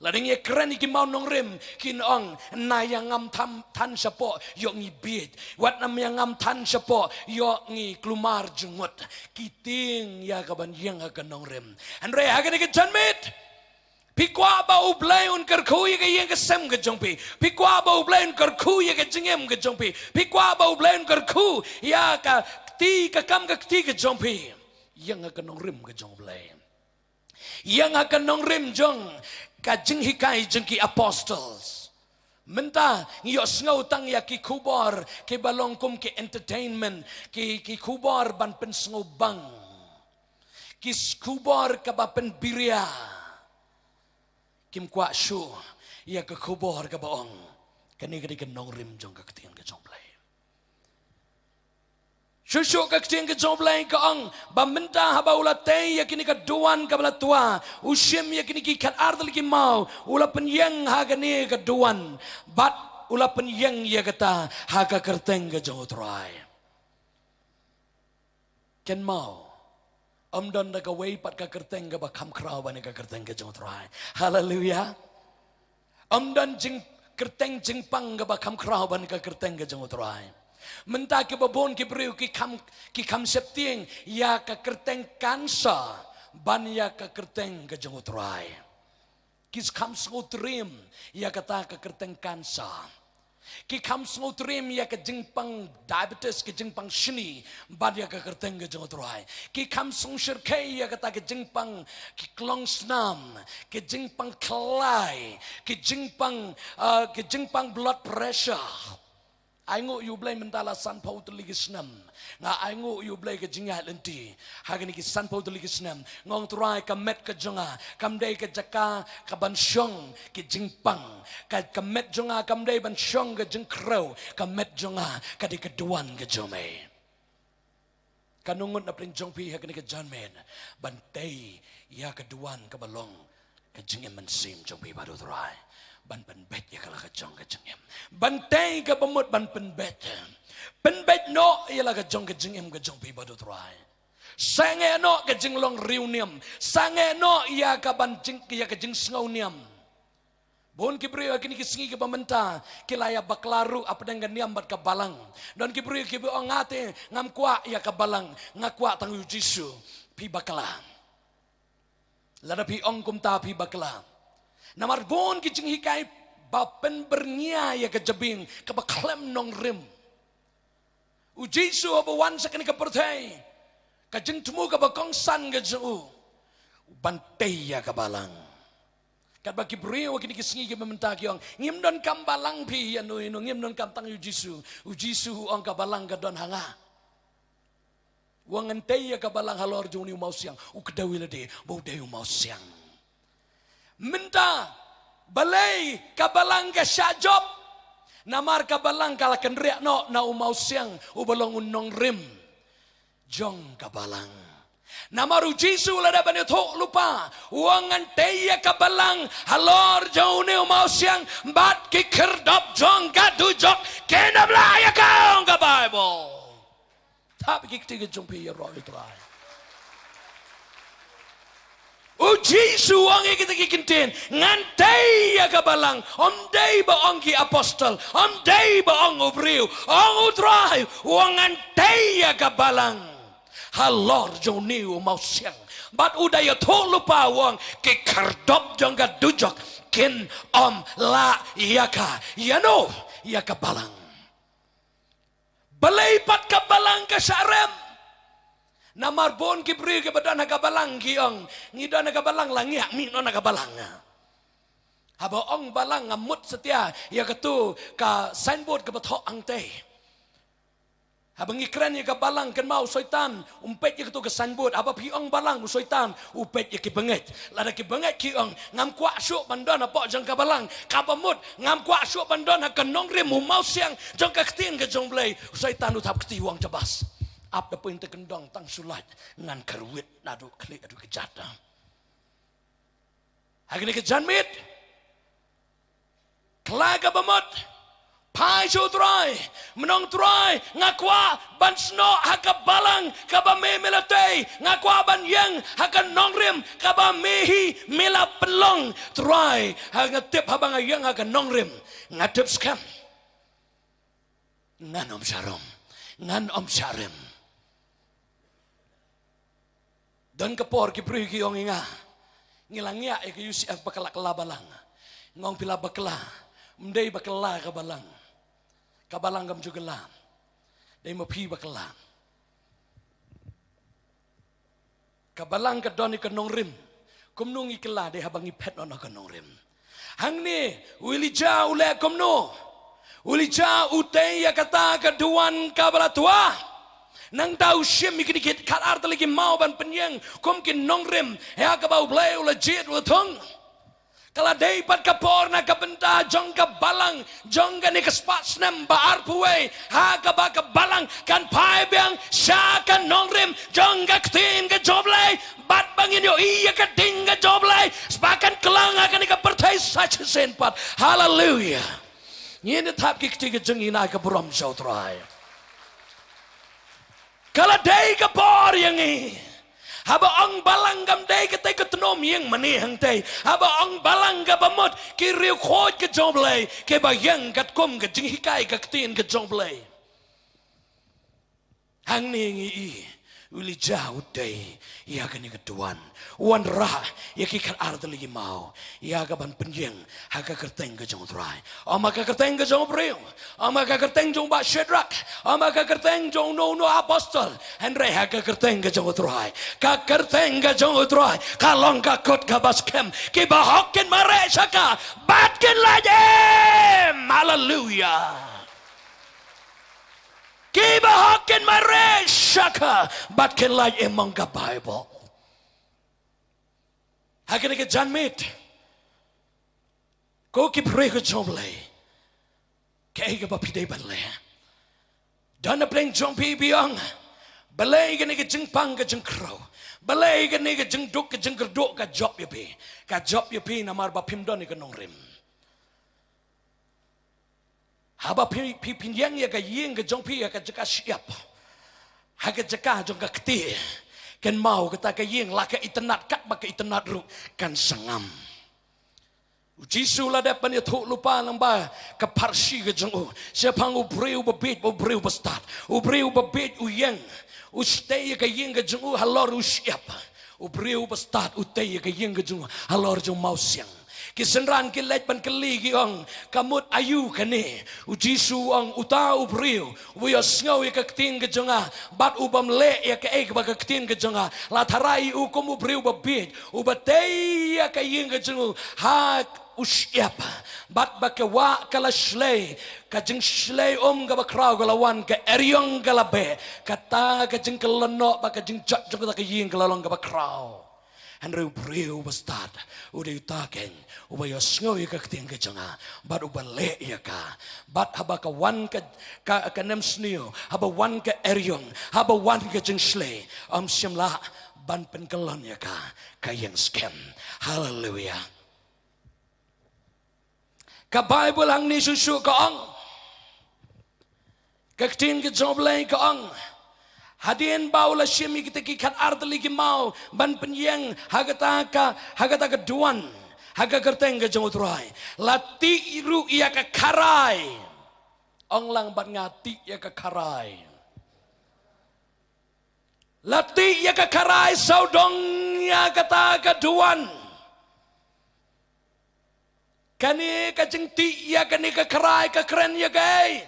Lada ngi ïakren ïa ki maw nongrim, kin ong, na ïa ngam tham than shapoh ïoh ngi bieit, wat nam ïa ngam than shapoh ïoh ngi klumar jngut. Ki tieng ïa ka ban ïeng ha ka nongrim. Hynrei ha kane ka janmiet, phi kwah ba U Blei un kyrkhu ïa ka ïing ka sem ka jong phi? Phi kwah ba U Blei un kyrkhu ïa ka jingim ka jong phi? Phi kwah ba U Blei un kyrkhu ïa ka kti, ka kam ka kti ka jong phi? Ïeng ha ka nongrim ka jong U Blei. Ïeng ha ka nongrim jong ka jinghikai jong ki apostles. Mynta ngi ïohsngew tang ïa ki khubor kiba long kum ki entertainment, ki, ki khubor ban pynsngewbang, ki s-, khubor kaba pynbiria. Kim kwah shuh ïa ka khubor kaba ong, kane ka dei ka nongrim jong ka ktien ka jong U Blei. Shuh shuh ka ktien ka jong U Blei ka ong ba mynta haba u la tei ïa kine ka duwan kaba la twa, u shim ïa kine ki khatar tylli ki maw, u la pynïeng ha kane ka duwan, bad u la pynïeng ïa kata ha ka kyrteng ka jong U Trai. Kynmaw, ym don da kawei pat ka kyrteng kaba kham khraw ban ïa ka kyrteng ka jong U Trai. Haleluia. Ym don jing, kyrteng jingpang kaba kham khraw ban ïa ka kyrteng ka jong U Trai. Mynta kiba bun ki briew ki kham, ki kham sheptieng ïa ka kyrteng cancer ban ïa ka kyrteng ka jong U Trai. Ki kham sngewtriem ïa kata ka kyrteng cancer. Ki kham sngewtriem ïa ka jingpang diabetes, ka jingpang shini, ban ïa ka kyrteng ka jong U Trai. Ki kham sngewshyrkhei ïa kata ka jingpang ki klong snam, ka jingpang khlai, ka jingpang, ah, ka jingpang blood pressure. Ainguh ïa U Blei mynta la sanphew tylli ki snem. Nga ainguh ïa U Blei ka jingïaid lynti. Ha kine ki sanphew tylli ki snem, nga ong Trai, ka met ka jong nga kam dei ka jaka ka ban shong ki jingpang. Ka, ka met jong nga kam dei ban shong ka jingkhrew. Ka met jong nga ka dei ka duwan ka jong me. Ka nongut na pdeng jong phi ha kane ka janmiet, ban tei ïa ka duwan kaba long ka jingim mynsiem jong phi bad U Trai. Ban pynbeit ïa ka la ka jong ka jingim. Ban tei kaba mut ban pynbeit. Pynbeit noh ïa la ka jong ka jingim ka jong phi bad U Trai. Sangeh noh ka jinglong riewniam. Sangeh noh ïa ka ban jing, ïa ka jingsngew niam. Bun ki briew ha kine ki sngi kiba mynta ki la ïa bakla ruh hapdeng ka niam bad ka balang. Don ki briew kiba ong nga te ngam kwah ïa ka balang, nga kwah tang U Jisu. Phi bakla. Lada phi ong kumta phi bakla. Namar bun ki jinghikai ba pynbyrngia ïa ka jabieng kaba khlem nongrim. U Jisu haba wan sha kane ka pyrthei, ka jingthmu kaba kongsan ka jong u, u ban tei ïa ka balang. Katba ki briew ha kine ki sngi kiba mynta ki ong, ngim donkam balang phi ïano ïano, ngim donkam, tang U Jisu. U Jisu u ong ka balang ka don ha nga. U ong ngan tei ïa ka balang halor jong une u mawsiang, u kdew ïa lade ba u dei u mawsiang. Mynta, balei ka balang ka shah jop? Namar ka balang ka la kynriah noh na u mawsiang uba long u nongrim jong ka balang. Namar U Jisu u la dep ban ïathuh lypa, u ong ngan tei ïa ka balang halor jong une u mawsiang, bad ki khyrdop jong ka dujok kin ym lah ïa ka, ong ka Baibl. Thap ki kti ka jong phi ïaroh ïa U Trai. U Jisu u ong ïa kita ki ktien, ngan tei ïa ka balang, ym dei ba ong ki apostol, ym dei ba ong u briew, ong U Trai, u ong ngan tei ïa ka balang halor jong une u mawsiang. Bad u da ïathuh lypa u ong ki khyrdop jong ka dujok kin ym lah ïa ka, ïano, ïa ka balang. Balei pat ka balang ka shah rem? Namar bun ki briew kiba don ha ka balang ki ong, ngi don ha ka balang, la ngi hap mih noh na ka balang. Haba ong balang, nga mut satia ïa katu ka signboard kaba thoh hangtei. Haba ngi kren ïa ka balang, kynmaw u Soitan um peit ïa katu ka signboard. Haba phi ong balang, u Soitan u peit ïa ki bangeit. Lada ki bangeit ki ong, ngam kwah shuh ban don hapoh jong ka balang, kaba mut ngam kwah shuh ban don ha ka nongrim u mawsiang jong ka ktien ka jong U Blei, u Soitan u thap kti, u ong, shabas, ap da pyn te kyndong tang shu lait, ngan kyrwit naduh khlieh haduh kjat. Ha kane ka janmiet, kylla kaba mut, phai sha U Trai, mynta, Trai, nga kwah ban snoh ha ka balang kaba me me la tei, nga kwah ban ïeng ha ka nongrim kaba me hi me la pynlong. Trai, ha, nga tip haba nga ïeng ha ka nongrim, nga tip skhem ngan ym shah rem, ngan ym shah rem. Don ka por ki briew ki ong ïa nga, ngi la ngiah ïa ka U C F ba ka la kylla balang. Nga ong, phi la bakla, ym dei ba kylla ka balang. Ka balang kam ju kylla, dei ma phi ba kylla. Ka balang ka don ïa ka nongrim. Kumno ngi kylla? Dei haba ngi phet noh na ka nongrim. Hangne u Elijah u leh kumno? U Elijah u tei ïa kata ka duwan kaba la twa. Nangta u shim ïa kine ki khatar tylli ki maw ban pynïeng kum ki nongrim ïa kaba U Blei u la jied, u la thung. Ka la dei pat ka por na ka bynta jong ka balang jong kane ka spah snem ba arphew wei, ha kaba ka balang kan phai biang sha ka nongrim jong ka ktien ka jong U Blei, bad ba ngin ïohi ïa ka ding ka jong U Blei, sha ba kan kylla ha kane ka pyrthei sa shisien pat. Haleluia. Ngin ïa thap ki kti ka jong ngi na ka burom sha U Trai. Ka la dei ka por ïa ngi. Haba ong balang, kam dei katei ka tnum ïing mane hangtei. Haba ong balang kaba mut ki riewkhuid ka jong U Blei kiba ïeng katkum ka jinghikai ka ktien ka jong U Blei. Hangne ngi i u Elijah u tei ïa kane ka duwan, u wanrah ïa ki khatar tylli ki maw ïa ka ban pynïeng ha ka kyrteng ka jong U Trai. Ym ha ka kyrteng ka jong u briew, ym ha ka kyrteng jong u Bah Shadrach, ym ha ka kyrteng jong uno uno apostol, hynrei ha ka kyrteng ka jong U Trai. Ka kyrteng ka jong U Trai ka long ka kot kaba skhem. Kiba hok kin mareh sha ka bad kin lait im. Haleluia. Kiba hok kin mareh sha ka bad kin lait im, ong ka Baibl. Ha kane ka janmiet, ko ki briew ka jong U Blei, kaei kaba phi dei ban leh? Don na pdeng jong phi, phi ong, balei kane ka jingpang ka jingkhraw, balei kane ka jingduk ka jingkyrduh ka jop ïa phi? Ka jop ïa phi namar ba phim don ïa ka nongrim. Haba phi, phi, phin ïeng ïa ka ïing ka jong phi ha ka jaka shyiap, ha ka jaka jong ka kti, kynmaw kata ka ïing la ka itynnad katba ka itynnad ruh kan sa ngam. U Jisu la dep ban ïathuh lypa lang bad ka pharshi ka jong u shaphang u briew ba bieit, u briew ba stad. U briew ba bieit u ïeng, u tei ïa ka ïing ka jong u halor u shyiap. U briew ba stad u tei ïa ka ïing ka jong u halor jong u mawsiang. Ki synran ki leit ban kylli, ki ong, ka mut aïu kane? U Jisu u ong, uta u briew uba ïohsngew ïa ka ktien ka jong nga bad u bym leh ïa kaei kaba ka ktien ka jong nga la tharai ïa u kum u briew ba bieit, uba tei ïa ka ïing ka jong u ha u shyiap, bad ba ka wah ka la shlei, ka jingshlei um kaba khraw ka la wan, ka eriong ka la beh, kata ka jingkyllon noh bad ka jingjot jong kata ka ïing ka la long kaba khraw. Hynrei u briew ba stad u dei uta keiñ uba ïohsngew ïa ka ktien ka jong nga bad uba leh ïa ka. Bad haba ka wan ka, ka, ka nemsniew, haba wan ka eriong, haba wan ka jingshlei, ym shym lah ban pynkyllon ïa ka, ka ïeng skhem. Haleluia. Ka Baibl hangne shuh shuh ka ong, ka ktien ka jong U Blei ka ong, hadien ba u la shim ïa kita ki khatar tylli ki maw ban pynïeng ha kata ka, ha kata ka duwan, ha ka kyrteng ka jong U Trai, la tih ruh ïa ka kharai. Ong lang bad nga, tih ïa ka kharai. La tih ïa ka kharai sawdong ïa kata ka duwan. Kane ka jingtih ïa kane ka kharai ka kren ïa kaei?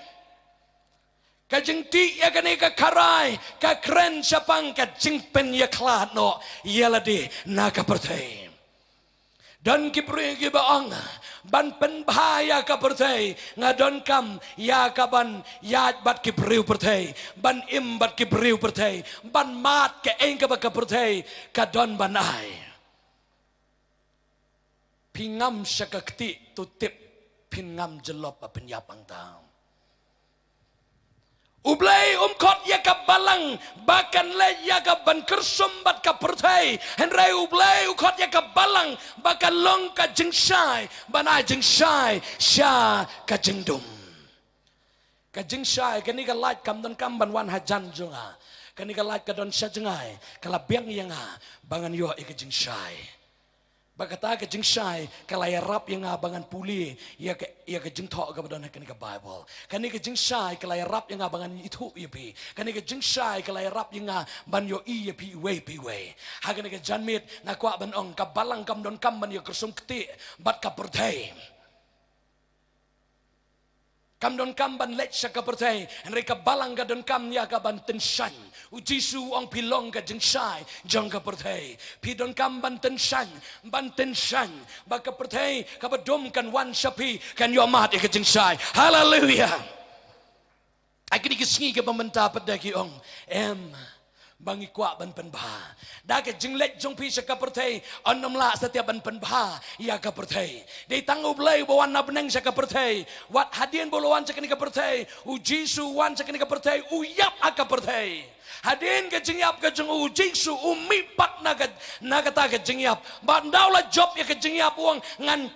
Ka jingtih ïa kane ka kharai ka kren shaphang ka jingpynïakhlad noh ïa lade na ka pyrthei. Don ki briew kiba ong, ban pynbha ïa ka pyrthei, nga donkam ïa kaban ïaid bad ki briew pyrthei, ban im bad ki briew pyrthei, ban mad kaei kaba ka pyrthei ka don ban ai. Phi ngam sha ka kti, to tip phin ngam jyllop ba pynïap hangta. U Blei um khot ïa ka balang ba kan leit ïa kaban kyrsum bad ka pyrthei. Hynrei U Blei u khot ïa ka balang ba kan long ka jingshai ban ai jingshai sha ka jingdum. Ka jingshai, kane ka light kam donkam ban wan hajan jong nga. Kane ka light ka don sha jngai, ka la biang ïa nga ba ngan ïoh ïa ka jingshai. Ba kata ka jingshai ka la ïarap ïa nga ba ngan pule ïa ka, ïa ka jingthoh kaba don ha kane ka Baibl. Kane ka jingshai ka la ïarap ïa nga ba ngan ithuh ïa phi. Kane ka jingshai ka la ïarap ïa nga ban ïohi ïa phi iwei pa iwei. Ha kane ka janmiet nga kwah ban ong, ka balang kam donkam ban ïa kyrsum kti bad ka pyrthei. Kam donkam ban leit sha ka pyrthei, hynrei ka balang ka donkam ïa kaban tyngshaiñ. U Jisu u ong, phi long ka jingshai jong ka pyrthei. Phi donkam ban tyngshaiñ, ban tyngshaiñ ba ka pyrthei kaba dum kan wan sha phi, kan ïoh mad ïa ka jingshai. Haleluia. Ha kine ki sngi kiba mynta pat da ki ong, em, ba ngi kwah ban pynbha. Da ka jingleit jong phi sha ka pyrthei, yn ym lah satia ban pynbha ïa ka pyrthei. Dei tang U Blei uba wan na bneng sha ka pyrthei. Wat hadien ba u la wan sha kane ka pyrthei, U Jisu u wan sha kane ka pyrthei, u ïap ha ka pyrthei. Hadien ka jingïap ka jong U Jisu, u mih pat na ka, na kata ka jingïap. Bad ynda u la jop ïa ka jingïap, u ong, ngan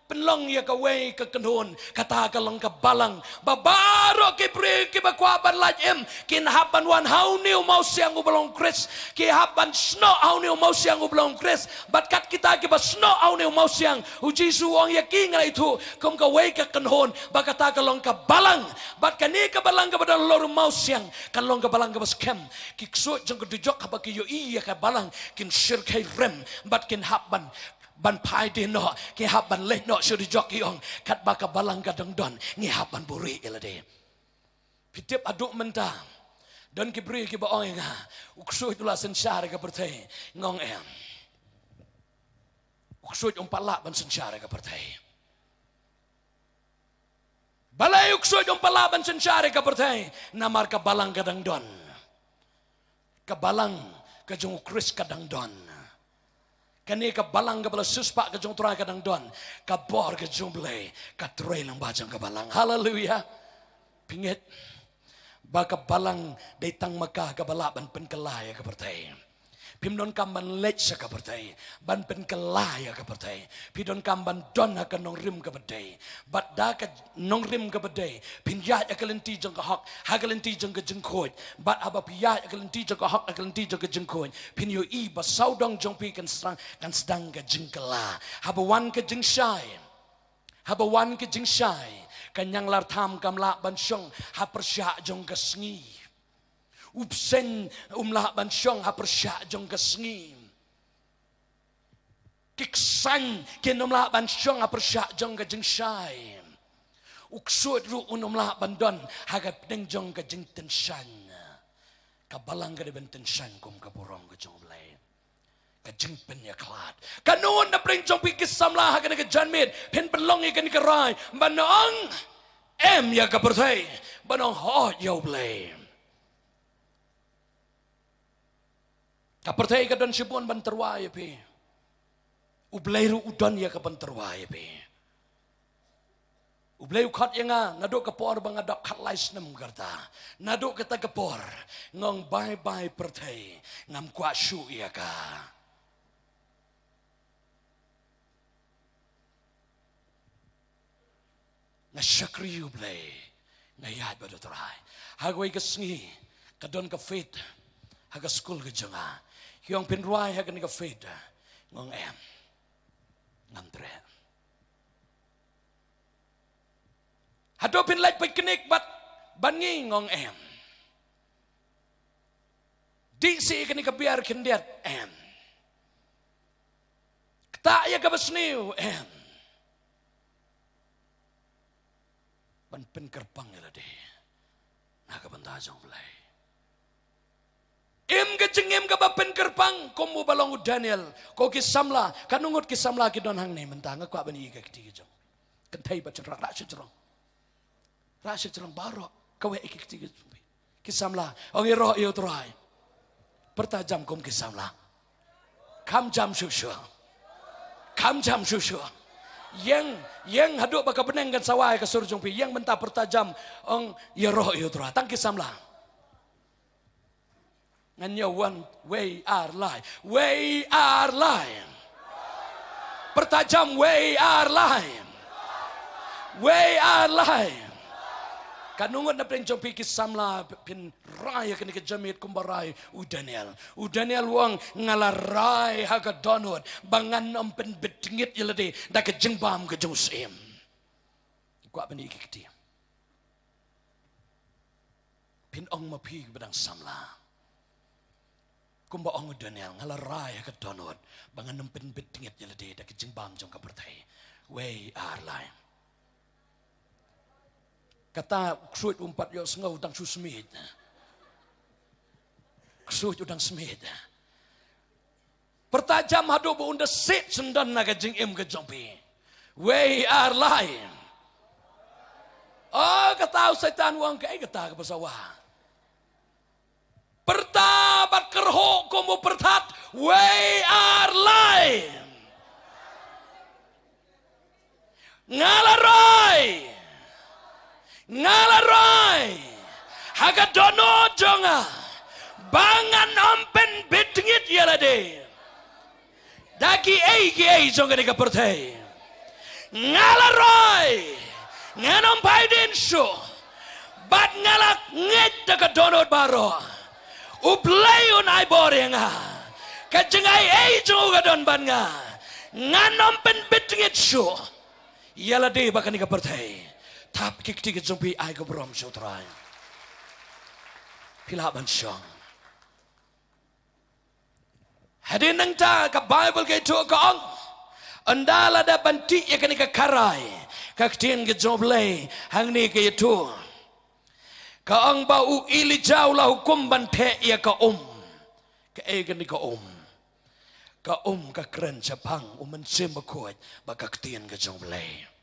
pynlong ïa kawei ka kynhun, kata ka long ka balang. Ba baroh ki briew kiba kwah ban lait im, kin hap ban wan ha une u mawsiang uba long Khrist. Ki hap ban snoh ha une u mawsiang uba long Khrist. Bad kat kita kiba snoh ha une u mawsiang, U Jisu u ong, ïa ki ngan ithuh kum kawei ka kynhun, ba kata ka long ka balang. Bad kane ka balang kaba don halor u mawsiang kan long ka balang kaba skhem. Ki ksuid jong ka dujok haba ki ïohi ïa ka balang kin shyrkhei rem bad kin hap ban ban phai dien noh, ki hap ban leit noh sha dujok, ki ong, katba ka balang ka dang don, ngi hap ban buhrieh ïa lade. Phi tip haduh mynta don ki briew kiba ong ïa nga, u ksuid u la synshar ïa ka pyrthei. Nga ong em. U ksuid um pat lah ban synshar ïa ka pyrthei. Balei u ksuid um pat lah ban synshar ïa ka pyrthei? Namar ka balang ka dang don. Ka balang ka jong U Khrist ka dang don. Kane ka balang kaba la siewspah ka jong U Trai ka dang don. Ka bor ka jong U Blei ka trei lyngba jong ka balang. Haleluia. Phi ngeit ba ka balang dei tang ma ka kaba lah ban pynkylla ïa ka pyrthei. Phim donkam ban leit sha ka pyrthei ban pynkylla ïa ka pyrthei. Phi donkam ban don ha ka nongrim kaba dei. Bad da ka nongrim kaba dei phin ïaid ha ka lynti jong ka hok, ha ka lynti jong ka jingkhuid. Bad haba phi ïaid ha ka lynti jong ka hok, ha ka lynti jong ka jingkhuid, phin ïohi ba sawdong jong phi kan sdang, kan sdang ka jingkylla. Haba wan ka jingshai, haba wan ka jingshai, ka ñianglartham kam lah ban shong ha pyrshah jong ka sngi. U bseiñ um lah ban shong ha pyrshah jong ka sngi. Ki ksain kin ym lah ban shong ha pyrshah jong ka jingshai. U ksuid ruh un ym lah ban don ha ka pdeng jong ka jingtyngshaiñ. Ka balang ka dei ban tyngshaiñ kum ka burom ka jong U Blei. Ka jingpynïakhlad. Katno na pdeng jong phi ki samla ha kane ka janmiet phin pynlong ïa kane ka rai ban ong em ïa ka pyrthei, ban ong hooid ïa U Blei. Ka pyrthei ka don shibun ban tyrwa ïa phi. U Blei ruh u don ïa ka ban tyrwa ïa phi. U Blei u khot ïa nga naduh ka por ba nga dap khatlai snem ka rta. Naduh kata ka por nga ong bye bye pyrthei, ngam kwah shuh ïa ka. Nga shakri U Blei, nga ïaid bad U Trai. Ha kawei ka sngi ka don ka fete ha ka skul ka jong nga. Ki ong phin rwai ha kane ka fete. Nga ong em, ngam treh. Hato phin leit picnic bad, bad ngi? Nga ong em. Dih seh ïa kane ka biar khyndiat? Em. Ktah ïa kaba sniew? Em. Ban pynkyrpang ïa lade. Na ka bynta jong U Blei. Im ka jingim kaba pynkyrpang kum uba long u Daniel. Ko ki samla, katno ngut ki samla ki don hangne mynta, nga kwah ban ïohi ka kti ka jong. Kynthei bad shynrang, rah shajrong. Rah shajrong baroh, kawei ïa ki kti ka jong phi. Ki samla, ong ïaroh ïa U Trai. Pyrta jam kum ki samla. Kham jam shuh shuh. Kham jam shuh shuh. Ïeng, ïeng haduh ba ka bneng kan sawa ïa ka sur jong phi. Ïeng mynta pyrta jam, ong ïaroh ïa U Trai. Tang ki samla. Ngan ïa wan, wei ar lai. Wei ar lai. Pyrta jam, wei ar lai. Wei ar lai. Katno ngut na pdeng jong phi ki samla phin rai ïa kane ka jingmut kumba rai u Daniel. U Daniel u ong nga la rai ha ka dohnud ba ngan ym pynbit ngit ïa lade da ka jingbam ka jong u syiem. Kwah ban ïohi ki kti. Phin ong ma phi ba dang samla. Kumba ong u Daniel, nga la rai ha ka dohnud ba ngan ym pynbit ngit ïa lade da ka jingbam jong ka pyrthei. Wei ar lai. Kata u ksuid um pat ïohsngew, u dang shu smiej. Ksuid u dang smiej. Pyrta jam haduh ba un da sied syndon na ka jingim ka jong phi. Wei ar lai. Oh, kata u Soitan u ong kaei kata kaba sawa. Pyrta bad kyrhuh kum u pyrthat, wei ar lai. Nga la rai. Nga la rai. Ha ka dohnud jong nga. Ba ngan ym pynbit ngit ïa lade. Da kiei kiei jong kane ka pyrthei. Nga la rai. Ngan ym phai dien shuh. Bad nga la ngeit da ka dohnud baroh. U Blei un ai bor ïa nga. Ka jingai ei jong u ka don bad nga. Ngan ym pynbit ngit shuh. Ïa lade bad kane ka pyrthei. Thap ki kti ka jong phi, ai ka burom sha U Trai. Phi lah ban shong. Hadien nangta ka Baibl ka ïathuh ka ong, ynda la dep ban tih ïa kane ka kharai, ka ktien ka jong U Blei hangne ka ïathuh. Ka ong ba u Elijah u la hukum ban theh ïa ka um. Kaei kane ka um? Ka um ka kren shaphang u Mynsiem Bakhuid bad ka ktien ka jong U Blei.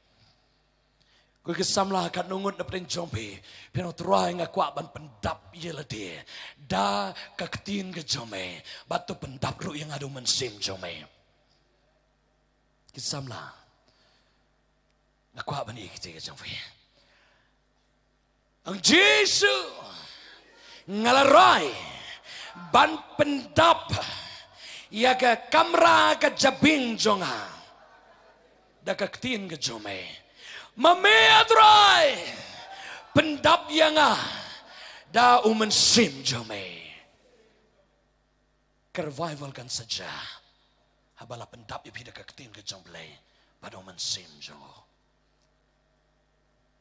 Ko ki samla, katno ngut na pdeng jong phi phin ong, Trai nga kwah ban pyndap ïa lade da ka ktien ka jong me, bad to pyndap ruh ïa nga da u Mynsiem jong me. Ki samla, nga kwah ban ïohi ki kti ka jong phi. Ong Jisu, nga la rai ban pyndap ïa ka kamra ka jabieng jong nga da ka ktien ka jong me. Ma me, ah Trai, pyndap ïa nga da u Mynsiem jong me. Ka revival kan sa jia haba la pyndap ïa phi da ka ktien ka jong U Blei bad u Mynsiem jong u.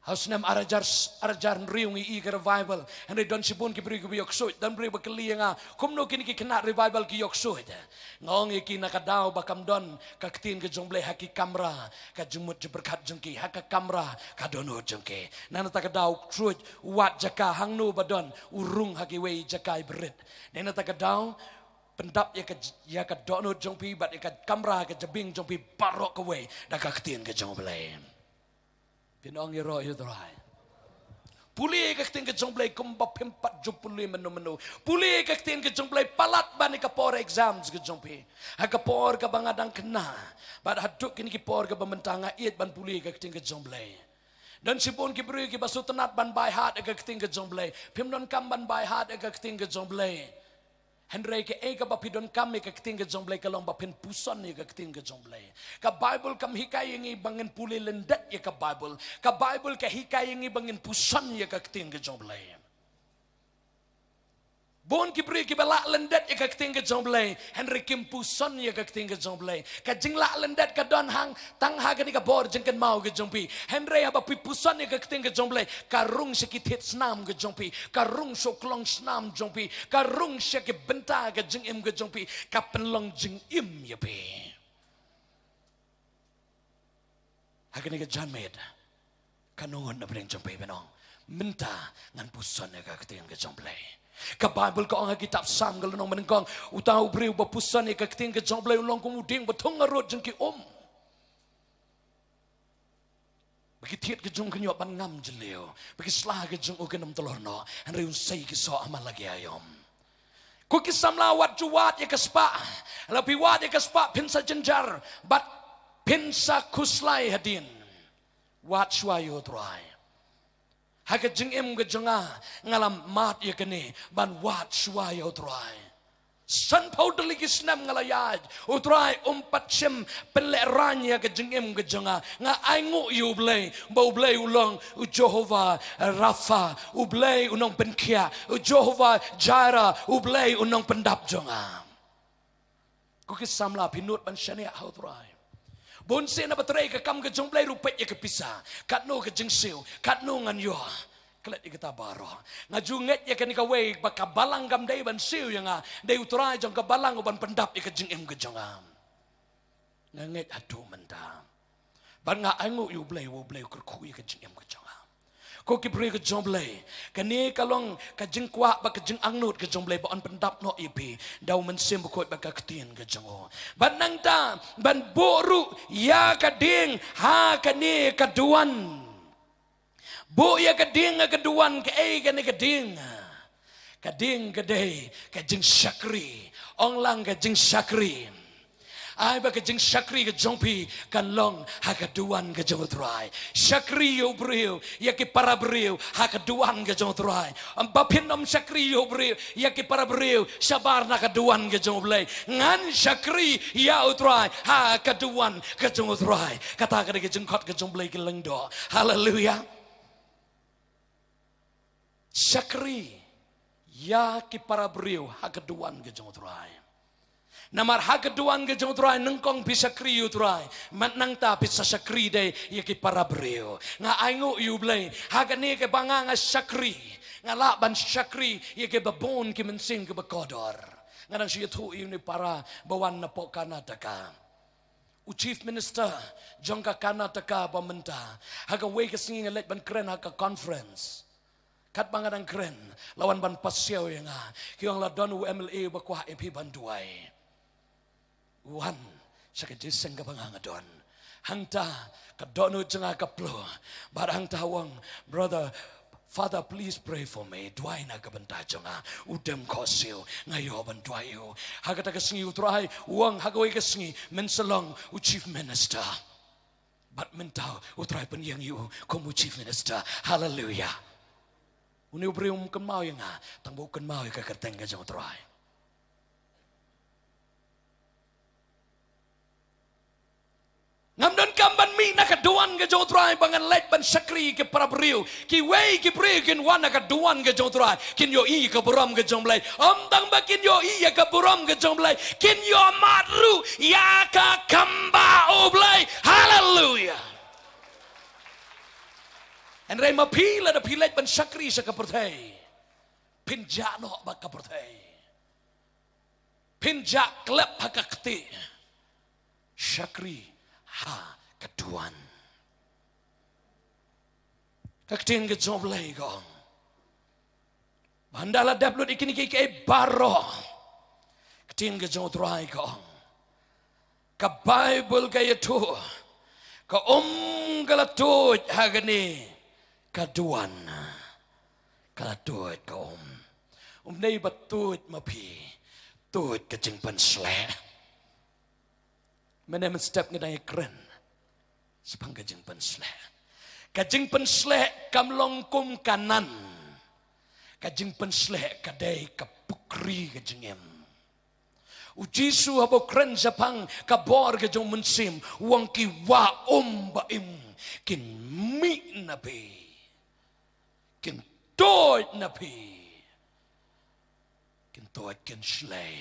Ha u snem ar hajar, ar hajar hynriew ngi ïohi ka revival. Hynrei don shibun ki briew kiba ïoh ksuid. Don briew ba kylli ïa nga, kumno kine ki khynnah revival ki ïoh ksuid? Nga ong ïa ki, na ka daw ba kam don ka ktien ka jong U Blei ha ki kamra ka jingmut jingpyrkhat jong ki, ha ka kamra ka dohnud jong ki. Na kata ka daw u ksuid u wad jaka, hangno ba don u rung ha kiwei jaka iba rit. Na kata ka daw pyndap ïa ka j-, ïa ka dohnud jong phi bad ïa ka kamra ka jabieng jong phi baroh kawei da ka ktien ka jong U Blei. Phin ong ïaroh ïa U Trai. Pule ïa ka ktien ka jong U Blei kumba phim pat ju pule mynno mynno. Pule ïa ka ktien ka jong U Blei palat ban ïa ka por exams ka jong phi. Ha ka por kaba nga dang khynnah bad haduh kine ki por kaba mynta nga ïeit ban pule ïa ka ktien ka jong U Blei. Don shibun ki briew kiba sngewtynnat ban by heart ïa ka ktien ka jong U Blei. Phim donkam ban by heart ïa ka ktien ka jong U Blei. Hynrei kaei kaba phi donkam ïa ka ktien ka jong U Blei ka long ba phin puson ïa ka ktien ka jong U Blei. Ka Baibl kam hikai ïa ngi ba ngin pule lyndet ïa ka Baibl. Ka Baibl ka hikai ïa ngi ba ngin puson ïa ka ktien ka jong U Blei. Bun ki briew kiba lah lyndet ïa ka ktien ka jong U Blei, hynrei kim puson ïa ka ktien ka jong U Blei. Ka jinglah lyndet ka don hangtang ha kane ka bor jingkynmaw ka jong phi. Hynrei haba phi puson ïa ka ktien ka jong U Blei, ka rung sha ki thied snam ka jong phi, ka rung sha u klong snam jong phi, ka rung sha ki bynta ka jingim ka jong phi, ka pynlong jingim ïa phi. Ha kane ka janmiet, katno ngut na pdeng jong phi phin ong, Mynta ngan puson ïa ka ktien ka jong Blei. Ka Baibl ka ong ha kitab Salm ka lynnong ba nyngkong, uta u briew ba puson ïa ka ktien ka jong Blei u long kum u dieng ba thung harud jong ki um. Ba ki thied ka jong u kan ïoh ban ngam jylliew, ba ki sla ka jong u kan ym tlor noh, hynrei un sei ki soh ha man la ki aïom. Ko ki samla, wat ju wad ïa ka spah. Lada phi wad ïa ka spah phin sa jynjar bad phin sa khuslai hadien. Wad shuwa ïa u Trai. Ha ka jingim ka jong nga, nga la mad ïa kane ban wad shuwa ïa u Trai. Sanphew tylli ki snem nga la ïaid, u Trai um pat shym pynlehraiñ ïa ka jingim ka jong nga. Nga ainguh ïa u Blei, ba u Blei u long u Jehovah Rapha, u Blei u nongpynkhiah, u Jehovah Jireh, u Blei u nongpyndap jong nga. Ko ki samla, phi nud ban shaniah ha u Trai. Bun sien haba trei ka kam ka jong u Blei ruh peit ïa ka pisa. Katno ka jingsiew, katno ngan ïoh. Klet ïa kata baroh. Nga ju ngeit ïa kane kawei ba ka balang kam dei ban siew ïa nga. Dei u Trai jong ka balang uban pyndap ïa ka jingim ka jong nga. Nga ngeit haduh mynta. Bad nga ainguh ïa u Blei, u Blei u kyrkhu ïa ka jingim ka jong nga. Ko ki briew ka jong u Blei, kane ka long ka jingkwah bad ka jingangnud ka jong u Blei ba un pyndap noh ïa phi da u Mynsiem Bakhuid bad ka ktien ka jong u. Bad nangta ban buh ruh ïa ka dieng ha kane ka duwan. Buh ïa ka dieng ha ka duwan. Kaei kane ka dieng? Ka dieng ka dei ka jingshakri. Ong lang, ka jingshakri. Ai ba ka jingshakri ka jong phi kan long ha ka duwan ka jong u Trai. Shakri ïa u briew, ïa ki para briew ha ka duwan ka jong u Trai. Ym ba phin ym shakri ïa u briew, ïa ki para briew shabar na ka duwan ka jong u Blei. Ngan shakri ïa u Trai ha ka duwan ka jong u Trai. Kata ka dei ka jingkhot ka jong u Blei, ki lyngdoh. Haleluia. Shakri ïa ki para briew ha ka duwan ka jong u Trai. Namar ha ka duwan ka jong u Trai, nyngkong phi shakri ïa u Trai, bad nangta phi sa shakri de ïa ki para briew. Nga ainguh ïa u Blei, ha kane kaba nga, nga shakri, nga lah ban shakri ïa kiba bun ki mynsiem kiba kordor. Nga dang shu ïathuh ïa une u para ba wan napoh Karnataka. U Chief Minister jong ka Karnataka ba mynta. Ha kawei ka sngi nga leit ban kren ha ka conference. Katba nga dang kren, la wan ban pasiaw ïa nga. Ki ong, la don u M L A ba kwah ïa phi ban duwai. Wan sha ka jingïaseng kaba nga, nga don. Hangta ka dohnud jong nga ka plung. Bad hangta u ong, brother, Father, please pray for me. Duwai na ka bynta jong nga. U dem khohsiew, nga ïoh ban duwai ïa u. Ha kata ka sngi u Trai u ong ha kawei ka sngi, men sa long u Chief Minister. Bad mynta u Trai pynïeng ïa u kum u Chief Minister. Haleluia. Une u briew um kynmaw ïa nga, tang ba u kynmaw ïa ka kyrteng ka jong u Trai. Ngam donkam ban mih na ka duwan ka jong u Trai ba ngan leit ban shakri ïa ki para briew. Kiwei ki briew kin wan na ka duwan ka jong u Trai, kin ïohi ïa ka burom ka jong u Blei. Ym tang ba kin ïohi ïa ka burom ka jong u Blei, kin ïohmad ruh ïa ka kam bad u Blei. Haleluia. Hynrei ma phi, lada phi leit ban shakri sha ka pyrthei, phin jah noh bad ka pyrthei. Phin jah klep ha ka ktieh. Shakri ha ka duwan. Ka ktien ka jong u Blei ka ong, ba ynda la dep lut ïa kine kiei kiei baroh, ka ktien ka jong u Trai ka ong, ka Baibl ka ïathuh, ka um ka la tuid ha kane ka duwan. Ka la tuid ka um. Um dei ba tuid ma phi, tuid ka jingpynsleh. Mynne mynstep nga dang ïa kren shaphang ka jingpynsleh. Ka jingpynsleh kam long kum Kanan. Ka jingpynsleh ka dei ka pukri ka jingim. U Jisu haba u kren shaphang ka bor ka jong u Mynsiem, u ong, ki wah um ba im kin mih na phi. Kin tuid na phi. Kin tuid, kin shlei.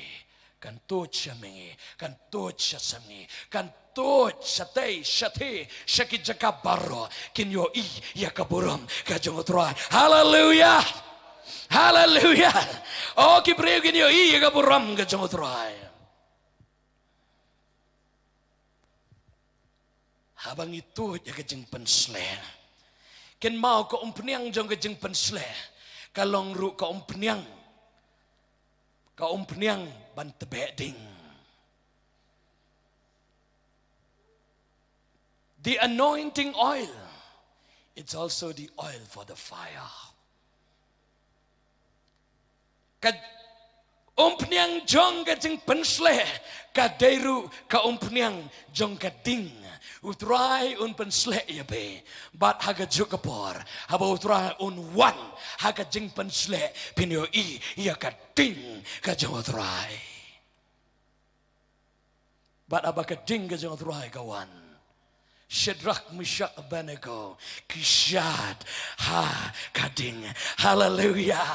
Kan tuid sha mihngi, kan tuid sha samngi, kan tuid shatei shathie, sha ki jaka baroh, kin ïohi ïa ka burom ka jong u Trai. Haleluia. Haleluia. O ki briew, kin ïohi ïa ka burom ka jong u Trai. Haba ngi tuid ïa ka jingpynsleh, Kynmaw, ka umphniang jong ka jingpynshlur ka long ruh ka umphniang, ka umphniang ban tbeh ding. The anointing oil, it's also the oil for the fire. Ka umphniang jong ka jingpynshlur ka dei ruh ka umphniang jong ka ding. U Trai un pynshlur ïa phi, bad ha kajuh ka por haba U Trai un wan ha ka jingpynshlur, phin ïohi ïa ka ding ka jong U Trai. Bad haba ka ding ka jong U Trai ka wan, Shadrach, Meshach, Abednego ki shad ha ka ding. Haleluia.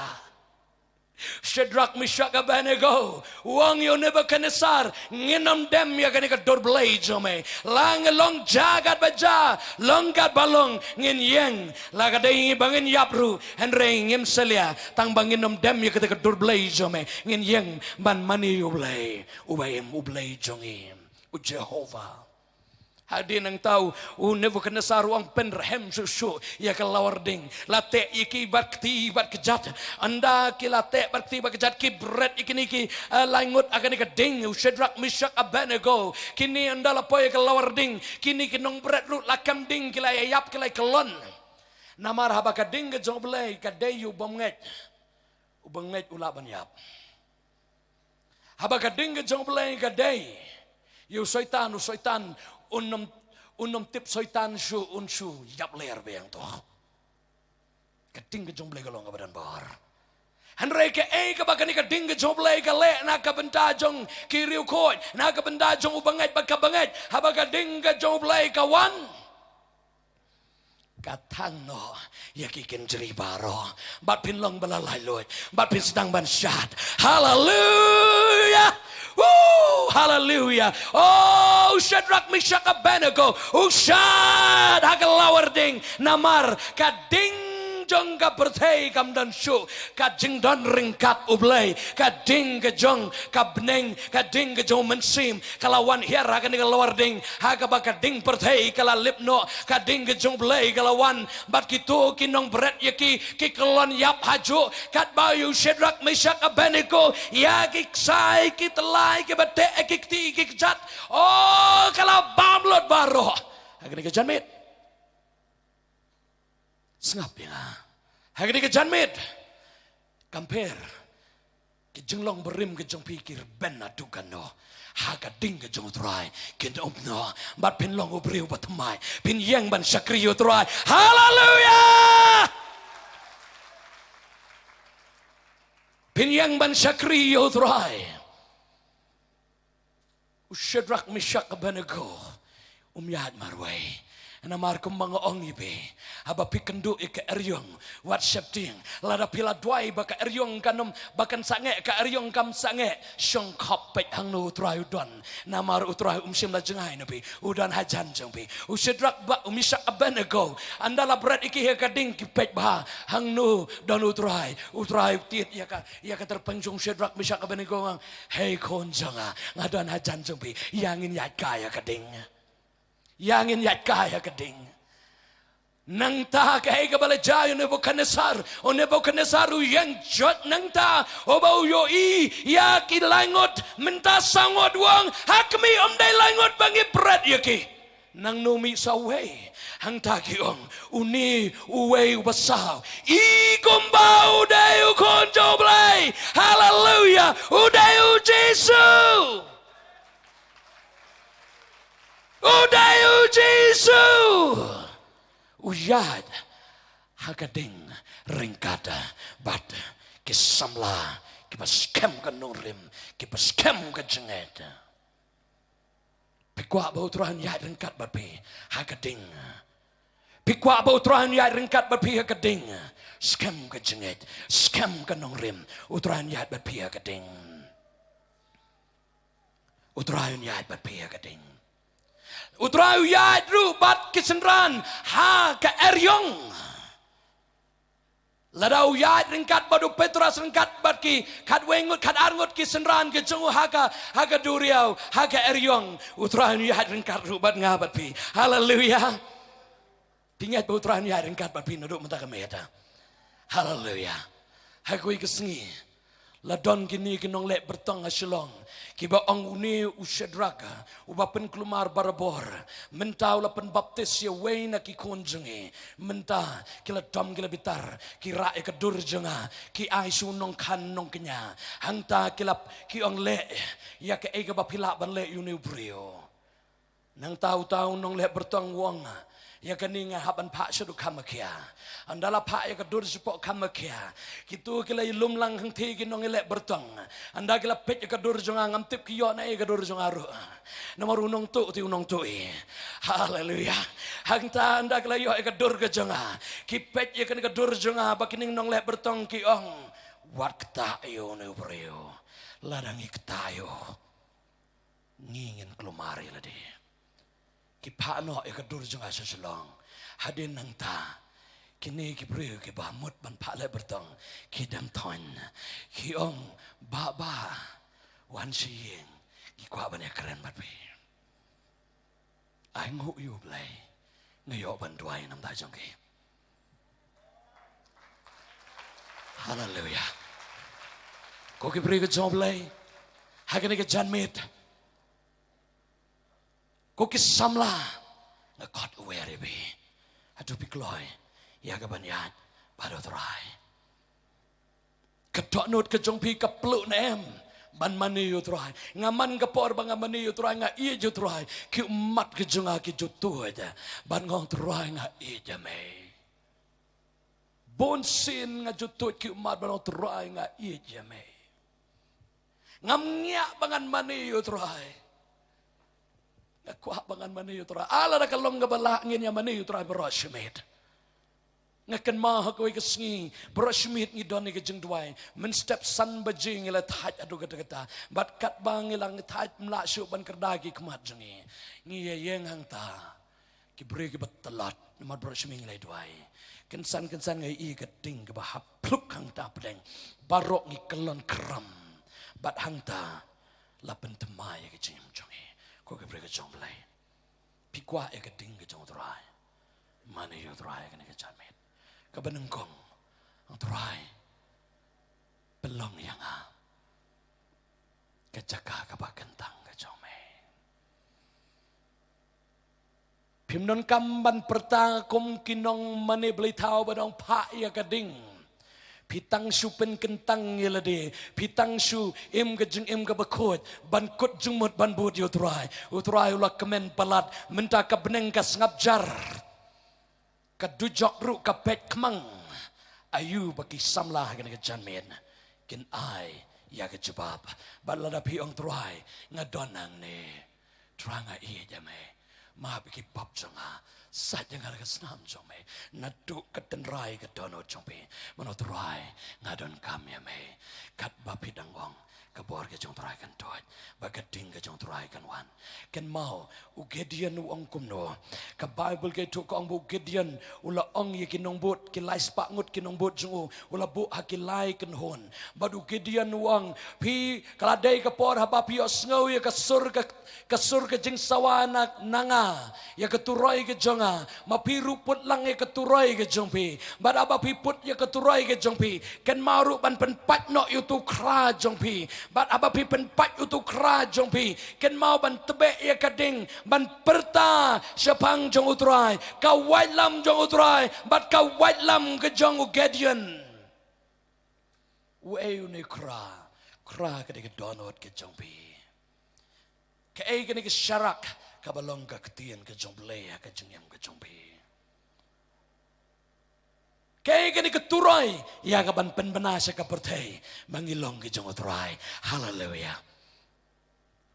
Shadrach, Meshach, Abednego u ong ïa u Nebuchadnezzar, ngin ym dem ïa kane ka dur blei jong me. La nga long jaka ba ja, long katba long, ngin ïeng. La ka dei ba ngin ïap ruh, hynrei ngim salia tang ba ngin ym dem ïa kata ka dur blei jong me. Ngin ïeng ban mane ïa U Blei uba im, U Blei jong ngi, U Jehobah. Hadien nangta u Nebuchadnezzar u ong, pynrhem shuh shuh ïa ka lawar ding. La teh ïa ki bad kti bad kjat. Ynda ki la teh bad kti bad kjat, ki bret ïa kine ki, eh, lai ngut ha kane ka ding, u Shadrach, Meshach, Abednego. Kine ynda la poi ïa ka lawar ding, kine ki nongbret ruh la kem ding, ki la ïap, ki la kyllon. Namar haba ka ding ka jong U Blei ka dei ïa u bymngeit, u bymngeit u lah ban ïap. Haba ka ding ka jong U Blei ka dei ïa u Soitan, u Soitan un ym, un ym tip Soitan shuh, un shu ïap ler biang to. Ka ding ka jong U Blei ka long kaba don bor. Hynrei kaei kaba kane ka ding ka jong U Blei ka leh na ka bynta jong ki riewkhuid, na ka bynta jong u bangeit bad ka bangeit, haba ka ding ka jong U Blei ka wan, ka thang noh ïa ki kynjri baroh. Bad phin long ba la laitluid, bad phin sdang ban shad. Haleluia. Woo! Haleluia. Oh, Shadrach, Meshach, Abednego u shad ha ka lawar ding. Namar ka ding jong ka pyrthei kam don shuh ka jingdon ryngkat U Blei. Ka ding ka jong ka bneng, ka ding ka jong u mynsiem ka la wan hiar ha kane ka lawar ding, ha kaba ka ding pyrthei ka la lip noh, ka ding ka jong U Blei ka la wan. Bad kito ki nongbret ïa ki, ki kyllon ïap hajuh, katba ïa u Shadrach, Meshach, Abednego, ïa ki ksai ki tyllai kiba teh, ki kti ki kjat, oh, ka la bam lut baroh. Ha kane ka janmiet, sngap ïa nga, ha kane ka janmiet, kam pher, ki jinglong barim ki jong phi ki rben naduh katno? Ha ka ding ka jong U Trai kin ym noh. Bad phin long u briew ba thymmai, phin ïeng ban shakri ïa U Trai. Haleluia. Phin ïeng ban shakri ïa U Trai. U Shadrach, Meshach, Abednego um ïaid marwei. Namar kumba nga ong ïa phi, haba phi kynduh ïa ka eriong, wat sheptieng. Lada phi la duwai ba ka eriong kan ym, ba kan sangeh, ka eriong kam sangeh, shong khop, peit hangno U Trai u don. Namar U Trai um shym la jngai na phi, u don hajan jong phi. U Shadrach, ba u Meshach, Abednego, ynda la bret ïa ki ha ka ding, ki peit bha hangno don U Trai. U Trai u tied ïa ka, ïa ka tyrpeng jong u Shadrach, Meshach, Abednego, u ong, hei khun jong nga, nga don hajan jong phi, ïa ngin ïaid kai ha ka ding. Ïa ngin ïaid kai ha ka ding. Nangta kaei kaba la jia ïa u Nebuchadnezzar? U Nebuchadnezzar u ïeng jot nangta, uba u ïohi ïa ki laingut, mynta saw ngut, u ong, ha khmih, ym dei laingut ba ngi bret ïa ki. Nangno mih sa uwei? Hangta ki ong, une uwei uba saw. I kumba u dei u Khun jong U Blei. Haleluia. U dei U Jisu. U dei U Jisu. U ïaid ha ka ding ryngkat bad ki samla kiba skhem ka nongrim, kiba skhem ka jingngeit. Phi kwah ba U Trai un ïaid ryngkat bad phi ha ka ding? Phi kwah ba U Trai un ïaid ryngkat bad phi ha ka ding? Skhem ka jingngeit, skhem ka nongrim, U Trai un ïaid bad phi ha ka ding. U Trai un ïaid bad phi ha ka ding. U Trai u ïaid ruh bad ki synran ha ka eriong. Lada u ïaid ryngkat bad u Petros, ryngkat bad ki khatwei ngut, khatar ngut ki synran ki jong u ha ka, ha ka duriaw, ha ka eriong, U Trai un ïaid ryngkat ruh bad nga bad phi. Haleluia. Phi ngeit ba U Trai un ïaid ryngkat bad phi naduh mynta ka miet? Haleluya. Ha kawei ka sngi la don kine ki nongleh byrtong ha Shillong kiba ong, une u Shadrak uba pynkulmar barabor, mynta u la pynbaptis ïa uwei na ki khun jong ngi. Mynta ki la dom, ki la bitar, ki rah ïa ka dur jong nga, ki ai sha u nongkhan nongkñia. Hangta ki la, ki ong, leh ïa kaei kaba phi lah ban leh ïa une u briew. Nangta uta u nongleh byrtong u ong, ïa kane nga hap ban phah shaduh Kamakhia. Ynda la phah ïa ka dur shapoh Kamakhia, kito ki la ïalum lang hangtei ki nongleh byrtong. Ynda ki la peit ïa ka dur jong nga, ngam tip ki ïoh naei ïa ka dur jong nga ruh. Namar u nongtuh te u nongtuh hi. Haleluya. Hangta ynda ki la ïoh ïa ka dur ka jong nga, ki peit ïa kane ka dur jong nga, ba kine ki nongleh byrtong ki ong, wat ktah ïa une u briew. Lada ngi ktah ïa u, ngi ngin kulmar ïa lade. Ki phah noh ïa ka dur jong nga sha Shillong. Hadien nangta, kine ki briew kiba mut ban phah leh byrtong ki dang thon. Ki ong, Bah, Bah, wan sha ïing, ngi kwah ban ïakren bad phi. Ai nguh ïa U Blei, nga ïoh ban duwai namar jong ki. Haleluya. Ko ki briew ki jong U Blei, ha kane ka janmiet, ko ki samla, nga khot wer ïa phi. Hato phi kloi ïa ka ban ïaid bad U Trai? Ka dohnud ka jong phi ka pluh ne em ban mane ïa U Trai? Nga man ka por ba nga mane ïa U Trai, nga ïeit ïa U Trai, ki ummat ka jong nga ki ju tuid ban ong, Trai, nga ïeit ïa me. Bun sien nga ju tuid ki ummat ban ong, Trai, nga ïeit ïa me. Ngam ngiah ba ngan mane ïa U Trai. Nga kwah ba ngan mane ïa U Trai. Ah, lada ka long kaba lah, ngin ïa mane ïa U Trai baroh shi miet. Nga kynmaw ha kawei ka sngi, baroh shi miet ngi don ïa ka jingduwai. Mynstep san baje ngi la thait haduh katta katta. Bad katba ngi la thait, ym lah shuh ban kyrda ki khmat jong ngi. Ngi ïa ïeng hangta, ki briew kiba tlot, namar baroh shi miet ngi la duwai. Kynsan kynsan nga ïohi ka ding kaba hap phluk hangta pdeng. Baroh ngi kyllon khram. Bad hangta la pynthymmai ïa ka jingim jong ngi. Ko ki briew ki jong U Blei, phi kwah ïa ka ding ka jong U Trai? Mane ïa U Trai kane ka janmiet. Kaba nyngkong, ong, Trai, pynlong ïa nga ka jaka kaba kyntang ka jong me. Phim donkam ban pyrta kum ki nongmane blei thaw ba dang phah ïa ka ding. Phi tang shu pynkyntang ïa lade, phi tang shu im ka jingim kaba khuid ban kut jingmut ban bud ïa U Trai. U Trai u la kmen palat, mynta ka bneng ka sngap jar. Ka dujok ruh ka peit khmang. Aïu ba ki samla ha kane ka janmiet kin ai ïa ka jubab? Bad lada phi ong, Trai, nga don hangne, Trai, nga ïeit ïa me. Map ïa ki pop jong nga, sait ïa nga da ka snam jong me. Naduh ka tynrai ka dohnud jong phi, mano, Trai, nga donkam ïa me. Katba phi dang ong, ka bor ka jong U Trai kan tuid, bad ka ding ka jong U Trai kan wan. Kynmaw, u Gideon u ong kumno? Ka Baibl ka ïathuh ka ong ba u Gideon u la ong ïa ki nongbud, ki lai spah ngut ki nongbud jong u, u la buh ha ki lai kynhun. Bad u Gideon u ong, phi, ka la dei ka por haba phi ïohsngew ïa ka sur ka, ka sur ka jingsawa na, na nga, ïa ka turoi ka jong nga, ma phi ruh put lang ïa ka turoi ka jong phi. Bad haba phi put ïa ka turoi ka jong phi, kynmaw ruh ban pynpait noh ïa utu u khra jong phi. Bad haba phi pynpait ïa utu u khra jong phi, kynmaw ban tbeh ïa ka ding ban pyrta shaphang jong U Trai. Ka waitlam jong U Trai bad ka waitlam ka jong u Gideon. Uei une u khra? Khra ka dei ka dohnud ka jong phi. Kaei kane ka sharak kaba long ka ktien ka jong U Blei ha ka jingim ka jong phi? Kaei kane ka turoi ïa kaban pynbna sha ka pyrthei ba ngi long ki jong U Trai? Haleluya.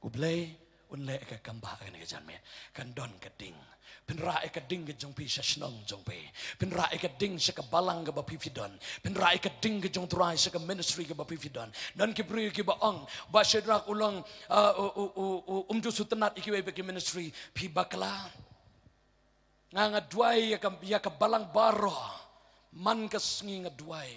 U Blei un leh ïa ka kambah kane ka janmiet. Kan don ka ding. Pynrah ïa ka ding ka jong phi sha shnong jong phi. Pynrah ïa ka ding sha ka balang kaba phi phi don. Pynrah ïa ka ding ka jong U Trai sha ka ministry kaba phi phi don. Don ki briew kiba ong, Bah Shadrak u long, uh, u, u, u, u, um ju sngewtynnat ïa kiwei pat ki ministry. Phi bakla. Nga, nga duwai ïa ka, ïa ka balang baroh. Man ka sngi nga duwai.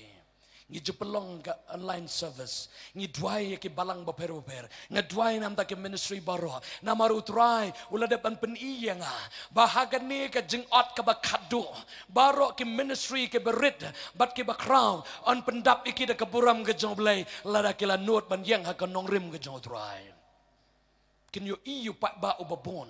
Ngi ju pynlong ka online service. Ngi duwai ïa ki balang bapher bapher. Nga duwai namar ki ministry baroh. Namar u Trai u la dep ban pyni ïa nga ba ha kane ka jingot kaba khadduh, baroh ki ministry kiba rit bad kiba khraw yn pyndap ïa ki da ka burom ka jong U Blei, lada ki la nud ban ïeng ha ka nongrim ka jong u Trai. Kin ïohi ïa u paidbah uba bun.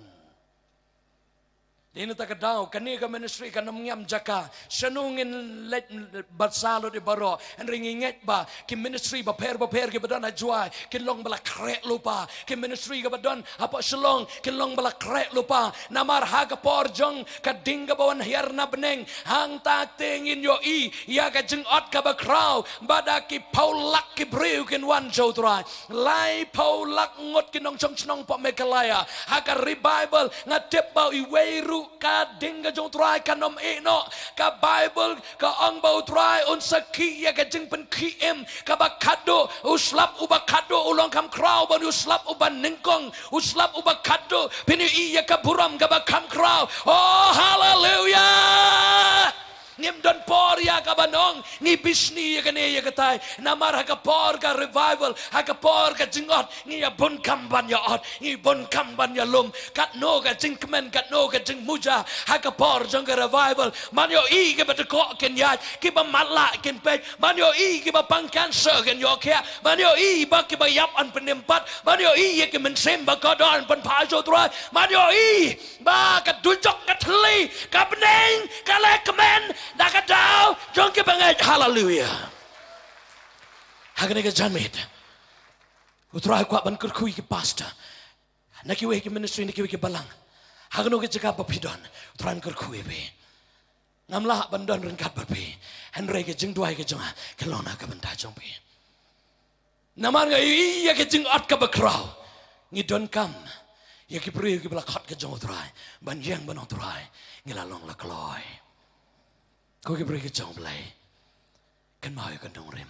Dei na kata ka daw, kane ka ministry kan ym ngiam jaka. Shano ngin leit bad sa lut ïa baroh? Hynrei ngi ngeit ba ki ministry bapher bapher kiba don ha Jowai kin long ba la khreh lypa. Ki ministry kiba don hapoh Shillong kin long ba la khreh lypa. Namar ha ka por jong ka ding kaba wan hiar na bneng, hangta te ngin ïohi ïa ka jingot kaba khraw, ba da ki phew lak ki briew kin wan sha u Trai. Laiphew lak ngut ki nongshong shnong hapoh Meghalaya. Ha ka revival, nga tip ba iwei ruh ka ding ka jong u Trai kan ym ïeh noh. Ka Bible ka ong ba u Trai un sakhi ïa ka jingpynkhih im kaba khadduh. U slap uba khadduh u long kham khraw ban u slap uba nyngkong. U slap uba khadduh, phin ïohi ïa ka burom kaba kham khraw. Oh, haleluya! Ngim don por ïa kaba ong ngi bishni ïa kane ïa katai. Namar ha ka por ka revival, ha ka por ka jingot, ngi ïa bun kam ban ïa ot, ngi bun kam ban ïa lum. Katno ka jingkmen, katno ka jingmuja ha ka por jong ka revival. Man ïohi kiba dkoh kin ïaid, kiba matlah kin peit. Man ïohi kiba pang cancer kin ïoh khiah. Man ïohi ba kiba ïap yn pynim pat. Man ïohi ïa ki mynsiem ba kordor yn pynphai sha u Trai. Man ïohi ba ka dujok ka thylli, ka bneng ka la kmen da ka daw jong ki bangeit. Haleluya. Ha kane ka janmiet u Trai u kwah ban kyrkhu ïa ki pastor, na kiwei ki ministry, na kiwei ki balang. Ha kano ka jaka ba phi don, u Trai un kyrkhu ïa phi. Ngam lah ban don ryngkat bad phi, hynrei ka jingduwai ka jong nga kan long na ka bynta jong phi. Namar nga ïohi ïa ka jingot kaba khraw. Ngi donkam ïa ki briew kiba la khot ka jong u Trai ban ïeng ban ong, Trai, ngi la long la kloi. Ko ki briew ka jong u Blei, kynmaw ïa ka nongrim.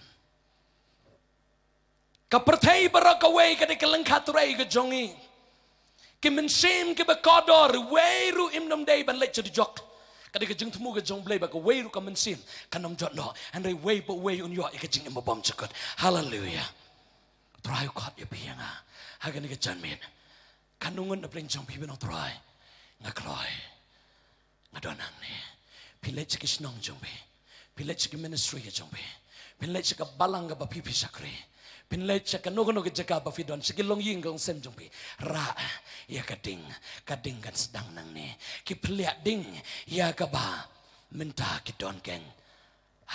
Ka pyrthei baroh kawei ka dei ka lyngkha trei ka jong ngi. Ki mynsiem kiba kordor, wei ruh im nym dei ban leit sha dujok. Ka dei ka jingthmu ka jong u Blei ba kawei ruh ka mynsiem kan ym jot noh, hynrei wei pa wei un ïoh ïa ka jingim ba bymjukut. Haleluya. Trai u khot ïa phi ïa nga ha kane ka janmiet. Katno ngut na pdeng jong phi ban ong, Trai, nga kloi, nga don hangne. Phi leit sha ki shnong jong phi, phi leit sha ki ministry ka jong phi, phi leit sha ka balang kaba phi phi shakri, phi leit sha kano kano ka jaka ba phi don, sha ki longïing ka longsem jong phi. Rah ïa ka ding, ka ding kan sdang nangne. Ki pynleit ding ïa kaba mynta ki don keiñ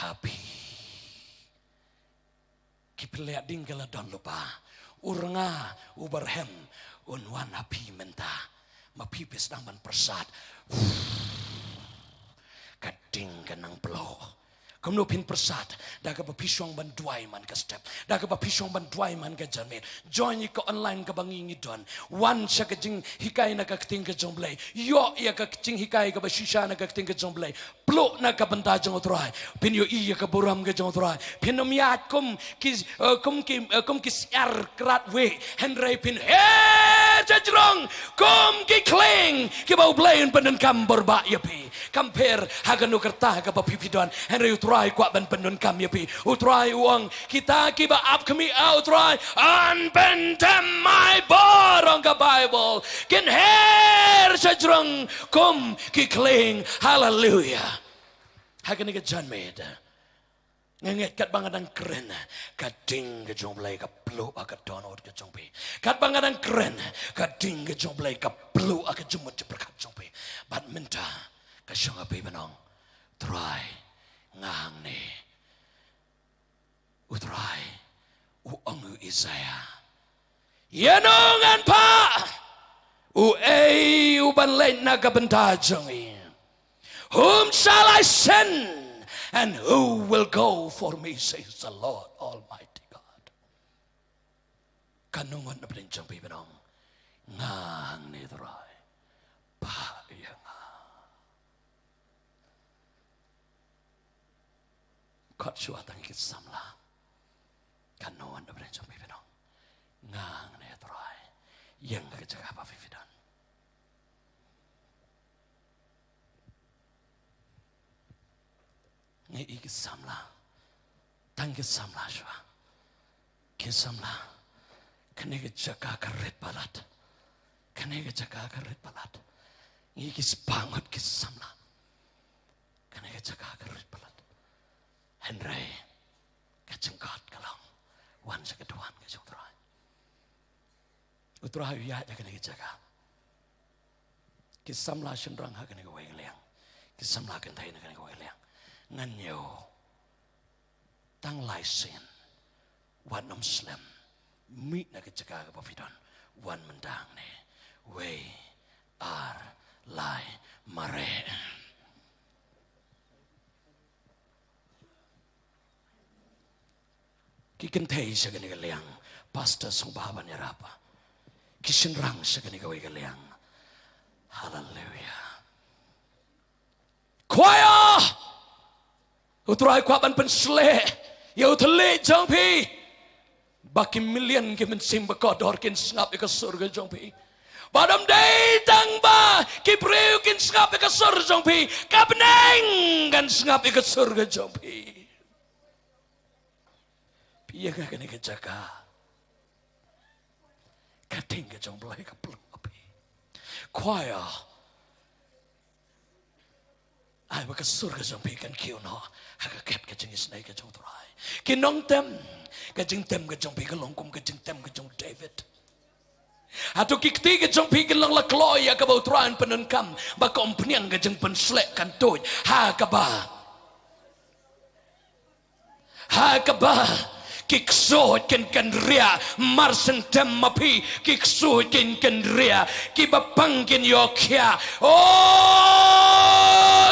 ha phi. Ki pynleit ding ka la don lypa. U rnga uba rhem un wan ha phi mynta. Ma phi phi sdang ban pyrsad, ka ding ka nang pynlong. Kumno phin pyrsad? Da kaba phi shong ban duwai man ka step, da kaba phi shong ban duwai man ka janmiet. Join ïa ka online kaba ngi ngi don. Wan sha ka jinghikai na ka ktien ka jong u Blei. Ïoh ïa ka jinghikai kaba shisha na ka ktien ka jong u Blei. Pluh na ka bynta jong u Trai. Phin ïohi ïa ka burom ka jong u Trai. Phin ym ïaid kum ki, eh, kum ki, eh, kum ki syiar krat wih, hynrei phin her sha jrong kum ki khlieng kiba u Blei un pyndonkam bor bha ïa phi. Kam pher ha kano ka rta kaba phi phi don, hynrei u Trai u kwah ban pyndonkam ïa phi. U Trai u ong, kita kiba ap khmih ha u Trai yn pyndem ai bor, ong ka Baibl. Kin her sha jrong kum ki khlieng. Haleluya. Ha kane ka janmiet nga ngeit katba nga dang kren, ka ding ka jong u Blei ka pluh ha ka dohnud ka jong phi. Katba nga dang kren, ka ding ka jong u Blei ka pluh ha ka jingmut jingpyrkhat jong phi. Bad mynta ka shong ha phi ban ong, Trai, nga hangne. U Trai u ong u Isaiah, ïano ngan phah? Uei u ban leit na ka bynta jong ngi? Whom shall I send, and who will go for me, says the Lord Almighty God. Katno ngut na pdeng jong phi ban ong, nga hangne Trai, phah ïa nga. Khot shuwa tang ïa ki samla. Katno ngut na pdeng jong phi ban ong, nga hangne Trai. Ïeng ha ka jaka ba phi phi don. Nga i ki samla. Ang ki samla shuwa. Ki samla. Kane ka jaka ka rit palat. Kane ka jaka ka rit palat. Ngi ki spah ngut ki samla. Kane ka jaka ka rit palat. Hynrei ka jingkot ka long, wan sha ka duwan ka jong U Trai. U Trai u ïaid ha kane ka jaka. Ki samla shynrang ha kane kawei ka liang. Ki samla kynthei na kane kawei ka liang. Ngan ïoh tang lai sien. Wat nym slem. Mih na ka jaka kaba phi don. Wan mynta hangne. Wei, ar, lai, mareh. Ki kynthei sha kane ka liang. Pastor sngewbha ban ïarap. Ki shynrang sha kane kawei ka liang. Haleluia. Choir! U Trai u kwah ban pynshlur ïa u thylliej jong phi. Ba ki million ki mynsiem ba kordor kin sngap ïa ka sur ka jong phi. Ba ym dei tang ba ki briew kin sngap ïa ka sur jong phi. Ka bneng kan sngap ïa ka sur ka jong phi. Phi ïa ka kane ka jaka. Ka ding ka jong U Blei ka plung ha phi. Choir. Ai ba ka sur ka jong phi kan kiew noh ha ka khet ka jingisynei ka jong U Trai. Ki nongtem, ka jingtem ka jong phi ka long kum ka jingtem ka jong u David. Hato ki kti ka jong phi kin long la kloi ïa kaba U Trai un pyndonkam, ba ka umphniang ka jingpynsleh kan tuid ha kaba Ha kaba ki ksuid kin kynriah, mar syntem ma phi ki ksuid kin kynriah, kiba pang kin ïoh khiah. O,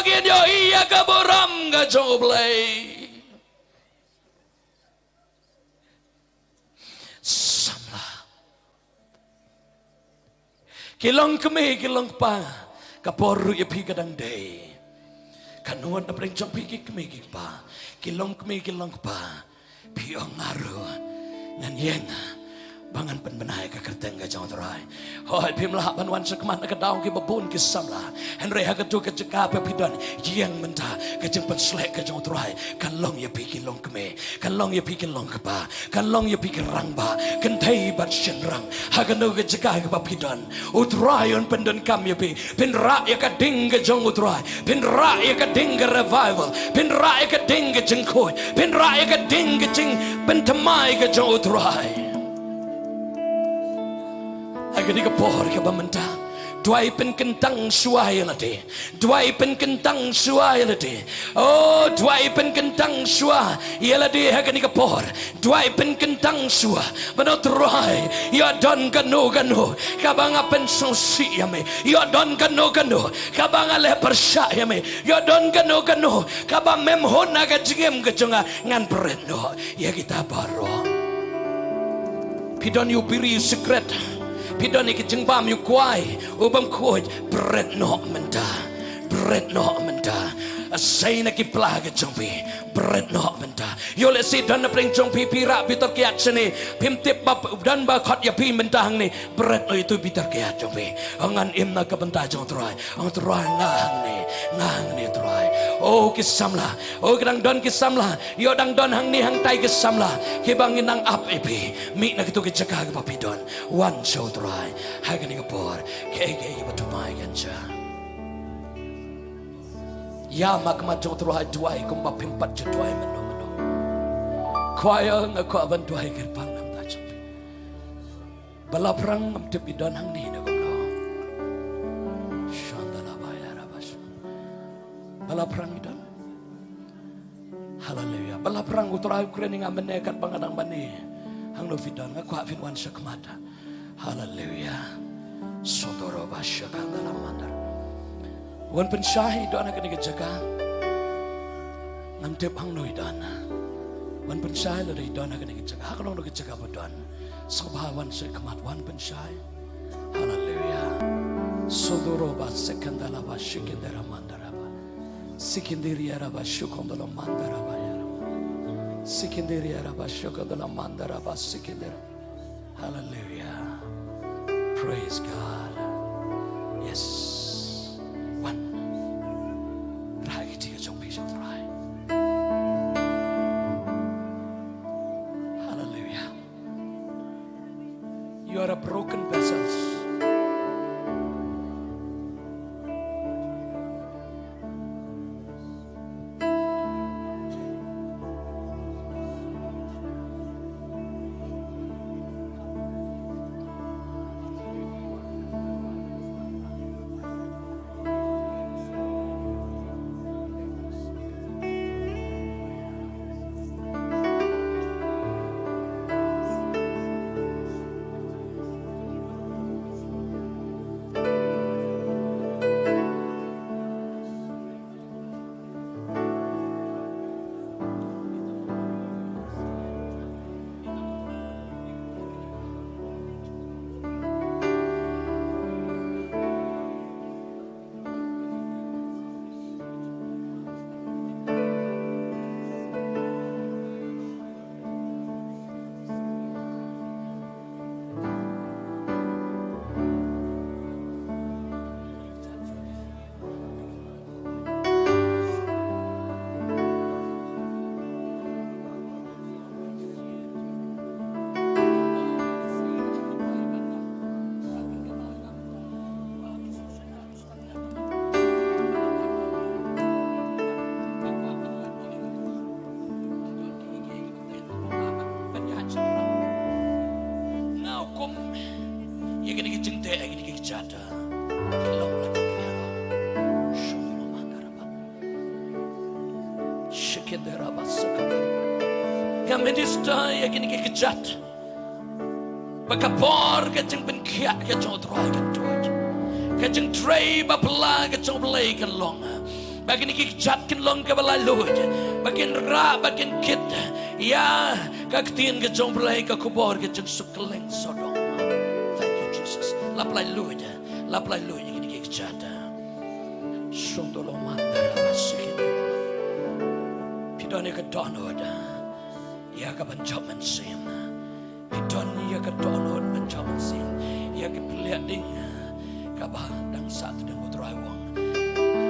kin ïohi ïa ka burom ka jong U Blei. Samla. Ki long kmie, ki long kpa. Ka por ruh ïa phi ka dang dei. Katno ngut na pdeng jong phi ki kmie ki kpa, ki long kmie ki long kpa. Phi ong nga ruh ngan ïeng ba ngan pynbna ïa ka kyrteng ka jong U Trai. Hooid phim lah ban wan shakhmat na ka daw kiba bun ki samla. Hynrei ha kato ka jaka ba phi don, ïeng mynta, ka jingpynsleh ka jong U Trai kan long ïa phi ki long kmie, kan long ïa phi ki long kpa. Kan long ïa phi ki rangbah, kynthei bad shynrang. Ha kano ka jaka kaba phi don, U Trai un pyndonkam ïa phi. Phin rah ïa ka ding ka jong U Trai. Phin rah ïa ka ding ka revival. Phin rah ïa ka ding ka jingkhuid. Phin rah ïa ka ding ka jingpynthymmai ka jong U Trai. Ha kane ka por kaba mynta, duwai pynkyntang shuwa ïa lade. Duwai pynkyntang shuwa ïa lade. Oh, duwai pynkyntang shuwa ïa lade ha kane ka por. Duwai pynkyntang shuwa. Ba U Trai, ïoh don kano kano kaba nga pynsngewsih ïa me, ïoh don kano kano kaba nga leh pyrshah ïa me, ïoh don kano kano kaba mem hun ha ka jingim ka jong nga, ngan bret noh ïa kita baroh. Phi don ïa u biri u sikret, phi don ïa ka jingbam ïa u kwai, u bym khuid, bret noh mynta. Bret noh mynta. Sei na ki pla ka jong phi, bret noh mynta. Ïoh lehse don na pdeng jong phi, phi rah bitar kiad shane, phim tip ba don ba khot ïa phi mynta hangne. Bret noh ïa uto u bitar kiad jong phi. Ngan im na ka bynta jong U Trai. Ong Trai nga hangne, nga hangne Trai. Oh ki samla, oh ki dang don ki samla. Ïoh dang don hangne hangtai ki samla kiba ngin nang ap ïa phi. Mih na kito ki jaka kiba phi don. Wan sha U Trai ha kane ka por. Kaei kaei kaba thymmai kan jia. Ïa ma khmat jong U Trai, duwai kumba phim pat ju duwai mynno mynno. Choir, nga kwah ban duwai kyrpang namar jong phi. Ba la phrang ngam tip i don hangne ne kumno. Shandala baya rabash. Ba la phrang i don. Haleluia. Ba la phrang, U Trai u kren ïa nga mynne katba nga dang mane. Hangno phi don, nga kwah phin wan shakhmat. Haleluia. Sotoro ba shakandala mandar. Wan pynshai i don ha kane ka jaka. Ngam tip hangno i don. Wan pynshai lada i don ha kane ka jaka. Ha kano kano ka jaka ba don. Sngewbha wan shakhmat, wan pynshai. Haleluia. Sodoro ba sekandala ba shikindera mandara ba. Sikindiria raba shukondala mandara ba yara. Sikindiria raba shukondala mandara ba sikindera. Haleluia. Praise God. Yes. Wan. Rah ïa kiti ka jong phi sha U Trai. Broken vessels. Nga hukum ïa kine ki jingteh, ïa kine ki kjat. Ki long la ka pher. Shukru ma ka raba. Shikendera ba saka. Nga minister ïa kine ki kjat. Ba ka bor ka jingpynkhiah ka jong U Trai kan tuid. Ka jingtrei ba phylla ka jong U Blei kan long. Ba kine ki kjat kin long kaba laitluid. Ba kin rah, ba kin kit ïa ka ktien ka jong U Blei, ka khubor ka jingsuk kylleng sawdong. Thank you, Jesus. Lap laitluid, lap laitluid ïa kine ki kjat. Shong dolo mandara ba sikit. Phi don ïa ka dohnud ïa ka ban jop mynsiem. Phi don ïa ka dohnud ban jop mynsiem ïa ka pynleit ding kaba dang sah tdong, U Trai u ong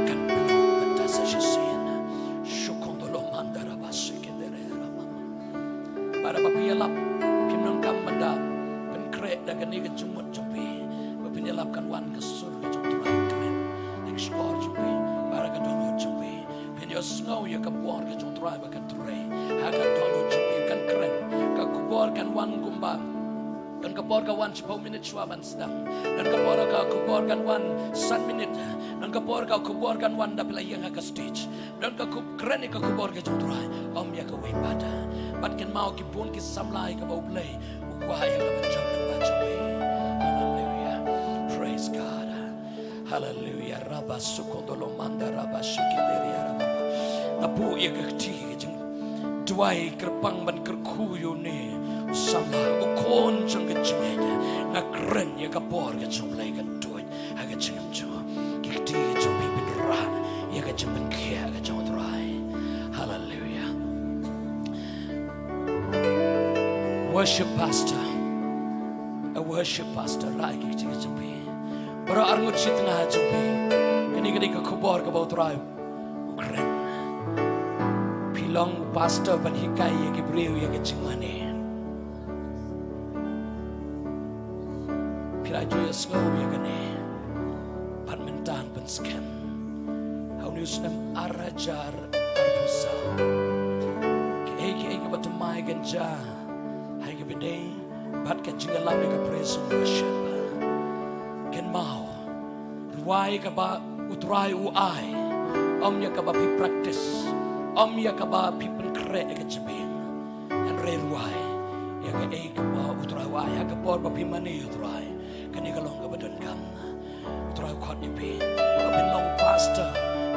kan pynlong mynta sa shisien. Shukong dolo mandara ba sikindere rama. Bad haba phi ïalap, phim donkam ban da pynkhreh da kane ka jingmut jong phi. Ba phin ïalap kan wan ka sur ka jong U Trai kren da ka shkor jong phi bad da ka dohnud jong phi. Phin ïohsngew ïa ka bor ka jong U Trai ba kan trei ha ka dohnud jong phi, kan kren. Ka khubor kan wan kumba, don ka por ka wan shiphew minit shuwa ban sdang. Don ka por ka khubor kan wan san minit. Don ka por ka khubor kan wan da phi la ïeng ha ka stage. Don ka khub-, kren ïa ka khubor ka jong U Trai, ym ïa kawei pat. Bad kynmaw, ki bun ki samla ïa kaba U Blei u kwah ïa ka ban jop lyngba jong phi. Hallelujah. Praise God. Hallelujah. Rabba sukondolo manda rabba shikindere rabba. Nga buh ïa ka kti ka jingduwai kyrpang ban kyrkhu ïa une u samla, u khun jong ka jingngeit. Nga kren ïa ka bor ka jong U Blei kan tuid ha ka jingim jong u. Ki kti ka jong phi pynrah ïa ka jingpynkhiah ka jong U Trai. Hallelujah. Worship pastor. A worship pastor, rah ïa ki kti ki jong phi. Baroh arngut shi tnga jong phi. Kane ka dei ka khubor kaba U Trai u kren. Phi long u pastor ban hikai ïa ki briew ïa ka jingmane. Phi la ju ïohsngew ïa kane. Pat mynta pynskhem. Ha une u snem ar hajar arphew saw, kiei kiei kiba thymmai kan jia ha kaba ïadei bad ka jingïalam ïa ka praise and worship. Kynmaw, rwai kaba U Trai u ai, ym ïa kaba phi practice, ym ïa kaba phi pynkhreh ïa ka jabieng. Hynrei rwai ïa kaei kaba U Trai u ai ha ka por ba phi mane ïa U Trai. Kane ka long kaba donkam. U Trai u khot ïa phi ba phin long pastor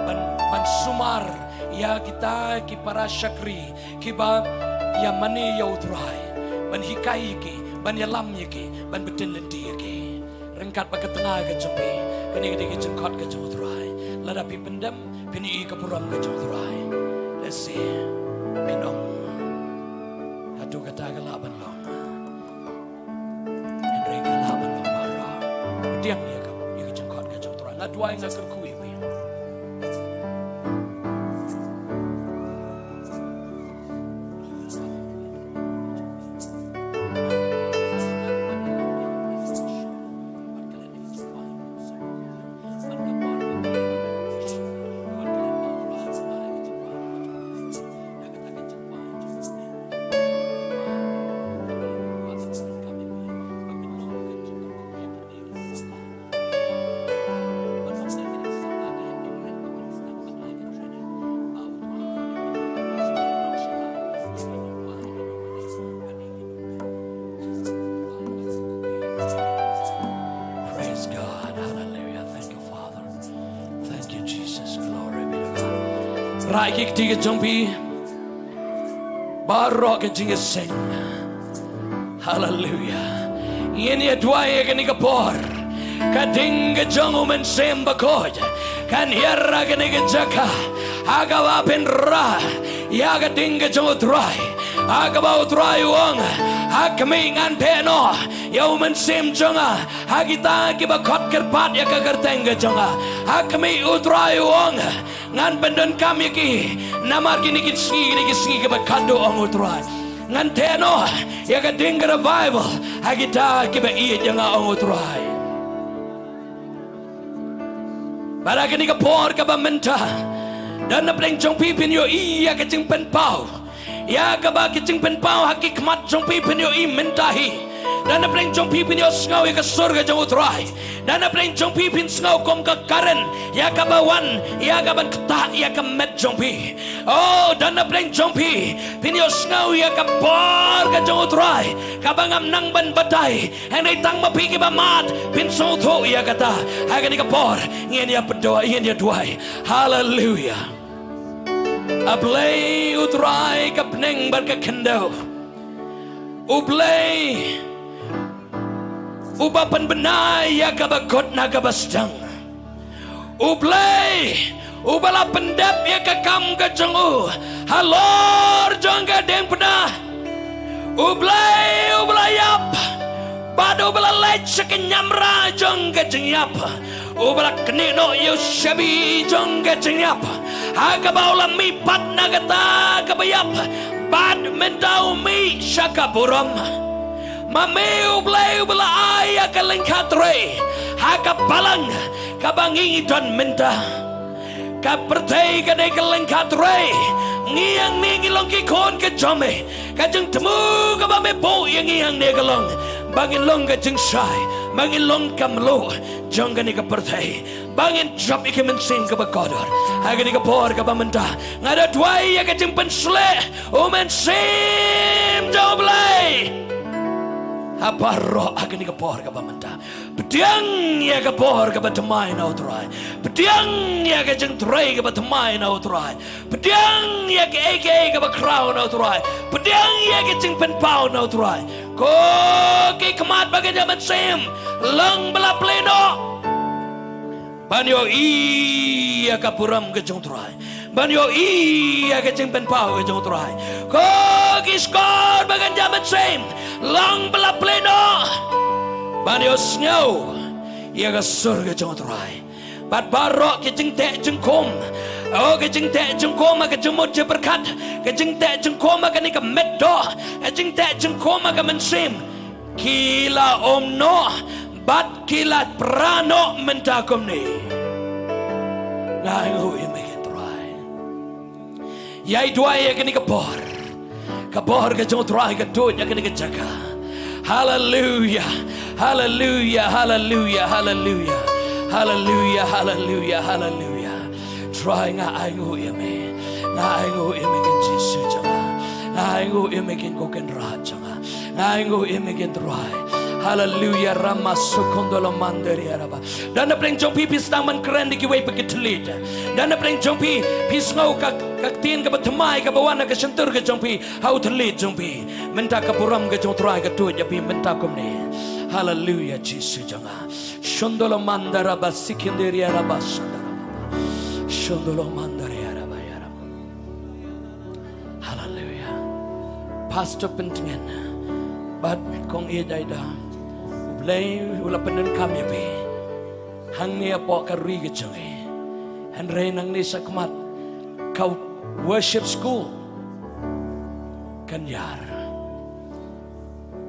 ban, ban sumar ïa kita ki para shakri kiba ïa mane ïa U Trai, ban hikai ïa ki, ban ïalam ïa ki, ban btin lynti ïa ki. Ryngkat bad ka tnga ka jong phi, kane ka dei ka jingkhot ka jong U Trai. Lada phi pyndem, phin ïohi ka burom ka jong U Trai. Let's see. Phin ong, hato kata ka lah ban long? Hynrei ka lah ban long baroh. Pdiang ïa ka, ïa ka jingkhot ka jong U Trai. Nga duwai, nga kyrkhu ïa phi. Rah ïa ki kti ka jong phi baroh ka jingïaseng. Haleluya. Ngin ïa duwai ïa kane ka por. Ka ding ka jong U Mynsiem Bakhuid kan hiar ha kane ka jaka ha kaba phin rah ïa ka ding ka jong U Trai, ha kaba U Trai u ong, ha khmih, ngan theh noh ïa U Mynsiem jong nga ha kita kiba khot kyrpad ïa ka kyrteng ka jong nga. Ha khmih, U Trai u ong, ngan pyndonkam ïa ki namar kine ki sngi, kine ki sngi kiba khatduh, ong U Trai. Ngan theh noh ïa ka ding ka revival ha kita kiba ïeit ïa nga, ong U Trai. Bad ha kane ka por kaba mynta, don napdeng jong phi phin ïohi ïa ka jingpynpaw, ïa kaba ka jingpynpaw ha ki khmat jong phi phin ïohi mynta hi. Don napdeng jong phi phin ïohsngew ïa ka sur ka jong U Trai. Don napdeng jong phi phin sngew kum ka current ïa kaba wan ïa kaban ktah ïa ka met jong phi. Oh, don napdeng jong phi phin ïohsngew ïa ka bor ka jong U Trai kaba ngam nang ban batai. Hynrei tang ma phi kiba mad phin sngewthuh ïa kata. Ha kane ka por ngin ïa pynduwai, ngin ïa duwai. Haleluya. A Blei U Trai ka bneng bad ka khyndew, U Blei uba pynbna ïa kaba kut na kaba sdang, U Blei uba la pyndep ïa ka kam ka jong u halor jong ka diengphna, U Blei uba la ïap bad uba la leit sha ka niamra jong ka jingïap, uba la knieh noh ïa u shabi jong ka jingïap, ha kaba u la mihpat na kata kaba ïap bad mynta u mih sha ka burom. Ma me U Blei uba la ai ïa ka lyngkha trei ha ka balang kaba ngi don mynta. Ka pyrthei ka dei ka lyngkha trei. Ngi hangne ngi long ki khun ka jong me. Ka jingthmu kaba me buh ïa ngi hangne ka long ba ngin long ka jingshai, ba ngin long ka mluh jong kane ka pyrthei, ba ngin jop ïa ki mynsiem kaba kordor. Ha kane ka por kaba mynta nga da duwai ïa ka jingpynshlur U Mynsiem jong U Blei ha baroh ha kane ka por kaba mynta. Pdiang ïa ka bor kaba thymmai na U Trai. Pdiang ïa ka jingtrei kaba thymmai na U Trai. Pdiang ïa kaei kaei kaba khraw na U Trai. Pdiang ïa ka jingpynpaw na U Trai. Ko ki khmat bad ka mynsiem, long ba la plie noh ban ïohi ïa ka burom ka jong U Trai, ban ïohi ïa ka jingpynpaw ka jong U Trai. Ko ki shkor bad ka mynsiem, long ba la plie noh ban ïohsngew ïa ka sur ka jong U Trai. Bad baroh ki jingteh jingkhum, oh, ki jingteh jingkhum ha ka jingmut jingpyrkhat, ki jingteh jingkhum ha kane ka met doh, ki jingteh jingkhum ha ka mynsiem, ki la um noh bad ki la pra noh mynta kumne. Nga ainguh ïa me, ko Trai. Ïa duwai ïa kane ka bor. Ka bor ka jong U Trai ka tuid ïa kane ka jaka. Haleluya. Haleluya, haleluya, haleluya. Haleluya, haleluya, haleluya. Trai, nga ainguh ïa me. Nga ainguh ïa me, ko Jisu jong nga. Nga ainguh ïa me, ko Kynrad jong nga. Nga ainguh ïa me, ko Trai. Haleluya, rama sukondolo mandaria raba. Don napdeng jong phi phi sdang ban kren da kiwei pat ki thylliej. Don napdeng jong phi phi sngew ka, ka ktien kaba thymmai kaba wan na ka shyntur ka jong phi ha u thylliej jong phi. Mynta ka burom ka jong U Trai ka tuid ïa phi mynta kumne. Haleluya, Jisu jong nga. Shondolo mandara ba sikindiria raba shandara. Shondolo mandaria raba ïa raba. Haleluya. Pastor Pyntngen bad kong ïeit Aida, U Blei u la pyndonkam ïa phi hangne hapoh ka ri ka jong ngi. Hynrei nangne shakhmat ka worship school kan ïar.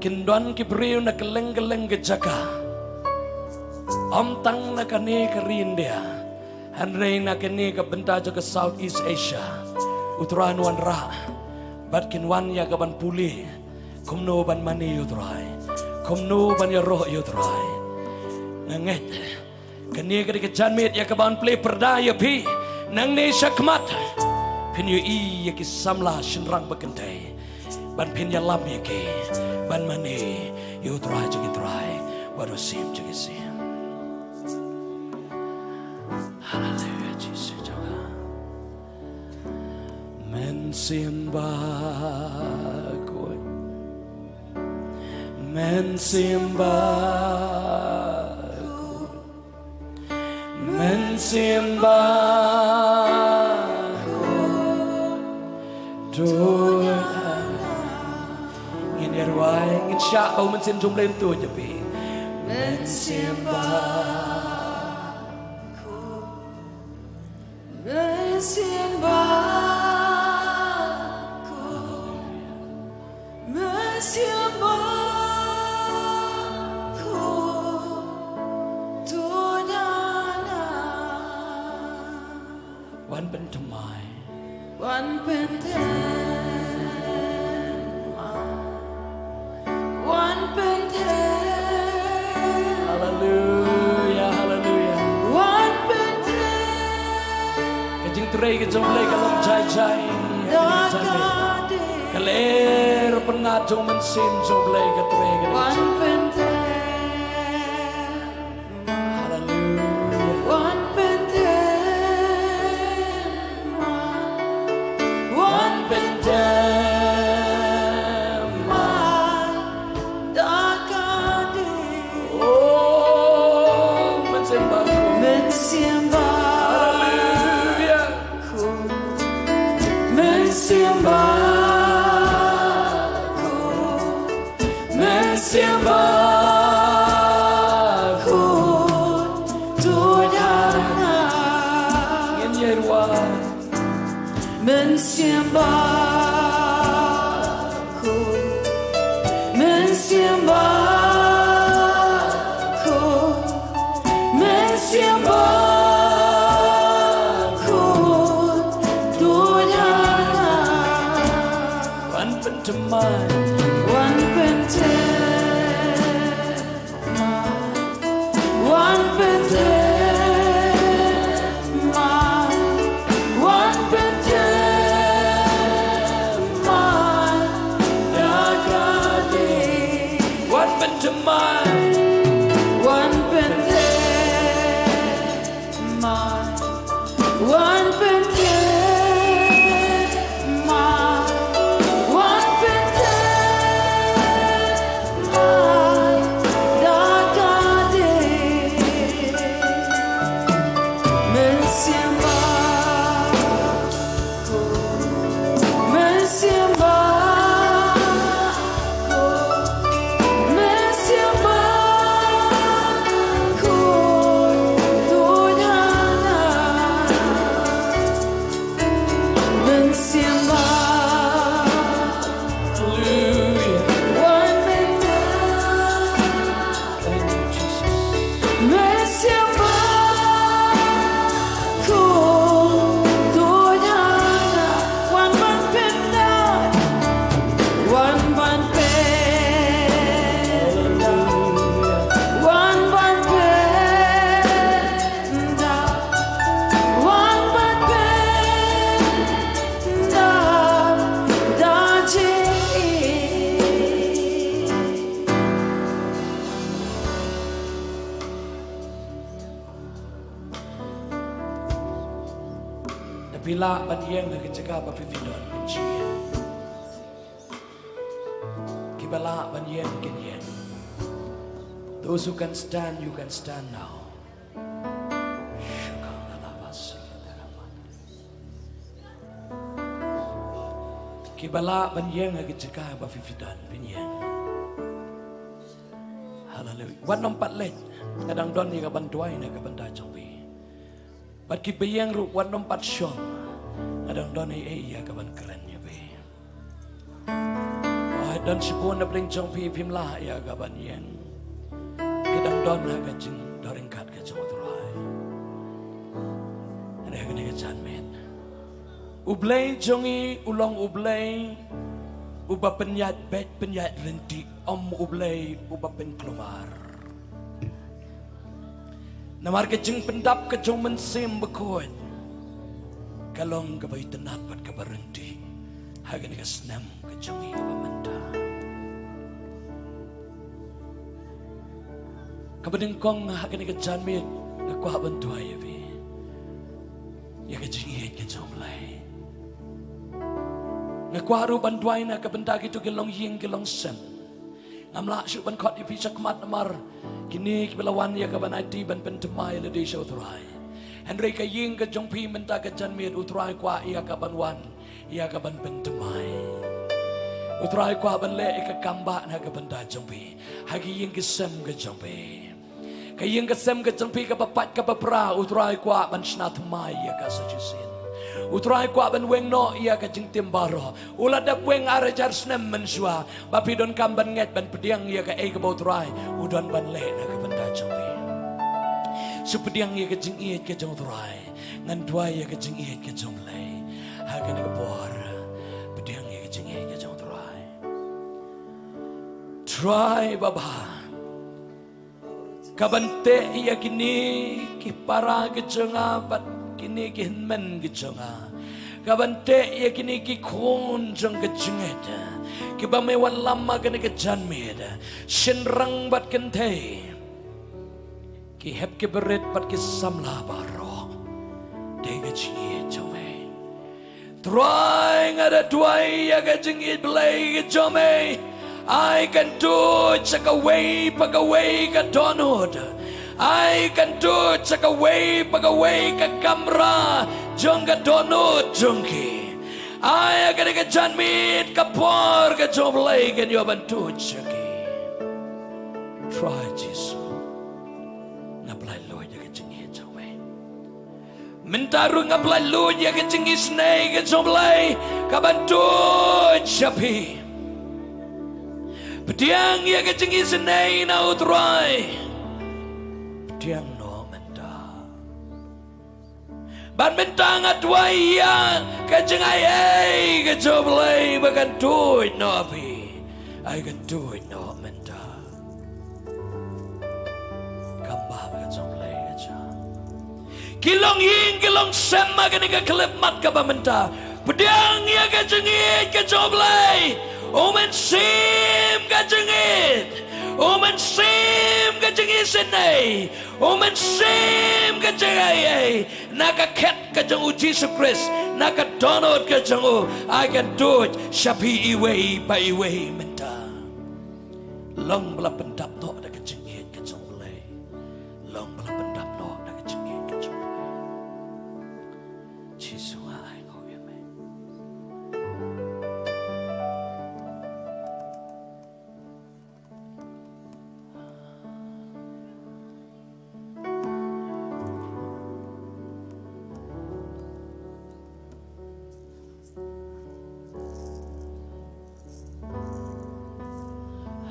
Kin don ki briew na kylleng kylleng ka jaka, ym tang na kane ka ri India, hynrei na kane ka bynta jong ka South East Asia. U Trai un wanrah bad kin wan ïa ka ban pule kumno ban mane ïa U Trai, kumno ban ïaroh ïa U Trai. Nga ngeit kane ka dei ka janmiet ïa ka ban plie pyrda ïa phi. Nangne shakhmat phin ïohi ïa ki samla shynrang ba kynthei ban pynïalam ïa ki ban mane ïa U Trai jong ki trai bad U Syiem jong ki syiem. Haleluya, Jisu jong nga. Symbai ko, men symbai ko, men symbai ko. Tuhan, ngin ïa rwai, ngin shah ba u Mynsiem jong U Blei un tuid ïa phi. Men symbai ko, men symbai ko, men symbai ko, Tuhan. Wan pynthymmai. Wan pynthymmai. Wan pynthymmai. Haleluya, haleluya. Wan pynthymmai. Ka jingtrei ka jong U Blei ka long jai jai. Ka long jai jai. Ka lyer pynngat jong U Mynsiem jong U Blei ka trei ka long. Wan pynthymmai. Haleluya. Wan pynthymmai, wan pynthymmai da ka dei. Oh, men symbai ko, men symbai. Haleluya. Men symbai ko, men symbai ko, Tuhan. Ngin ïa rwai. Men symbai ko, men symbai ko, men symbai ko, Tuhan. Wan pynthymmai. Wan pynthymmai. Wan pynthymmai. Wan pynthymmai da ka dei. Wan pynthymmai. Wan pynthymmai. Wan pynthymmai. Wan pynthymmai da ka dei. Men symbai ko, men symbai ko, men symbai ko, Tuhan. Men symbai. Haleluya. Wan pynthymmai. Thank you, Jesus. Men symbai ko, Tuhan. Wan ban pyndap. Wan ban pyndap. Wan ban pyndap. Wan ban pyndap da jingïeit. Lada phi lah ban ïeng ha ka jaka ba phi don, phin ïeng. Kiba lah ban ïeng kin ïeng. Those who can stand, you can stand now. Kiba lah ban ïeng ha ka jaka ba phi don, phin ïeng. Haleluya. Wat nym pat leit. Nga dang don ïa ka ban duwai na ka bynta jong phi. Bad kiba ïeng ruh wat nym pat shong. Nga dang don ei ei ïa ka ban kren ïa phi. Ai, don shibun na pdeng jong phi phim lah ïa ka ban ïeng. Ki dang don ha ka jingdohryngkat ka jong U Trai. Hynrei ha kane ka janmiet, U Blei jong ngi u long U Blei uba pynïaid beit pynïaid ryntih, ym U Blei uba pynkulmar. Namar ka jingpyndap ka jong U Mynsiem Bakhuid ka long kaba itynnad bad kaba ryntih ha kane ka snem ka jong ngi kaba mynta. Kaba nyngkong ha kane ka janmiet nga kwah ban duwai ïa phi ïa ka jingïeit ka jong U Blei. Nga kwah ruh ban duwai na ka bynta kito ki longïing ki longsem. Ngam lah shuh ban khot ïa phi shakhmat namar kine kiba la wan ïa ka ban aiti ban pynthymmai lade sha U Trai. Hynrei ka ïing ka jong phi mynta ka janmiet U Trai kwah ïa ka ban wan ïa ka ban pynthymmai. U Trai kwah ban leh ïa ka kam bah na ka bynta jong phi ha ki ïing ki sem ka jong phi. Ka ïing ka sem ka jong phi kaba pait kaba pra, U Trai kwah ban shna thymmai ïa ka sa shisien. U Trai kwah ban weng noh ïa ka jingtim baroh. U la dep weng ar hajar snem mynshuwa ba phi donkam ban ngeit ban pdiang ïa kaei kaba U Trai u don ban leh na ka bynta jong phi. Shu pdiang ïa ka jingïeit ka jong U Trai. Ngan duwai ïa ka jingïeit ka jong U Blei ha kane ka por. Pdiang ïa ka jingïeit ka jong U Trai. Trai Baba, ka ban teh ïa kine ki para ki jong nga bad kine ki hynmen ki jong nga, ka ban teh ïa kine ki khun jong ka jingngeit kiba me wanlam ha kane ka janmiet, shynrang bad kynthei, ki hep ki barit bad ki samla baroh. Dei ka jingïeit jong me. Trai, nga da duwai ïa ka jingïeit Blei ka jong me. Ai kynduid sha kawei pa kawei ka dohnud. Ai kynduid sha kawei pa kawei ka kamra jong ka dohnud jong ki. Ai ha kane ka janmiet ka por ka jong Blei kan ïoh ban duid sha ki. Trai Jisu, nga pynlait luid ïa ka jingïeit jong me. Mynta ruh nga pynlait luid ïa ka jingisynei ka jong Blei ka ban duid sha phi. Pdiang ïa ka jingisynei na U Trai. Pdiang noh mynta. Bad mynta nga duwai ïa ka jingai ei ka jong U Blei ba kan duid noh phi. Ai kan duid noh mynta. Kam bah ka jong U Blei ka jong. Ki longïing ki longsem ha kane ka khyllipmat kaba mynta. Pdiang ïa ka jingïeit ka jong U Blei. U mynsiem ka jingïeit. U mynsiem ka jingisynei. U mynsiem ka jingaiei na ka khet ka jong U Jisu Khrist, na ka dohnud ka jong u, ai kan duid sha phi iwei pa iwei mynta. Long ba la pyndap noh da ka jingïeit ka jong U Blei. Long ba la pyndap noh da ka jingïeit ka jong U Blei. Jisu, nga ai nguh ïa me.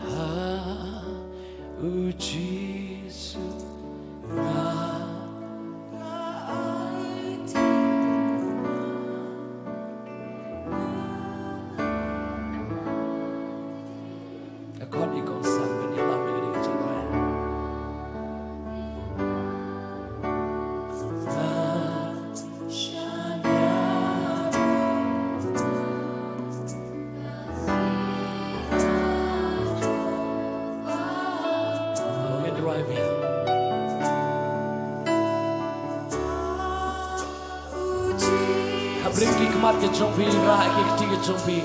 Ha, U Jisu, nga Nga khot ïa kong Sam ban ïalam ïa kane ka jingrwai. Long and driving. Hapdeng ki khmat ki jong phi, rah ki kti ki jong phi.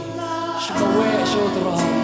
Shu kaweh sha U Trai.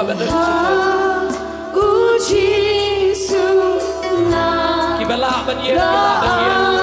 U Jisu nga. Kiba lah ban ïeng, kiba lah ban ïeng.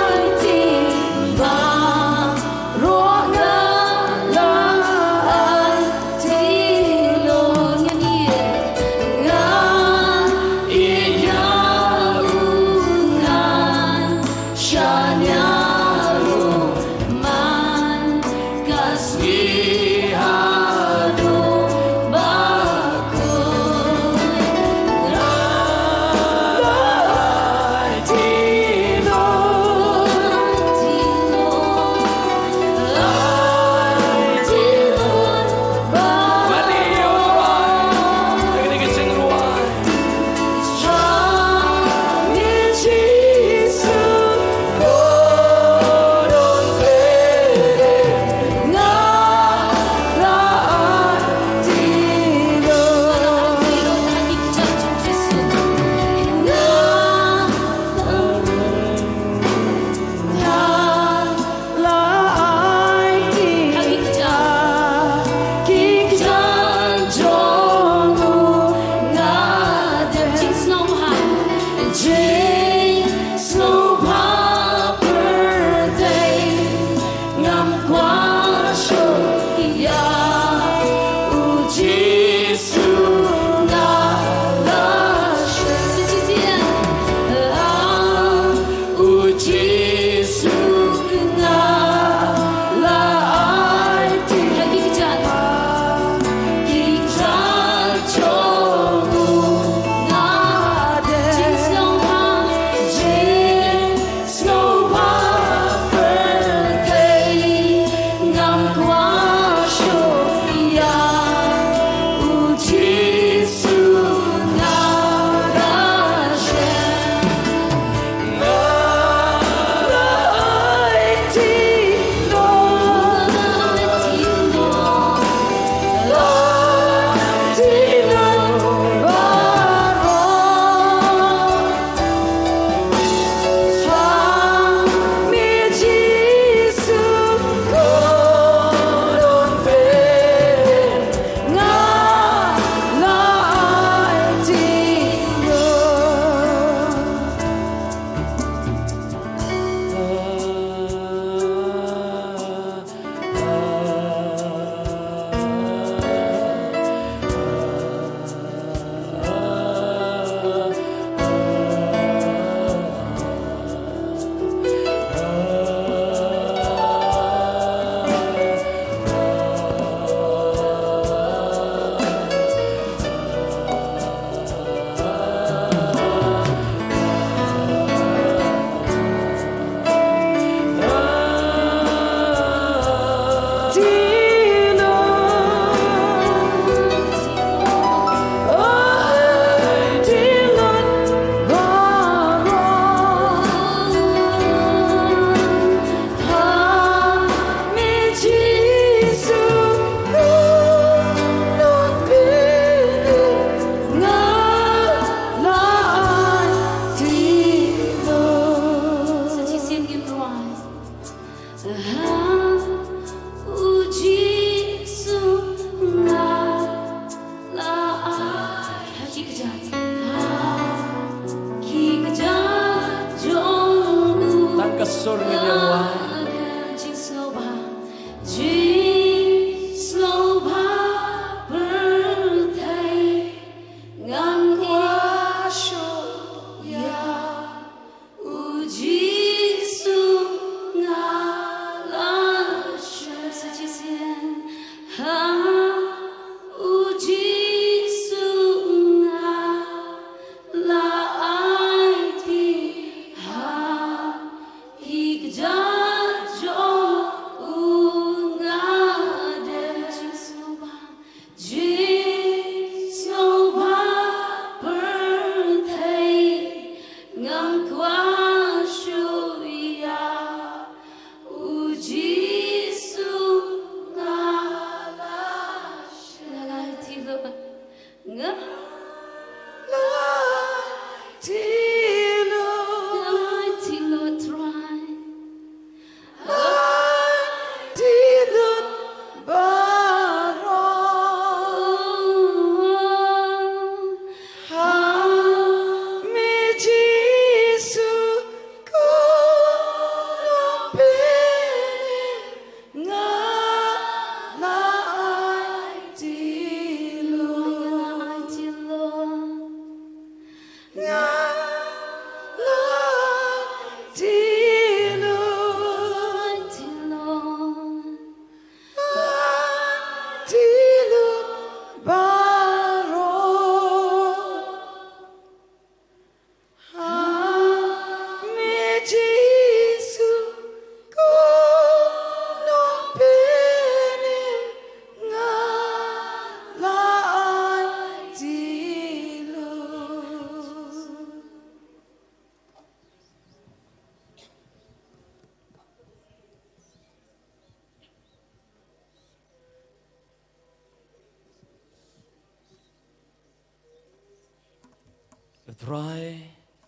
Trai,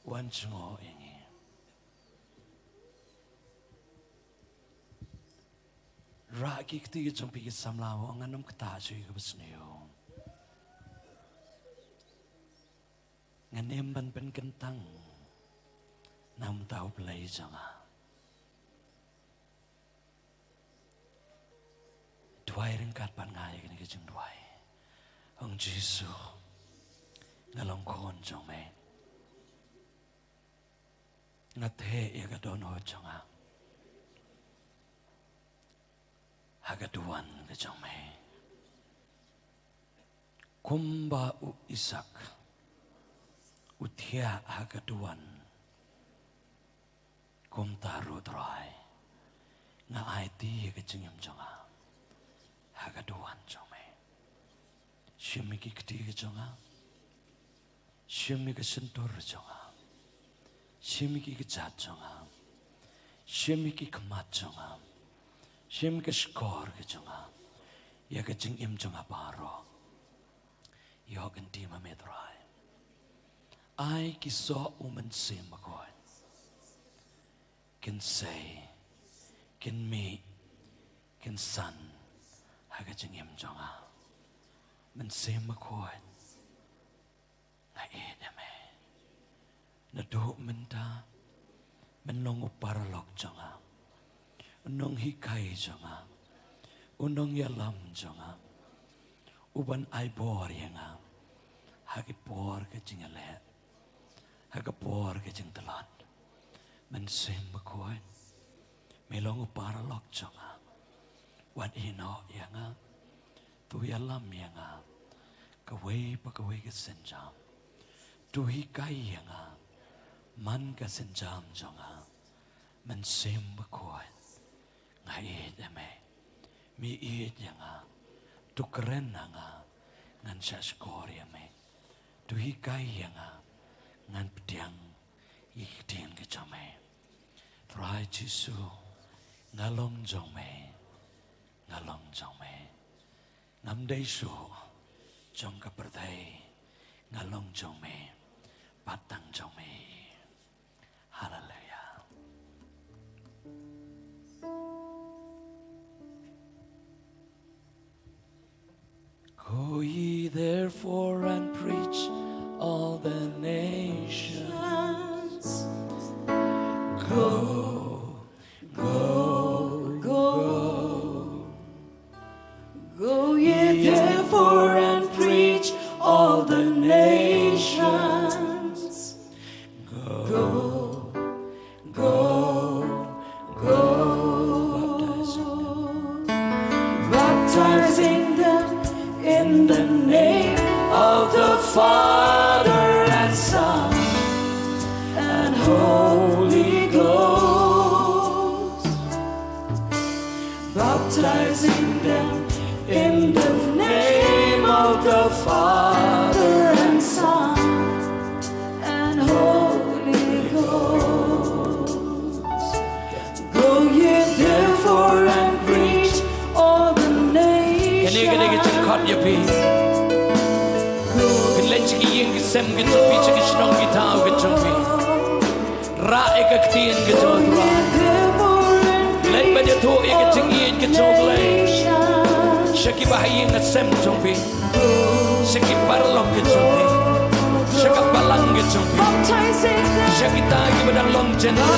wan jngoh ïa ngi. Rah ki kti ki jong phi ki samla, ngan ym ktah shuh ïa ka basniew. Ngan im ban pynkyntang na ka bynta U Blei jong nga. Duwai ryngkat bad nga ïa kane ka jingduwai. Ong Jisu, nga long khun jong me. Nga theh ïa ka dohnud jong nga ha ka duwan ka jong me. Kumba u Isaak u thiah ha ka duwan, kumta ruh Trai, nga aiti ïa ka jingim jong nga ha ka duwan jong me. Shim ïa ki kti ki jong nga. Shim ïa ka shyntur jong nga. Shim ïa ki kjat jong nga. Shim ïa ki khmat jong nga. Shim ïa ka shkor ka jong nga. Ïa ka jingim jong nga baroh. Ïoh kynti ma me Trai. Ai ki soh U Mynsiem Bakhuid kin sei, kin mih, kin san ha ka jingim jong nga. Mynsiem Bakhuid, nga ïeit ïa me. Naduh mynta, men long u paralok jong nga, u nonghikai jong nga, u nongïalam jong nga, u ban ai bor ïa nga ha ki por ka jingïaleh, ha ka por ka jingtlot. Mynsiem Bakhuid, me long u paralok jong nga. Wat ïehnoh ïa nga. To ïalam ïa nga kawei pa kawei ka sienjam. To hikai ïa nga man ka sienjam jong nga. Mynsiem Bakhuid, nga ïeit ïa me. Me ïeit ïa nga. To kren ha nga, ngan shah shkor ïa me. To hikai ïa nga, ngan pdiang ïa ki ktien ka jong me. Trai Jisu, nga long jong me, nga long jong me. Ngam dei shuh jong ka pyrthei, nga long jong me bad tang jong me. Haleluia. Go ye therefore and preach all the nations. Go, go, go. Go ye therefore and preach all the nations. Go, go, go. Baptizing them in the name of the Father and Son and Holy Ghost. Baptizing them in the name of the Father and Son and Holy Ghost. Go ye therefore and preach all the nations. Kane ka dei ka jingkhot ïa phi. Kynleit sha ki ïing ki sem ka jong phi, sha ki shnong ki thaw ka jong phi. Rah ïa ka ktien ka jong U Trai. Leit ban ïathuh ïa ka jingïeit ka jong U Blei sha ki bahaïing hasem jong phi, sha ki paralok ka jong phi, sha ka balang ka jong phi, sha kita kiba dang long Gentile.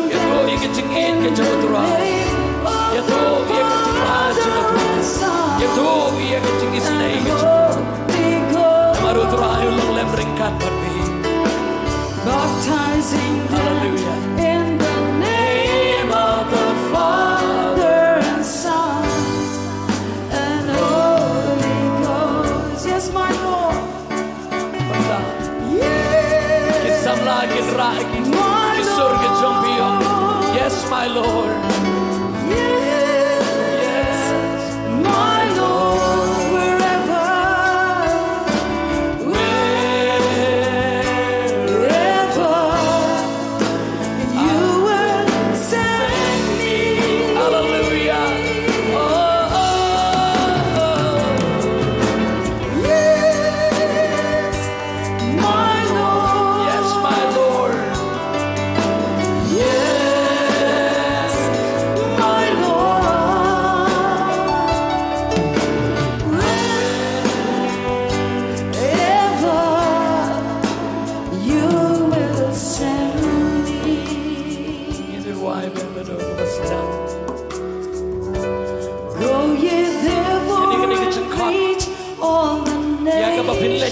Ïathuh ïa ka jingïeit ka jong U Trai. Ïathuh ïa ka jingbha jong U Trai. Ïathuh ïa ka jingisynei ka jong U Trai. Namar U Trai u long lem ryngkat bad phi. Baptizing them, hallelujah, in the name of the Father and Son and Holy Ghost. Yes, my Lord. Yes. Ki samla kin rah ki, my, ki sur ki jong phi ong, Lord. Yes, my Lord.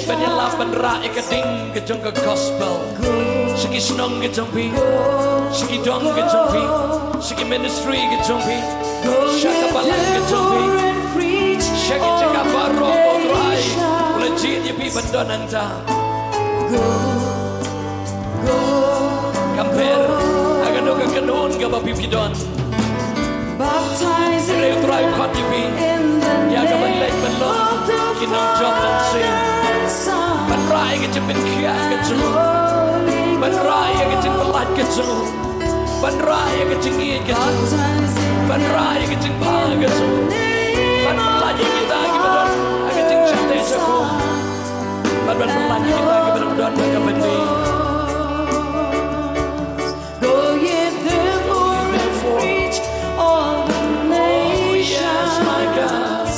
Ban ïalap ban rah ïa ka ding ka jong ka gospel sha ki shnong ka jong phi, sha ki dong ka jong phi, sha ki ministry ka jong phi, sha ka balang ka jong phi, sha ki jaka baroh, ko Trai. U la jied ïa phi ban don hangta. Kam pher ha kano ka kynhun kaba phi phi don. Hynrei U Trai u khot ïa phi ïa ka ban leit ban long ki nongjop mynsiem, ban rah ïa ka jingpynkhiah ka jong u, ban rah ïa ka jingpyllait ka jong u, ban rah ïa ka jingïeit ka jong u, ban rah ïa ka jingbha ka jong u, ban pyllait ïa kita kiba don ha ka jingsheptieng shakhong, ban ban pyllait ïa kita kiba don ha ka byndi. Go ye therefore and preach all the nations. Oh, yes, my God.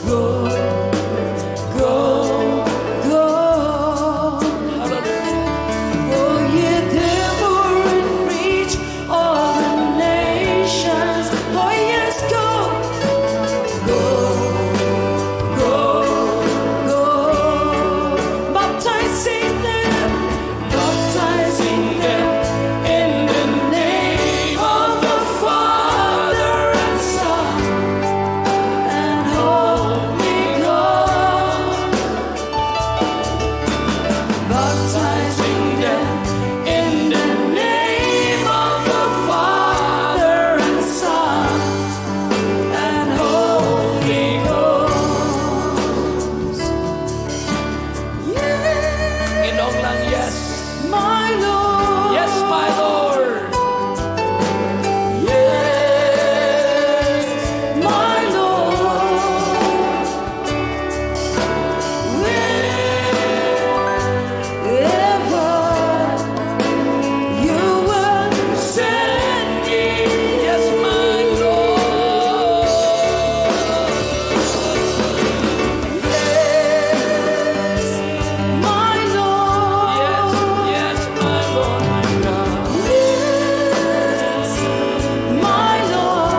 Go, go, go. Hallelujah. Go ye therefore and preach all the nations. Oh, yes, go. Go, go, go. Baptizing them, baptizing them in the name of the Father and Son and Holy Ghost. Baptizing them in the name of the Father and Son and Holy Ghost. Yes. Ngin ong lang, yes. My Lord. Yes, my Lord. Yes, my Lord. Wherever you will send me. Yes, my Lord. Yes, my Lord. Yes, yes, my Lord, my God. Yes, my Lord.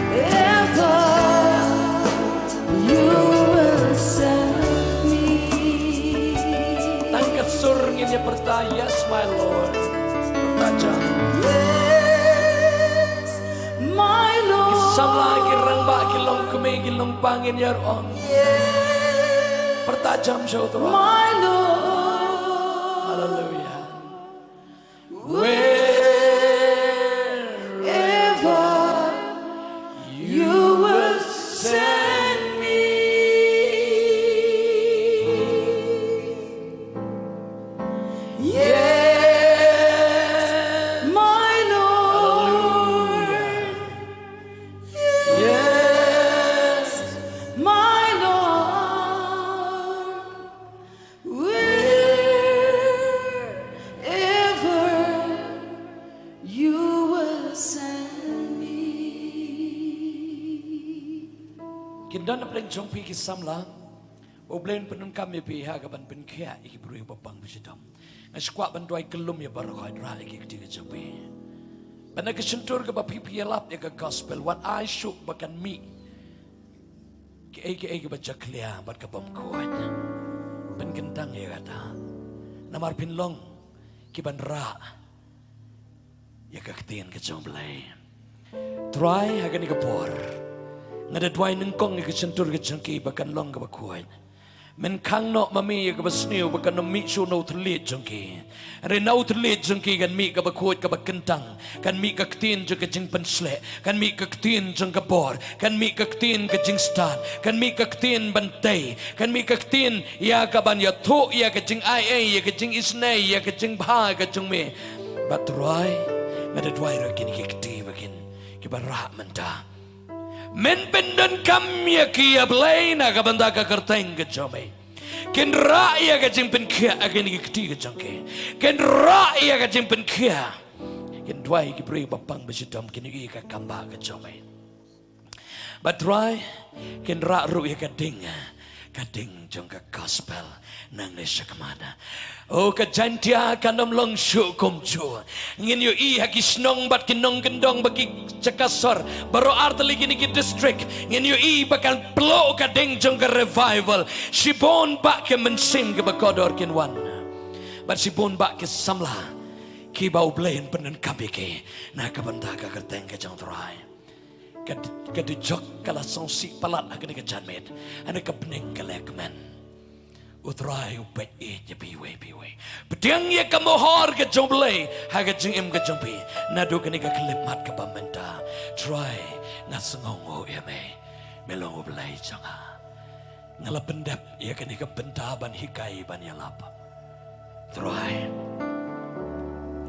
Wherever you will send me. Tang ka sur ngin ïa pyrta, yes, my Lord. Pyrta jam. Yes, my Lord. Ki samla, ki rangbah, ki longkmie, ki longpa, ngin ïa ong. Yes. Pyrta jam sha U Trai. My Lord. Hallelujah. Wherever you will send me. Yes, my Lord. Hallelujah. Yes, my Lord. Wherever you will send me. Kin don na pdeng jong phi ki samla, U Blei un pyndonkam ïa phi ha ka ban pynkhiah ïa ki briew ba pang ba shitom. Nga sngewkwah ban duwai kyllum ïa baroh, rah ïa ki kti ka jong phi. Ban na ka shyntur kaba phi phi ïalap ïa ka gospel, wat ai shuh ba kan mih kiei kiei kiba jakhlia bad ka bym khuid. Pynkyntang ïa kata. Namar phin long ki ban rah ïa ka ktien ka jong U Blei. Trai, ha kane ka por nga da duwai nyngkong ïa ka shyntur ka jong ki ba kan long kaba khuid. Men khang noh ma me ïa kaba sniew ba kan ym mih shuh na u thylliej jong ki. Hynrei na u thylliej jong ki kan mih kaba khuid kaba kyntang. Kan mih ka ktien jong ka jingpynsleh, kan mih ka ktien jong ka bor, kan mih ka ktien ka jingstad, kan mih ka ktien ban tei, kan mih ka ktien ïa ka ban ïathuh ïa ka jingai ei, ïa ka jingisynei, ïa ka jingbha ka jong me. Bad Trai, nga da duwai ruh ïa kine ki kti ba kin, kiba rah mynta, men pyndonkam ïa ki, ïa Blei, na ka bynta ka kyrteng ka jong me. Kin rah ïa ka jingpynkhiah ha kine ki kti ka jong ki. Kin rah ïa ka jingpynkhiah. Kin duwai ki briew ba pang ba shitom kin ïohi ïa ka kam ba ka jong me. Bad Trai, kin rah ruh ïa ka ding, ka ding jong ka gospel nangne shakhmat. O ka Jaintia kan ym long shuh kumjuh. Ngin ïohi ha ki shnong bad ki nongkyndong bad ki jaka sor baroh artylli kine ki district. Ngin ïohi ba kan ploh ka ding jong ka revival. Shibun bah ki mynsiem kiba kordor kin wan. Bad shibun bah ki samla kiba U Blei un pyndonkam ïa ki na ka bynta ka kyrteng ka jong U Trai. Ka, ka dujok ka la sngewsih palat ha kane ka janmiet. Hane ka bneng ka la kmen. U Trai u peit ïa phi iwei pa iwei. Pdiang ïa ka mohor ka jong U Blei ha ka jingim ka jong phi. Naduh kane ka khyllipmat kaba mynta. Trai, nga sngewnguh ïa me. Me long U Blei jong nga. Nga la pyndep ïa kane ka bynta ban hikai ban ïalap. Trai,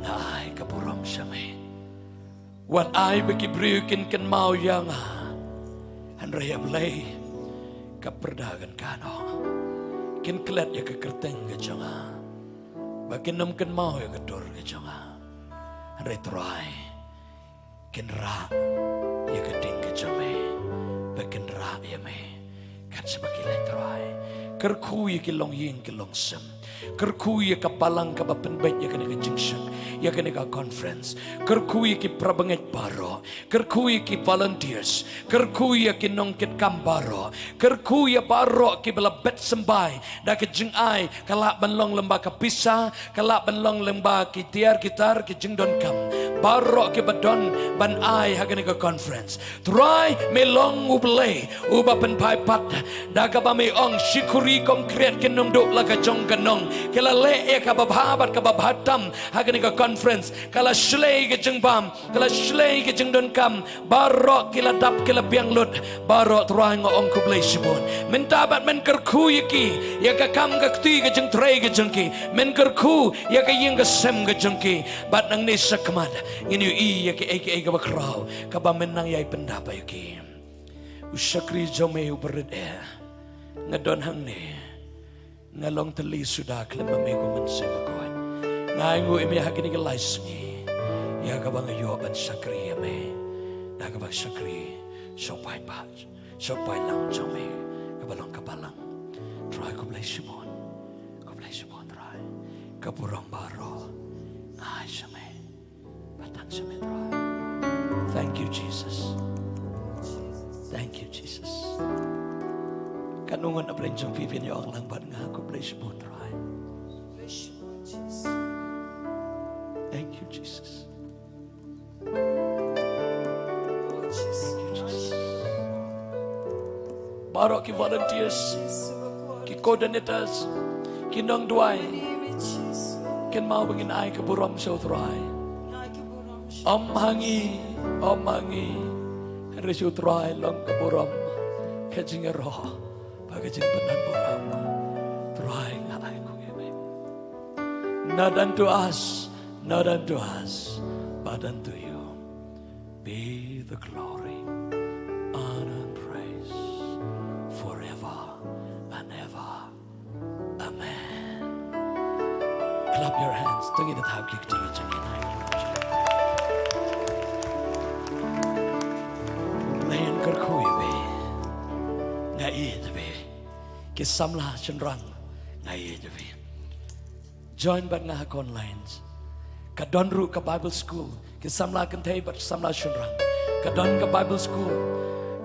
nga ai ka burom sha me. Wat ai ba ki briew kin kynmaw ïa nga. Hynrei ïa Blei, ka pyrda kan kano. Kin klet ïa ka kyrteng ka jong nga. Ba kin ym kynmaw ïa ka dur ka jong nga. Hynrei Trai, kin rah ïa ka ding ka jong me. Ba kin rah ïa me. Kan sa ba ki leh Trai. Kyrkhu ïa ki longïing ki longsem. Kyrkhu ïa ka balang kaba pynbeit ïa kane ka jingshak, ïa kane ka conference. Kyrkhu ïa ki parabangeit baroh. Kyrkhu ïa ki volunteers. Kyrkhu ïa ki nongkitkam baroh. Kyrkhu ïa baroh kiba la bet symbai da ka jingai, ka lah ban long lyngba ka pisa, ka lah ban long lyngba ki tiar ki tar ki jingdonkam. Baroh kiba don ban ai ha kane ka conference. Trai, me long U Blei uba pynphai pat. Da kaba me ong, shi khuri kongkriat kin ym duh la ka jong ka nong. Ki la leh ïa kaba bha bad kaba bha tam ha kane ka conference. Ka la shlei ka jingbam, ka la shlei ka jingdonkam. Baroh ki la dap ki la biang lut. Baroh Trai nga ong khublei shibun. Mynta bad men kyrkhu ïa ki, ïa ka kam ka kti ka jingtrei ka jong ki. Men kyrkhu ïa ka ïing ka sem ka jong ki. Bad nangne shakhmat ngin ïohi ïa kiei kiei kaba khraw kaba men nang ïai pyndap ïa ki. U shakri jong me uba rit eh. Nga don hangne. Nga long tylli suda khlem ma me kum u Mynsiem Bakhuid. Nga ainguh ïa me ha kine ki lai sngi. Ïa kaba nga ïoh ban shakri ïa me. Da kaba shakri sha u paidbah, sha u paidlang jong me kaba long ka balang. Trai khublei shibun. Khublei shibun Trai. Ka burom baroh nga ai sha me. Ba tang sha me Trai. Thank you Jesus. Thank you Jesus. Katno ngut na pdeng jong phi phin ïa ong lang bad nga, khublei shibun Trai. Thank you Jesus. Thank you Jesus. Baroh ki volunteers, ki coordinators, ki nongduwai, kynmaw ba ngin ai ka burom sha u Trai. Ym ha ngi, ym ha ngi, hynrei sha u Trai long ka burom, ka jingïaroh bad ka jingpyndonburom. Trai, nga ai kum ïa me. Not unto us, not unto us, but unto you be the glory, honor and praise forever and ever. Amen. Clap your hands. To ngin ïa thap ki kti jong ngi. Blei un kyrkhu ïa phi. Nga ïeit ïa phi. Ki samla shynrang, nga ïeit ïa phi. Join bad nga ha ka online. Ka don ruh ka Bible school. Ki samla kynthei bad samla shynrang. Ka don ka Bible school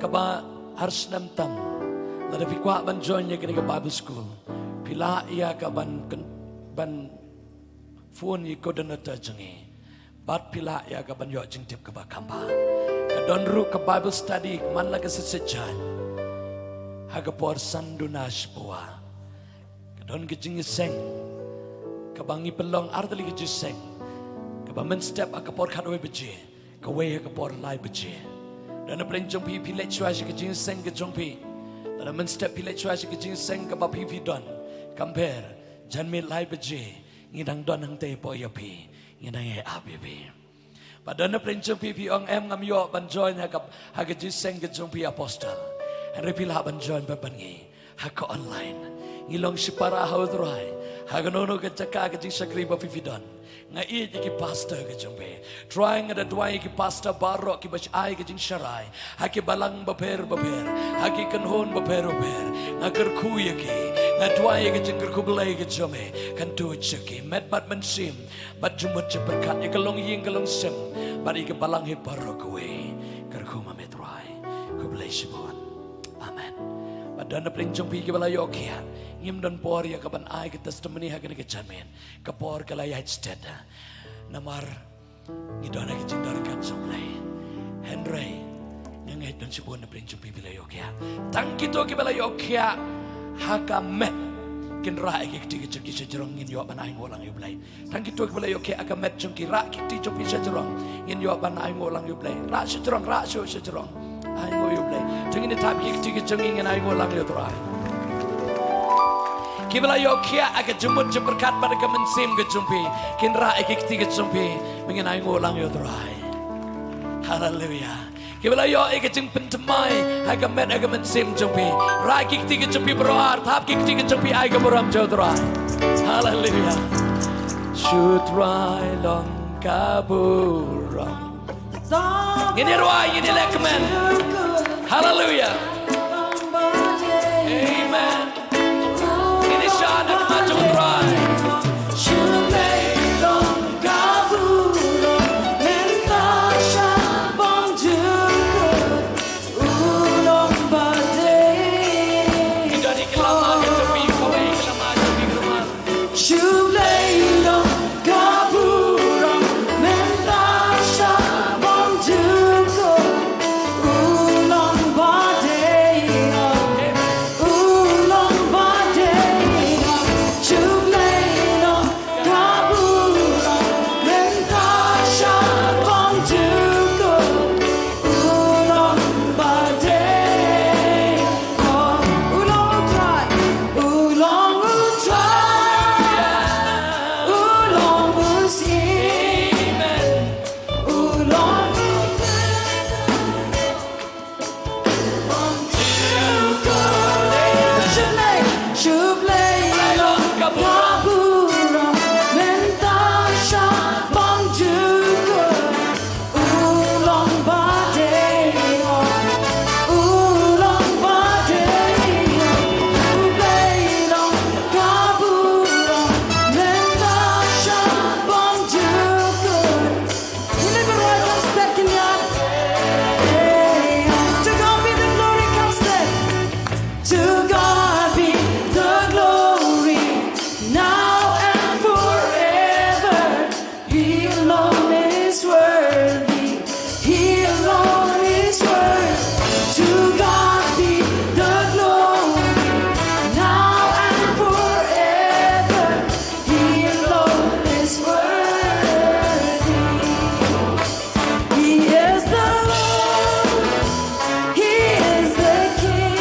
kaba ar snem tam. Lada phi kwah ban join ïa kane ka Bible school, phi lah ïa ka ban kyn-, ban phone ïa i coordinator jong ngi. Bad phi lah ïa ka ban ïoh jingtip kaba kham bha. Ka don ruh ka Bible study man la ka shisha jan ha ka por san duna shiphew. Ka don ka jingïaseng kaba ngi pynlong ar tylli ka jingïaseng, kaba mynstep ha ka por khatwei baje, kawei ha ka por lai baje. Don na pdeng jong phi phi leit shuwa sha ka jingïaseng ka jong phi. Lada mynstep phi leit shuwa sha ka jingïaseng kaba phi phi don. Compare, janmiet lai baje ngi dang don hangtei hapoh ïa phi, ngi dang ïai ap ïa phi. Bad don na pdeng jong phi phi ong, em, ngam ïoh ban join ha ka, ha ka jingïaseng ka jong phi Apostle. Hynrei phi lah ban join bad ngi ha ka online. Ngi long shipara ha u Trai ha kano kano ka jaka ka jingshakri ba phi phi don. Nga ïeit ïa ki pastor ka jong phi. Trai, nga da duwai ïa ki pastor baroh kiba shai ka jingsharai ha ki balang bapher bapher, ha ki kynhun bapher bapher. Nga kyrkhu ïa ki. Nga duwai ïa ka jingkyrkhu Blei ka jong me kan tuid sha ki, met bad mynsiem bad jingmut jingpyrkhat, ïa ka longïing ka longsem bad ïa ka balang hi baroh kawei. Kyrkhu ma me Trai. Khublei shibun. Amen. Bad don na pdeng jong phi kiba la ïoh khiah, ngim don por ïa ka ban ai ka testimony ha kane ka janmiet. Ka por ka la ïaid stet. Namar ngi don ha ka jingdon ryngkat jong U Blei. Hynrei nga ngeit don shibun na pdeng jong phi ba la ïoh khiah. Tang kito kiba la ïoh khiah ha ka met kin rah ïa ki kti ki jong ki shajrong, ngin ïoh ban ainguh lang ïa U Blei. Tang kito kiba la ïoh khiah ha ka met jong ki, rah ki kti jong phi shajrong, ngin ïoh ban ainguh lang ïa U Blei. Rah shajrong, rah shuh shajrong. Ainguh ïa U Blei. Te ngin ïa thap ki kti ki jong ngi, ngin ainguh lang ïa U Trai. Kiba la ïoh khiah ha ka jingmut jingpyrkhat bad ka mynsiem ka jong phi, kin rah ïa ki kti ki jong phi, ba ngin ainguh lang ïa U Trai. Haleluia. Kiba la ïoh ïa ka jingpynthymmai ha ka met ha ka mynsiem jong phi, rah ïa ki kti ki jong phi baroh ar, thap ki kti ki jong phi, ai ka burom sha U Trai. Haleluia. Sha U Trai long ka burom. Ngin ïa rwai, ngin ïa leh kmen. Haleluia. Amen. Ngin ïa shad ha khmat jong U Trai. Ki don ïa ki lama ka jong phi, kawei ka lama jong phi ka rumal. Shu Blei long ka burom mynta sha bym jukut. U long ba dei, u long ba dei. Shu Blei long ka burom mynta sha bym jukut. U long ba dei. U long U Trai, u long U Trai, u long U Siem, u long U Trai. Shu Blei, shu Blei long ka burom mynta sha bym jukut. U long ba dei, u long ba dei. U Blei long ka burom mynta sha bym jukut. Ngin ïa rwai ka step kynja. Hey, to God be the glory, come step. To God be the glory, now and forever. He alone is worthy. He alone is worthy. To God be the glory, now and forever. He alone is worthy. He is the Lord. He is the King.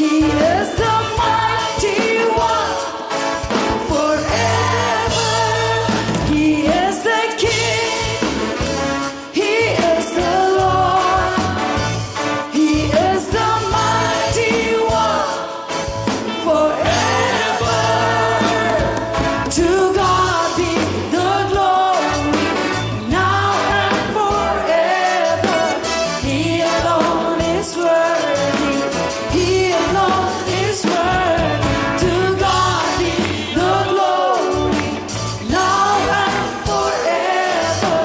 He is the mighty one forever. He is the King. He is the Lord. He is the mighty one forever. To God be the glory, now and forever. He alone is worthy. He alone is worthy. To God be the glory, now and forever.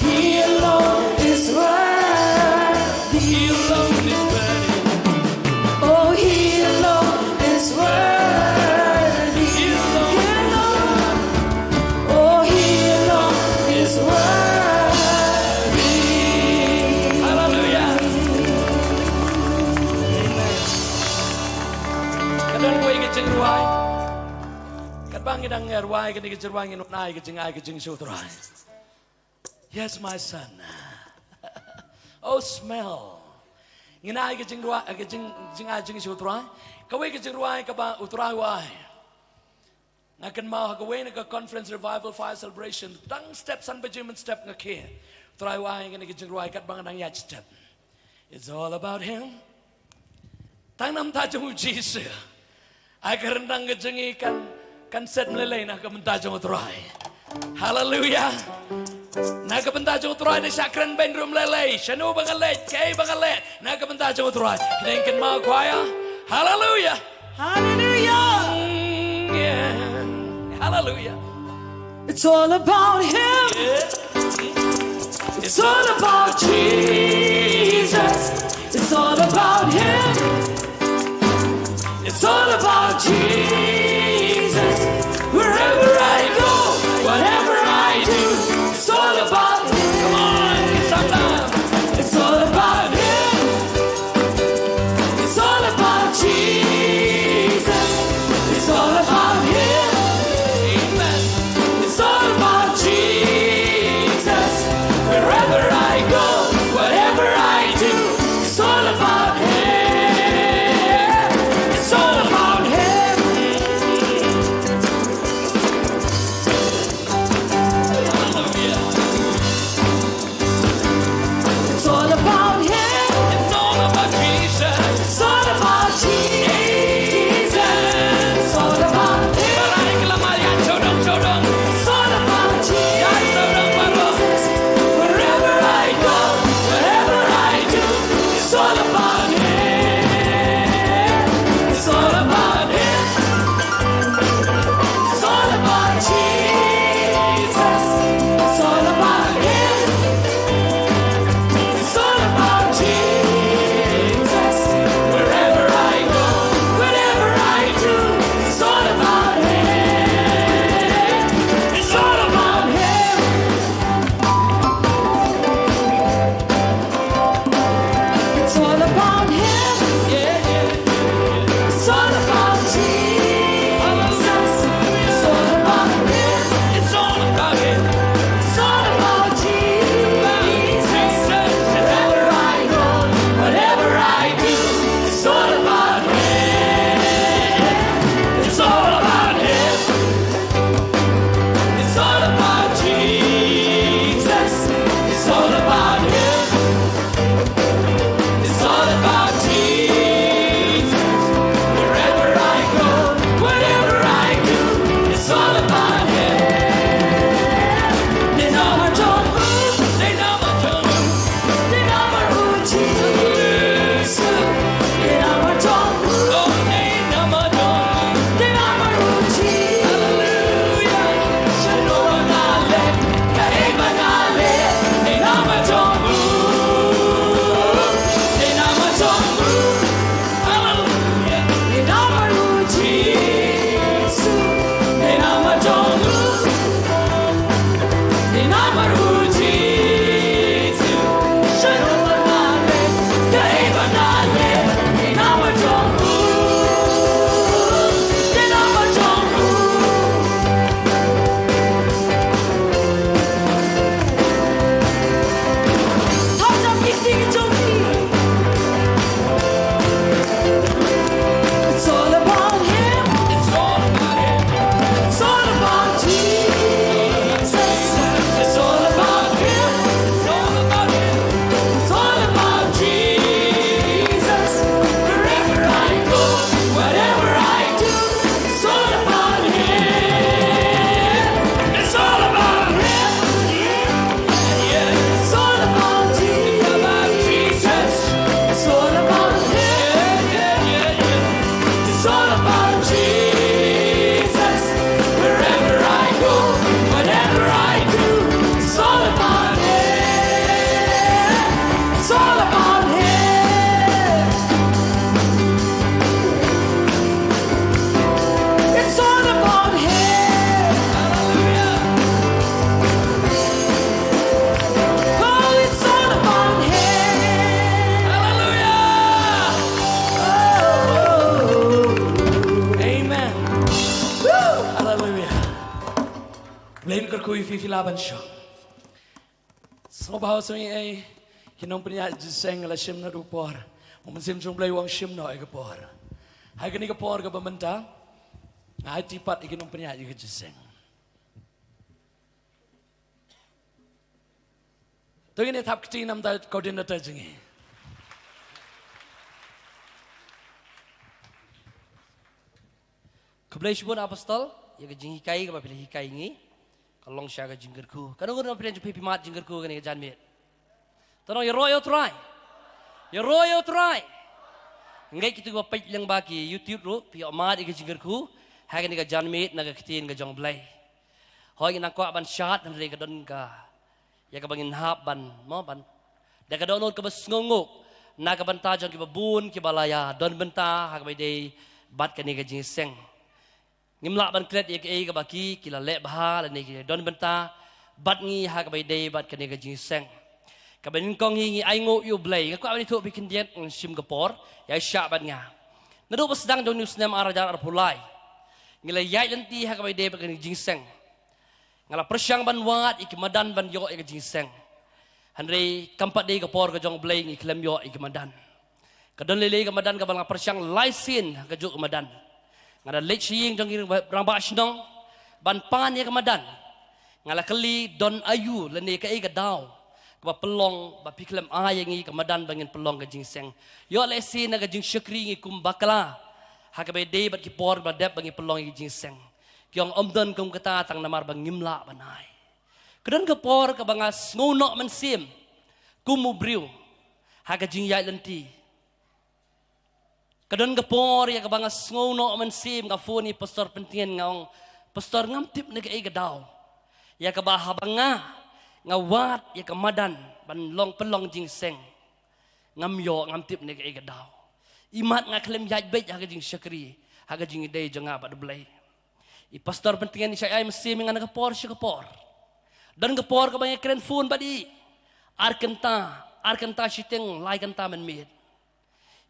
He alone is worthy. He alone is worthy. Oh, he alone is worthy. He alone. He alone. Oh, he alone is worthy. Hallelujah. Ka don kawei ka jingrwai. Katba ngi dang rwai kane ka jingrwai, ngin wan ai ka jingai ka jing sha U Trai. Yes, my son. Oh, smell. Ngin ai ka jingrwai, ka jing, jingai jing sha U Trai. Kawei ka jingrwai kaba U Trai u ai. Nga kynmaw ha kawei na ka conference revival fire celebration, dang step san baje mynstep nga khie. U Trai u ai kane ka jingrwai katba nga dang ïaid step. It's all about him. Tang na bynta jong U Jisu. Ai ka ryndang ka jong ngi kan, kan set mlei lei na ka bynta jong U Trai. Haleluia. Na ka bynta jong u Trai, da shah kren beiñ ruh ym lei lei. Shano ba nga leit, kaei ba nga leh, na ka bynta jong u Trai. Kynmaw, choir. Haleluia. Haleluia. Mm, yeah. Haleluia. It's all about him. Yeah. It's all about Jesus. It's all about him. It's all about Jesus. Wherever I go, whatever I do, it's all about him. Come on, it's all about, it's all about him. It's all about Jesus. It's all about him. Amen. It's all about Jesus. Wherever I go, whatever I do, it's all about him. It's all about him. Hallelujah. It's all about him. It's all about Jesus. It's all about Jesus. It's all about him. It's all about Jesus. Wherever I go, whatever I do, it's all about him. It's all about him. It's all about Jesus. It's all about him. It's all about Jesus. Wherever I go, whatever I do, it's all about him. It's all about him. It's all about him. Yeah, yeah. It's all about Jesus. It's all about him. It's all about him. It's all about Jesus. Wherever I go, whatever I do, it's all about him. It's all about him. It's all about Jesus. It's all about him. It's all about Jesus. Wherever I go, whatever I do, it's all about him. Dei namar jong u, dei namar jong u, dei namar u Jisu. Dei namar jong u, oh, dei namar jong u, dei namar u Jisu. Hallelujah. Shano ba nga leh, kaei ba nga leh, dei namar jong u. Dei namar jong u. Hallelujah. Dei namar u Jisu. Dei namar jong u. Dei namar u Jisu. Shano ba nga leh, kaei ba nga leh, dei namar jong u. Dei namar jong u. Thap jam ki kti ki jong ki. It's all about him. It's all about him. It's all about Jesus. It's all about him. It's all about him. It's all about Jesus. Wherever I go, whatever I do, it's all about him. It's all about him. Yeah, it's all about Jesus. About Jesus. It's all about him. Yeah, yeah, yeah, yeah. It's all about Jesus. Wherever I go, whatever I do, it's all about him. It's all about him. It's all about him. Hallelujah. Oh, it's all about him. Hallelujah. Oh. Amen. Woo. Hallelujah. Blei un kyrkhu ïa phi, phi lah ban shong. Sngewbha sngewbha ei, ki nongpynïaid jingïaseng, la shim noh da u por. U Mynsiem jong u Blei u ong shim noh ïa ka por. Ha kane ka por kaba mynta, nga aiti pat ïa ki nongpynïaid ïa ka jingïaseng. To ngin ïa thap kti namar u coordinator jong ngi. Khublei shibun Apostol ïa ka jinghikai kaba phi la hikai ïa ngi. Ka long sha ka jingkyrkhu. Ka nong nong pren jong phi phi mad jingkyrkhu kane ka janmiet. Tang ïaroh ïa u Trai. Ïaroh ïa u Trai. Ngeit kito kiba peit lyngba ki YouTube ruh phi ïoh mad ïa ka jingkyrkhu ha kane ka janmiet na ka ktien ka jong U Blei. Hooid ngi nang kwah ban shad hynrei ka don ka ïa kaba ngin hap ban mo ban da ka dohnud kaba sngewnguk na ka bynta jong kiba bun kiba la ïa don bynta ha kaba ïadei bad kane ka jingïaseng. Ngim lah ban klet ïa kaei kaba ki ki la leh bha lane ki don bynta bad ngi ha kaba ïadei bad kane ka jingïaseng. Kaba nyngkong hi ngi ainguh ïa U Blei. Nga kwah ban ïathuh phi khyndiat, ngin shim ka por ïa shah bad nga. Naduh ba sdang jong une u snem ar hajar arphew lai ngi la ïaid lynti ha kaba ïadei bad kane ka jingïaseng. Nga la pyrshang ban wad ïa ki madan ban ïoh ïa ka jingïaseng. Hynrei kam pat dei ka por ka jong U Blei ngi khlem ïoh ïa ki madan. Ka don lei lei ka madan kaba nga pyrshang lai sien ha kajuh ka madan. Nga da leit sha ïing jong ki rangbah shnong ban pan ïa ka madan. Nga la kylli don aïu lane kaei ka daw kaba pynlong ba phi khlem ai ïa ngi ka madan ba ngin pynlong ka jingïaseng. Ïoh lehse na ka jingshakri ngi kum bakla ha kaba ïadei bad ki por ba dep ba ngi pynlong ïa ka jingïaseng. Ki ong ym don kum kata tang namar ba ngim lah ban ai. Ka don ka por kaba nga sngew noh mynsiem kum u briew ha ka jingïaid lynti. Ka don ka por ïa kaba nga sngew noh mynsiem, nga phone ïa i Pastor Pyntngen nga ong, Pastor, ngam tip na kaei ka daw ïa kaba haba nga nga wad ïa ka madan ban long pynlong jingïaseng. Ngam ïoh, ngam tip na kaei ka daw. Imat nga khlem ïaid beit ha ka jingshakri, ha ka jingïadei jong nga bad U Blei. I Pastor Pyntngen i shah ai mynsiem ïa nga na ka por sha ka por. Don ka por kaba nga kren phone bad i ar kynta, ar kynta shiteng, lai kynta mynmiet.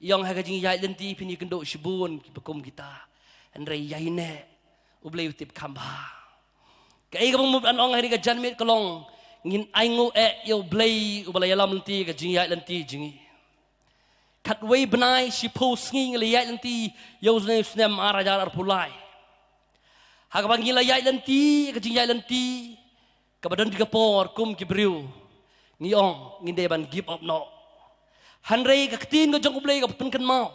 I ong ha ka jingïaid lynti phin ïakynduh shibun kiba kum kita. Hynrei ïa ine U Blei u tip kham bha. Kaei kaba mut ban ong ha kane ka janmiet ka long ngin ainguh eh ïa U Blei uba la ïalam lynti ka jingïaid lynti jong ngi. Khatwei bnai shiphew sngi ngi la ïaid lynti ïa une u snem ar hajar arphew lai. Ha kaba ngi la ïaid lynti ka jingïaid lynti kaba don ki ka por kum ki briew ngi ong ngin dei ban give up noh. Hynrei ka ktien ka jong U Blei kaba pynkynmaw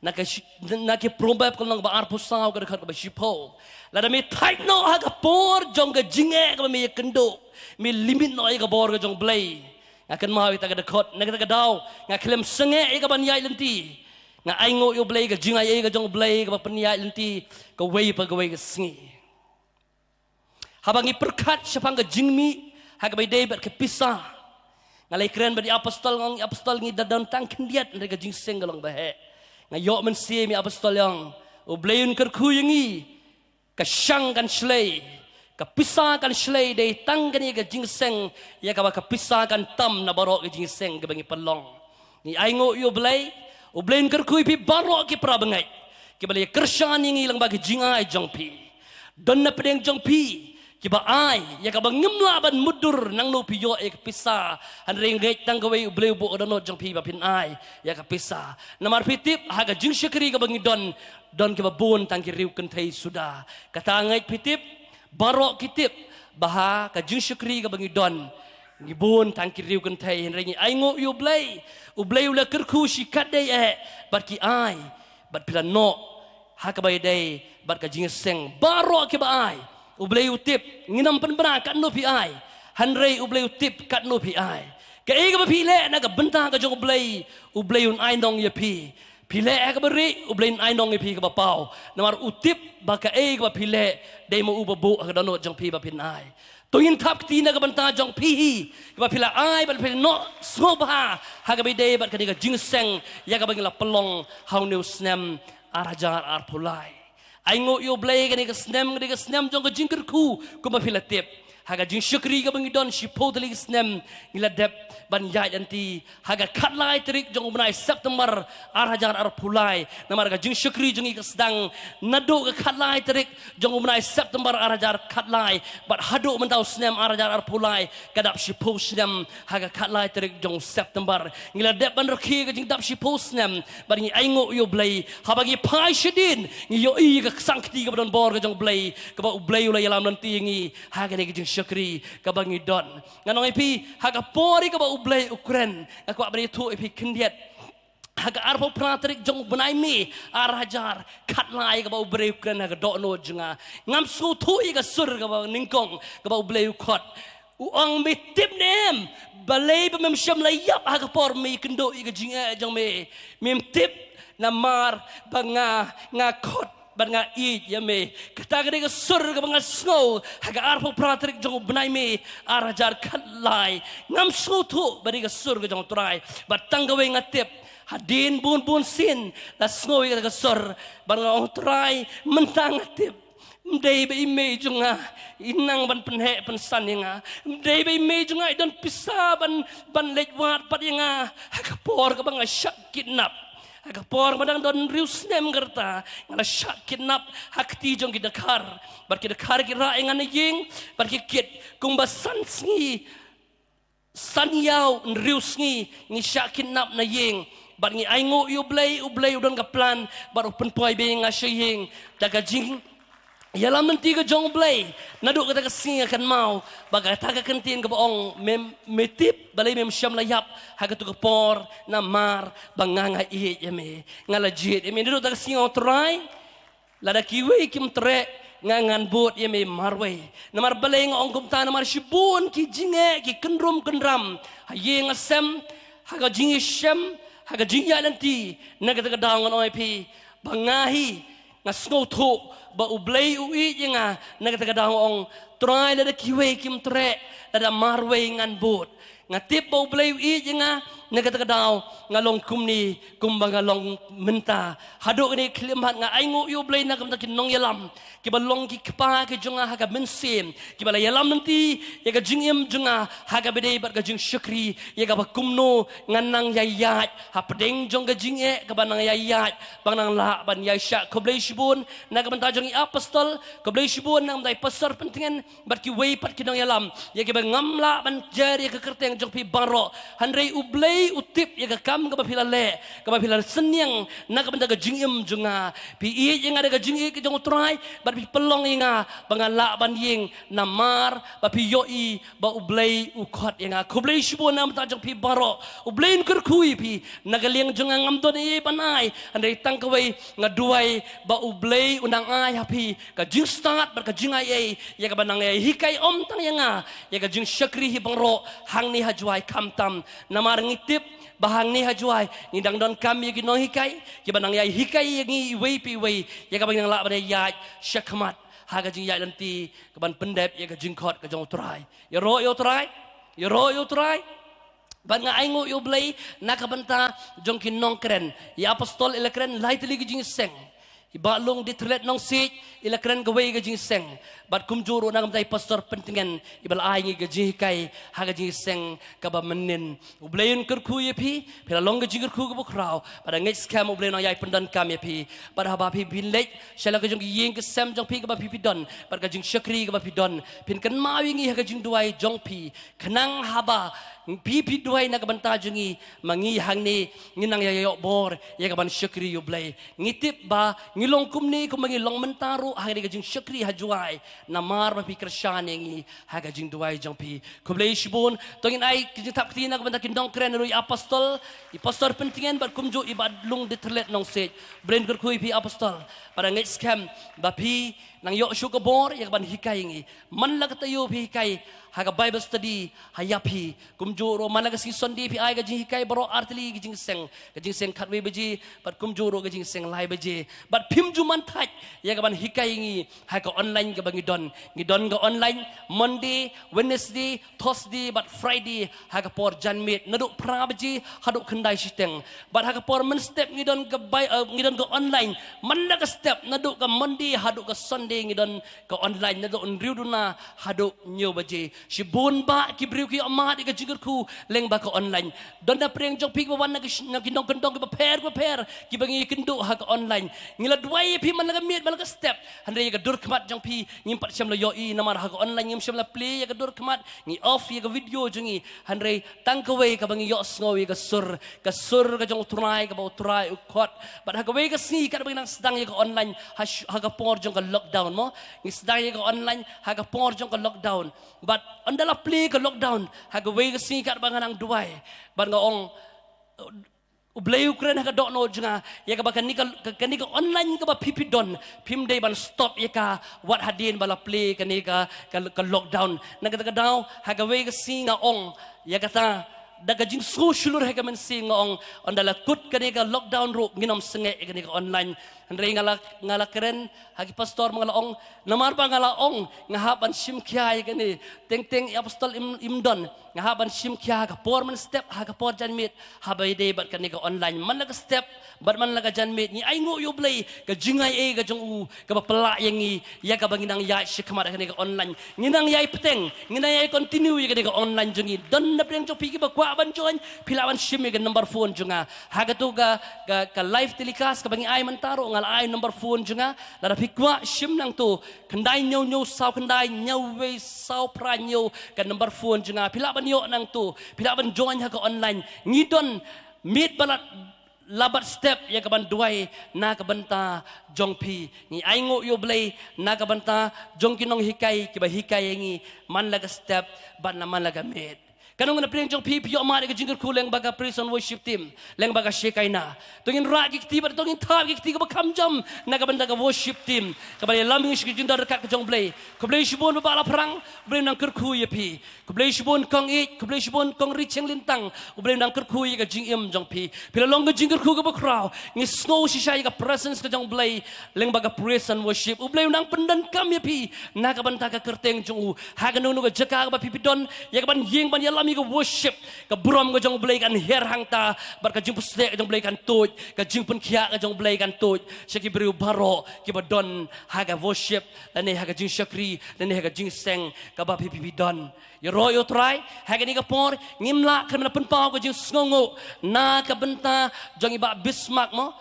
na ka shi-, na ki Proverb ka lynnong ba arphew saw ka dkhot kaba shiphew. Lada me thait noh ha ka por jong ka jingeh kaba me ïakynduh, me limit noh ïa ka bor ka jong U Blei. Nga kynmaw ïa kata ka dkhot, na kata ka daw nga khlem sangeh ïa ka ban ïaid lynti. Nga ainguh ïa U Blei, ka jingaiei ka jong U Blei kaba pynïaid lynti kawei pa kawei ka sngi. Haba ngi pyrkhat shaphang ka jingmih ha kaba ïadei bad ka pisa, nga la ïakren bad i apostol, nga ong i apostol ngi da don tang khyndiat, hynrei ka jingïaseng ka long ba heh. Nga ïoh mynsiem i apostol i ong U Blei un kyrkhu ïa ngi. Ka shang kan shlei, ka pisa kan shlei, dei tang kane ka jingïaseng ïa kaba ka pisa kan tam na baroh ka jingïaseng kaba ngi pynlong. Ngi ainguh ïa U Blei, U Blei un kyrkhu ïa phi baroh ki para bangeit kiba la ïakyrshan ïa ngi lyngba ka jingai jong phi. Don na pdeng jong phi kiba ai ïa kaba ngim lah ban mutdur nangno phi ïoh ïa ka pisa. Hynrei ngeit tang kawei U Blei u buh ka dohnud jong phi ba phin ai ïa ka pisa. Namar phi tip ha ka jingshakri kaba ngi don, don kiba bun tang ki riew kynthei suda. Kata ngeit phi tip, baroh ki tip ba ha ka jingshakri kaba ngi don ngi bun tang ki riew kynthei, hynrei ngi ainguh ïa U Blei. U Blei u la kyrkhu shi katdei eh bad ki ai bad phi la noh ha kaba ïadei bad ka jingïaseng. Baroh kiba ai U Blei u tip, ngin ym pynbna katno phi ai, hynrei U Blei u tip katno phi ai. Kaei kaba phi leh na ka bynta ka jong U Blei, U Blei un ai nong ïa phi. Phi leh ha kaba rieh, U Blei un ai nong ïa phi kaba paw. Namar u tip ba kaei kaba phi leh dei ma u ba buh ha ka dohnud jong phi ba phin ai. To ngin thap kti na ka bynta jong phi hi kaba phi la ai bad phi la noh sngewbha ha kaba ïadei bad kane ka jingïaseng ïa kaba ngi la pynlong ha une u snem ar hajar arphew lai. Ainguh ïa U Blei, kane ka snem ka dei ka snem jong ka jingkyrkhu kumba phi la tip. Ha ka jingshakri kaba ngi don shiphew tylli ki snem ngi la dep ban ïaid lynti ha ka khatlai tarik jong u bnai September ar hajar arphew lai. Namar ka jingshakri jong ngi ka sdang naduh ka khatlai tarik jong u bnai September ar hajar khatlai bad haduh mynta u snem ar hajar arphew lai ka dap shiphew snem ha ka khatlai tarik jong u September. Ngi la dep ban rakhe ka jingdap shiphew snem bad ngi ainguh ïa U Blei haba ngi phai shadien ngi ïohi ïa ka ksangkti kaba don bor ka jong U Blei kaba U Blei u la ïalam lynti ïa ngi ha kane ka jingshakri kaba ngi don. Ngan ong ïa phi, ha ka por ïa kaba U Blei u kren, nga kwah ban ïathuh ïa phi khyndiat. Ha ka arphew phra tarik jong u bnai May ar hajar khatlai, kaba u briew u kren ha ka dohnud jong nga. Ngam sngewthuh ïa ka sur kaba nyngkong kaba U Blei u khot. U ong, me tip ne em balei ba mem shym la ïap ha ka por me kynduh ïa ka jingeh jong me? Mem tip, namar ba nga, nga khot bad nga ïeit ïa me. Kata ka dei ka sur kaba nga sngew ha ka arphew phra tarik jong u bnai May ar hajar khatlai. Ngam sngewthuh ba dei ka sur ka jong U Trai, bad tang kawei nga tip, hadien bun bun sien la sngew ïa kata ka sur, bad nga ong, Trai, mynta nga tip. Ym dei ba i mei jong nga i nang ban pynheh pynsan ïa nga. Ym dei ba i mei jong nga i don pisa ban, ban leit wad pat ïa nga ha ka por kaba nga shah kidnap. Ha ka por ba dang don hynriew snem ka rta, nga la shah kidnap ha kti jong ki dkhar. Bad ki dkhar ki rah ïa nga na ïing, bad ki kit kumba san sngi, san ïaw, hynriew sngi ngi shah kidnap na ïing. Bad ngi ainguh ïa U Blei, U Blei u don ka plan bad u pynpoi biang ïa nga sha ïing. Da ka jing ïalam lynti ka jong U Blei, naduh kata ka sngi nga kynmaw ba kata ka ktien kaba ong, me, me tip balei mem shym la ïap ha katu ka por? Namar ba nga, nga ïeit ïa me. Nga la jied ïa me. Naduh kata ka sngi nga ong, Trai, lada kiwei kim treh, nga ngan bud ïa me marwei. Namar balei nga ong kumta? Namar shibun ki jingeh ki kynrum kynram ha ïing ha sem, ha ka jingïashem, ha ka jingïaid lynti. Na kata ka daw ngan ong ïa phi ba nga hi nga sngewthuh ba U Blei u ïeit ïa nga. Na kata ka daw nga ong, Trai, lada kiwei kim treh, lada marwei ngan bud. Nga tip ba U Blei u ïeit ïa nga. Na kata ka daw nga long kumne kumba nga long mynta. Haduh kane ka khyllipmat nga ainguh ïa U Blei na ka bynta ki nongïalam kiba long ki kpa ki jong nga ha ka mynsiem, kiba la ïalam lynti ïa ka jingim jong nga ha kaba ïadei bad ka jingshakri, ïa kaba kumno ngan nang ïaid hapdeng jong ka jingeh kaba nang ïaid, ba ngan nang lah ban ïaishah. Khublei shibun na ka bynta jong i apostol, khublei shibun na ka bynta i Pastor Pyntngen bad kiwei pat ki nongïalam, ïa kiba ngam lah ban jer ïa ka kyrteng jong phi baroh. Hynrei U Blei u tip ïa ka kam kaba phi la leh, kaba phi la synñiang na ka bynta ka jingim jong nga. Phi ïeit ïa nga da ka jingïeit ka jong U Trai, bad phi pynlong ïa nga ba ngan lah ban ïeng namar ba phi ïohi ba U Blei u khot ïa nga. Khublei shibun na ka bynta jong phi baroh. U Blei un kyrkhu ïa phi. Na ka liang jong nga ngam don ei ei ban ai, hynrei tang kawei nga duwai ba U Blei un nang ai ha phi ka jingstad bad ka jingaiei, ïa kaba nang ïai hikai ym tang ïa nga, ïa ka jingshakri hi baroh hangne ha Jowai khamtam. Namar ngi tip ba hangne ha Jowai ngi dang donkam ïa ki nonghikai kiba nang ïai hikai ïa ngi iwei pa iwei, ïa kaba ngi nang lah ban ïaid shakhmat ha ka jingïaid lynti kaban pyndep ïa ka jingkhot ka jong U Trai. Ïaroh ïa U Trai, ïaroh ïa U Trai. Bad nga ainguh ïa U Blei na ka bynta jong ki nongkren. I apostol i la kren lai tylli ki jingïaseng. I Bah Lungditrlet Nongsiej i la kren kawei ka jingïaseng. Bad kumjuh ruh na ka bynta i Pastor Pyntngen iba la ai ngi ka jinghikai ha ka jingïaseng kaba mynnin. U Blei un kyrkhu ïa phi, phi la long ka jingkyrkhu kaba khraw. Bad nga ngeit skhem U Blei un nang ïai pyndonkam ïa phi. Bad haba phi, phin leit sha la ka jong ki ïing ki sem jong phi kaba phi, phi don, bad ka jingshakri kaba phi don, phin kynmaw ïa ngi ha ka jingduwai jong phi. Khnang haba phi, phi duwai na ka bynta jong ngi, ma ngi hangne ngin nang ïa ïoh bor ïa kaban shakri ïa U Blei. Ngi tip ba ngi long kumne kumba ngi long mynta ruh hangne ka jingshakri ha Jowai, namar ba phi kyrshan ïa ngi ha ka jingduwai jong phi. Khublei shibun. To ngin ai ka jingthap kti na ka bynta ki nongkren ruh, i apostol, i Pastor Pyntngen bad kumjuh i Bah Lungditrlet Nongsiej. U Blei un kyrkhu ïa phi apostol. Bad nga ngeit skhem ba phi nang ïoh shuh ka bor ïa kaban hikai ïa ngi. Man la ka taïew phi hikai ha ka Bible study ha ïa phi. Kumjuh ruh man la ka sngi Sunday phi ai ka jinghikai baroh artylli ka jingseng, ka jingseng khatwei baje bad kumjuh ruh ka jingseng lai baje. Bad phim ju man thait ïa kaban hikai ïa ngi ha ka online kaba ngi don. Ngi don ka online Monday, Wednesday, Thursday bad Friday ha ka por janmiet naduh phra baje haduh khyndai shiteng. Bad ha ka por mynstep ngi don ka bai, eh, ngi don ka online man la ka step naduh ka Monday haduh ka Sunday ngi don ka online naduh hynriew duna haduh hynñiew baje. Shibun bah ki briew ki ïoh mad ïa ka jingkyrkhu lyngba ka online. Don na pdeng jong phi kiba wan na ki sh-, na ki nongkyndong kiba pher kiba pher kiba ngi ïakynduh ha ka online. Ngi la duwai ïa phi man la ka miet man la ka step. Hynrei ïa ka dur khmat jong phi ngim pat shym la ïohi namar ha ka online ngim shym la plie ïa ka dur khmat. Ngi off ïa ka video jong ngi. Hynrei tang kawei kaba ngi ïohsngew ïa ka sur, ka sur ka jong U Trai kaba U Trai u khot. Bad ha kawei ka sngi katba ngi nang sdang ïa ka online ha sh-, ha ka por jong ka lockdown mo. Ngi sdang ïa ka online ha ka por jong ka lockdown. Bad ynda la plie ka lockdown ha kawei ka sngi katba nga nang duwai. Bad nga ong, U Blei u kren ha ka dohnud jong nga ïa kaba kane ka, kane ka online kaba phi phi don, phim dei ban stop ïa ka wat hadien ba la plie kane ka, ka, ka lockdown. Na kata ka daw ha kawei ka sngi nga ong ïa kata, da ka jingsngew shlur ha ka mynsiem nga ong, ynda la kut kane ka lockdown ruh ngin ym sangeh ïa kane ka online. Hynrei nga la, nga la kren ha ki pastor ma nga la ong, namar ba nga la ong nga hap ban shim khia ïa kane, teng teng i apostol im, im don. Nga hap ban shim khia ha ka por mynstep, ha ka por janmiet, haba ïadei bad kane ka online. Man la ka step bad man la ka janmiet, ngi ainguh ïa U Blei ka jingai ei ka jong u kaba pynlah ïa ngi ïa kaba ngi nang ïaid shakhmat ha kane ka online. Ngi nang ïai bteng, ngi nang ïai continue ïa kane ka online jong ngi. Don na pdeng jong phi kiba kwah ban join, phi lah ban shim ïa ka number phone jong nga. Ha katu ka, ka, ka live telecast kaba ngi ai mynta ruh nga la ai number phone jong nga. Lada phi kwah shim nangtu, khyndai hynñiew hynñiew saw khyndai hynñiew wei saw phra hynñiew ka number phone jong nga. Phi lah ban ïoh nangtu, phi lah ban join ha ka online. Ngi don miet ba la, la bad step ïa ka ban duwai na ka bynta jong phi. Ngi ainguh ïa U Blei na ka bynta jong ki nonghikai kiba hikai ïa ngi man la ka step bad na man la ka miet. Katno ngut na pdeng jong phi phi ïoh mad ïa ka jingkyrkhu lyngba ka praise and worship team, lyngba ka Shekinah? To ngin rah ki kti bad to ngin thap ki kti kaba kham jam na ka bynta ka worship team kaba la ïalam ïa ngi sha ka jingdon ryngkat ka jong U Blei. Khublei shibun Bah Laphrang, U Blei u nang kyrkhu ïa phi. Khublei shibun Kong Ïeit, khublei shibun Kong Richeng Lyntang, U Blei u nang kyrkhu ïa ka jingim jong phi. Phi la long ka jingkyrkhu kaba khraw. Ngi sngew shisha ïa ka presence ka jong U Blei lyngba ka praise and worship. U Blei u nang pyndonkam ïa phi na ka bynta ka kyrteng jong u. Ha kano kano ka jaka kaba phi phi don, ïa ka ban ïeng ban ïalam ïa ka worship, ka burom ka jong U Blei kan her hangta bad ka jingpynshlur ka jong U Blei kan tuid, ka jingpynkhiah ka jong U Blei kan tuid sha ki briew baroh kiba don ha ka worship lane ha ka jingshakri lane ha ka jingseng kaba phi phi phi don. Ïaroh ïa U Trai ha kane ka por, ngim lah khlem da pynpaw ka jingsngewnguh na ka bynta jong i Bah Bismarck mo.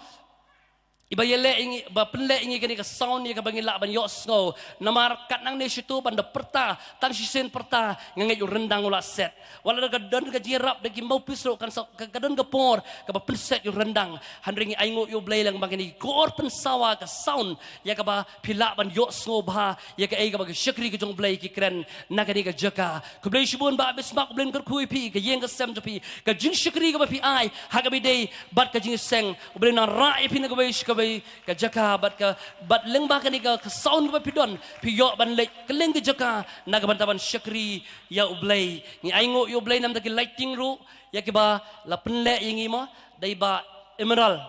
Iba ïaleh ïa ngi, ba pynleh ïa ngi kane ka sound ïa kaba ngi lah ban ïohsngew. Namar kat nangne shatu ban da pyrta, tang shisien pyrta nga ngeit u ryndang u la set. Wat la ka don ka jingïarap da ki mouthpiece ruh kan sa, ka, ka don ka por kaba pynset ïa u ryndang. Hynrei ngi ainguh ïa U Blei lyngba kane ka kor pynsawa ka sound ïa kaba phi lah ban ïohsngew bha ïa kaei kaba ki shakri ka jong U Blei ki kren na kane ka jaka. Khublei shibun Bah Bismarck, U Blei un kyrkhu ïa phi, ka ïing ka sem jong phi, ka jingshakri kaba phi ai ha kaba ïadei bad ka jingseng. U Blei un nang rah ïa phi na kawei sha kawei ka jaka bad ka, bad lyngba kane ka, ka sound kaba phi don, phi ïoh ban leit kylleng ka jaka na ka bynta ban shakri ïa U Blei. Ngi ainguh ïa U Blei namar ki lighting ruh ïa kiba la pynleh ïa ngi mo da i Bah Emerald.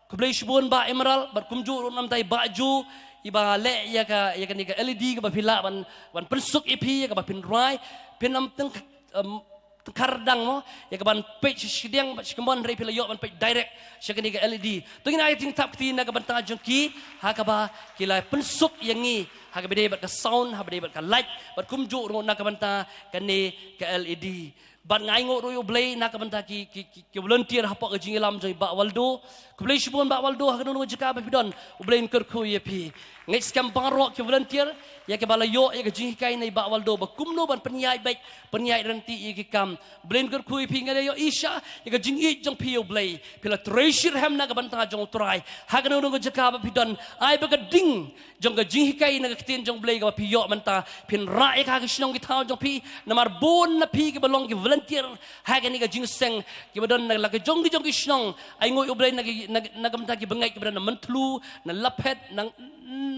Khublei shibun Bah Emerald bad kumjuh ruh namar i Bah Ju iba leh ïa ka, ïa kane ka L E D kaba phi lah ban, ban pynsuk ïa phi ïa kaba phin rai, phin ym teng, em, tengkar dang mo, ïa ka ban peit shi shiliang bad shi kynmaw, hynrei phi la ïoh ban peit direct sha kane ka L E D. To ngin ai ka jingthap kti na ka bynta jong ki ha kaba ki la pynsuk ïa ngi ha kaba ïadei bad ka sound, ha kaba ïadei bad ka light bad kumjuh ruh na ka bynta kane ka L E D. Bad nga ainguh ruh ïa U Blei na ka bynta ki, ki, ki, ki volunteer hapoh ka jingïalam jong i Bah Waldo. Khublei shibun Bah Waldo, ha kano kano ka jaka ba phi don, U Blei un kyrkhu ïa phi. Nga ngeit skhem baroh ki volunteer ïa kiba la ïoh ïa ka jinghikai na i Bah Waldo ba kumno ban pynïaid beit, pynïaid ryntih ïa ki kam. U Blei un kyrkhu ïa phi. Nga la ïohi shisha ïa ka jingïeit jong phi ïa U Blei. Phi la trei shitrhem na ka bynta jong U Trai ha kano kano ka jaka ba phi don. Ai ba ka ding jong ka jinghikai na ka ktien jong U Blei kaba phi ïoh mynta phin rah ïa ka ha ki shnong ki thaw jong phi. Namar bun na phi kiba long ki volunteer ha kane ka jingseng kiba don na la ki jong ki jong ki shnong. Ainguh ïa U Blei na ki, na, na ka bynta ki bangeit kiba don na Myntdu, na Laphet, na,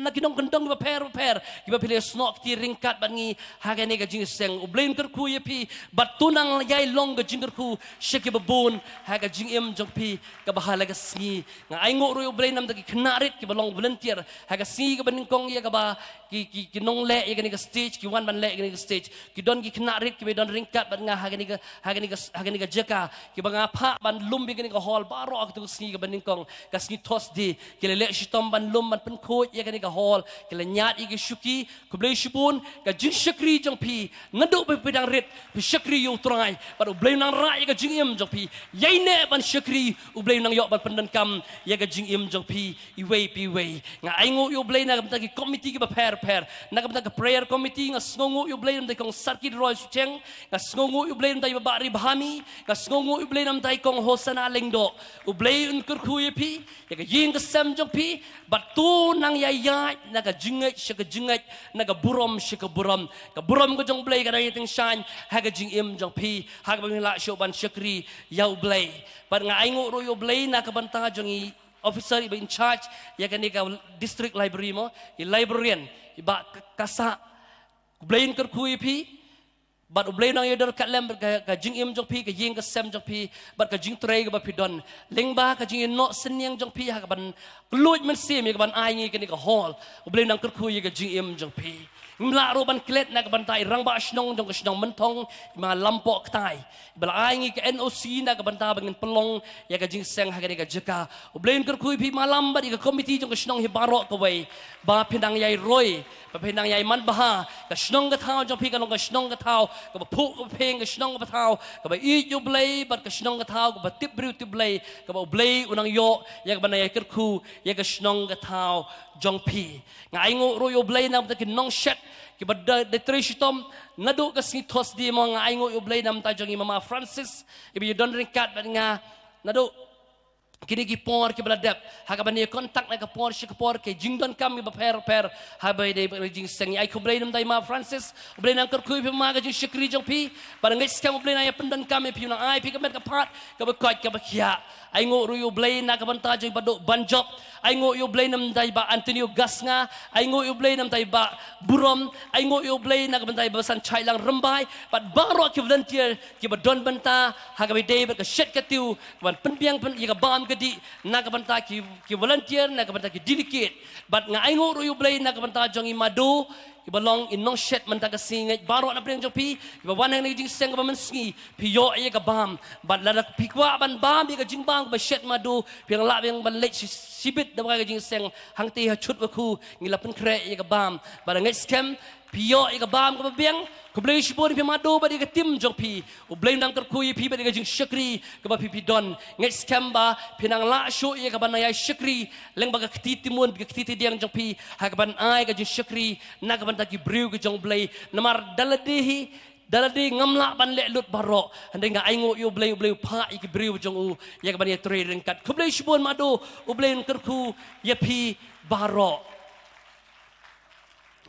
na ki nongkyndong kiba pher bapher kiba phi la ïasnoh kti ryngkat bad ngi ha kane ka jingseng. U Blei un kyrkhu ïa phi bad to nang ïai long ka jingkyrkhu sha kiba bun ha ka jingim jong phi kaba ha la ka sngi. Nga ainguh ruh ïa U Blei namar ki khynnah rit kiba long volunteer ha ka sngi kaba nyngkong ïa kaba ki, ki, ki nongleh ïa kane ka stage, ki wan ban leh ïa kane ka stage. Ki don ki khynnah rit kiba don ryngkat bad nga ha kane ka, ha kane ka, ha kane ka jaka kiba nga phah ban lum ïa kane ka hall baroh ha katu ka sngi kaba nyngkong, ka sngi Thursday. Ki la leh shitom ban lum ban pynkhuid ïa kane ka hall, ki la ñiad ïa ki shuki. Khublei shibun, ka jingshakri jong phi naduh ba phi dang rit phi shakri ïa U Trai bad U Blei un nang rah ïa ka jingim jong phi. Ïaineh ban shakri, U Blei un nang ïoh ban pyndonkam ïa ka jingim jong phi iwei pa iwei. Nga ainguh ïa U Blei na ka bynta ki komiti kiba pher pher. Na ka bynta ka prayer committee nga sngewnguh ïa U Blei namar i kong Sarkit Roy Sucheng, nga sngewnguh ïa U Blei namar i Bah Ribhami, nga sngewnguh ïa U Blei namar i kong Hosana Lyngdoh. U Blei un kyrkhu ïa phi, ïa ka ïing ka sem jong phi, bad to nang ïa ïaid na ka jingngeit sha ka jingngeit, na ka burom sha ka burom. Ka burom ka jong U Blei ka nang ïa tyngshaiñ ha ka jingim jong phi, ha kaba phin lah shuh ban shakri ïa U Blei. Bad nga ainguh ruh ïa U Blei na ka bynta jong i officer iba in charge ïa kane ka district library mo, i librarian, i Bah K-, Kasa. U Blei un kyrkhu ïa phi, bad U Blei un nang ïa dor kat lem bad ka, ka jingim jong phi, ka ïing ka sem jong phi, bad ka jingtrei kaba phi don. Lyngba ka jingïasyllok synñiang jong phi ha kaban kylluid mynsiem ïa kaban ai ngi kane ka hall. U Blei un nang kyrkhu ïa ka jingim jong phi. Ngim lah ruh ban klet na ka bynta i rangbah shnong jong ka shnong Mynthong, i Ma Lampoh Ktai, iba la ai ngi ka N O C na ka bynta ba ngin pynlong ïa ka jingseng ha kane ka jaka. U Blei un kyrkhu ïa phi Ma Lam bad ïa ka komiti jong ka shnong hi baroh kawei, ba phin nang ïai roi, ba phin nang ïai manbha. Ka shnong ka thaw jong phi kan long ka shnong ka thaw kaba phuh kaba pyrshang, ka shnong kaba thaw kaba ïeit ïa U Blei, bad ka shnong ka thaw kaba tip briew tip Blei, kaba U Blei un nang ïoh ïa kaban nang ïai kyrkhu ïa ka shnong ka thaw jong phi. Nga ainguh ruh ïa U Blei na ka bynta ki nongshet kiba da, da trei shitom naduh ka sngi Thursday mo. Nga ainguh ïa U Blei na ka bynta jong i Mama Francis, iba ïadon ryngkat bad nga naduh kine ki por kiba la dep, ha kaban ïa contact na ka por sha ka por, ki jingdonkam kiba pher pher ha kaba ïadei bad ka jingseng. Ngi ai khublei na ka bynta i Ma Francis. U Blei un nang kyrkhu ïa phi Ma, ka jingshakri jong phi, bad nga ngeit skhem U Blei un nang ïa pyndonkam ïa phi, un nang ai phi ka met ka phad kaba koit kaba khiah. Ainguh ruh ïa U Blei na ka bynta jong i Bah Duh Banjop. Ainguh ïa U Blei na ka bynta i Bah Antonio Gasnga. Ainguh ïa U Blei na ka bynta i Bah Burom. Ainguh ïa U Blei na ka bynta i Bah Sanchailang Rymbai, bad baroh ki volunteer kiba don bynta ha kaba ïadei bad ka shet ka tiew kaban pynbiang pyn ïa ka bam ka dih, na ka bynta ki, ki volunteer, na ka bynta ki delegate. Bad nga ainguh ruh ïa U Blei na ka bynta jong i Mado, iba long i nongshet mynta ka sngi. Ngeit baroh na pdeng jong phi iba wan ha kane ka jingseng kaba mynsngi, phi ïoh ïa ka bam. Bad lada phi kwah ban bam ïa ka jingbam kaba shet Mado, phi nang lah biang ban leit shi-, shibit da ba ka jingseng hangtei ha Chutwakhu, ngi la pynkhreh ïa ka bam. Bad nga ngeit skhem phi ïoh ïa ka bam kaba biang. Khublei shibun ïa phi Mado bad ïa ka team jong phi. U Blei un nang kyrkhu ïa phi bad ïa ka jingshakri kaba phi, phi don. Ngeit skhem ba phin nang lah shuh ïa kaban nang ïai shakri lyngba ka kti timun, ka kti tidiang jong phi, ha kaban ai ka jingshakri na ka bynta ki briew ki jong U Blei. Namar da lade hi, da lade ngam lah ban leh lut baroh, hynrei nga ainguh ïa U Blei, U Blei u phah ïa ki briew jong u ïa kaban ïatrei ryngkat. Khublei shibun Mado, U Blei un kyrkhu ïa phi baroh.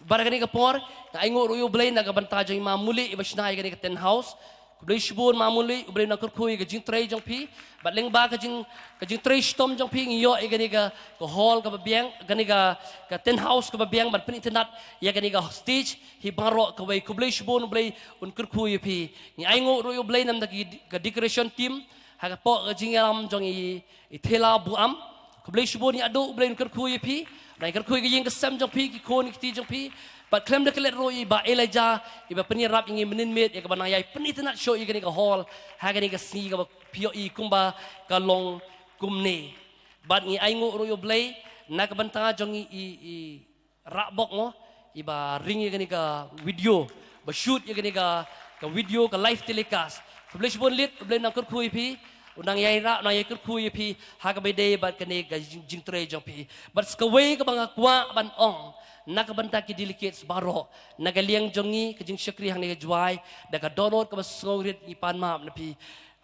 Bad ha kane ka por nga ainguh ruh ïa U Blei na ka bynta jong i Ma Muli iba shna ïa kane ka tent house. Khublei shibun Ma Muli, U Blei un nang kyrkhu ïa ka jingtrei jong phi. Bad lyngba ka jing, ka jingtrei shitom jong phi ngi ïoh ïa kane ka, ka hall kaba biang, kane ka, ka tent house kaba biang ban pynitynnad ïa kane ka stage hi baroh kawei. Khublei shibun, U Blei un kyrkhu ïa phi. Ngi ainguh ruh ïa U Blei na ka bynta ki, ka decoration team, ha ka pok ka jingïalam jong i, i Thela Buam. Khublei shibun ïa U, U Blei un kyrkhu ïa phi, un nang ïa kyrkhu ïa ka ïing ka sem jong phi, ki khun ki kti jong phi. Bad khlem da klet ruh ïa i Bah Elijah iba pynïarap ïa ngi mynnin miet ïa kaban nang ïai pynitynnad shuh ïa kane ka hall ha kane ka sngi kaba phi ïohi kumba ka long kumne. Bad ngi ainguh ruh ïa U Blei na ka bynta jong i, i, i Rahbok mo, iba ring ïa kane ka video, ba shoot ïa kane ka, ka video, ka live telecast. Khublei shibun Lit, U Blei un nang kyrkhu ïa phi, un nang ïai rah, un nang ïai kyrkhu ïa phi ha kaba ïadei bad kane ka jing, jingtrei jong phi. Bad sa kawei kaba nga kwah ban ong na ka bynta ki delegates baroh, na ka liang jong ngi ka jingshakri hangne ha Jowai, da ka dohnud kaba sngewrit ngi pan map na phi.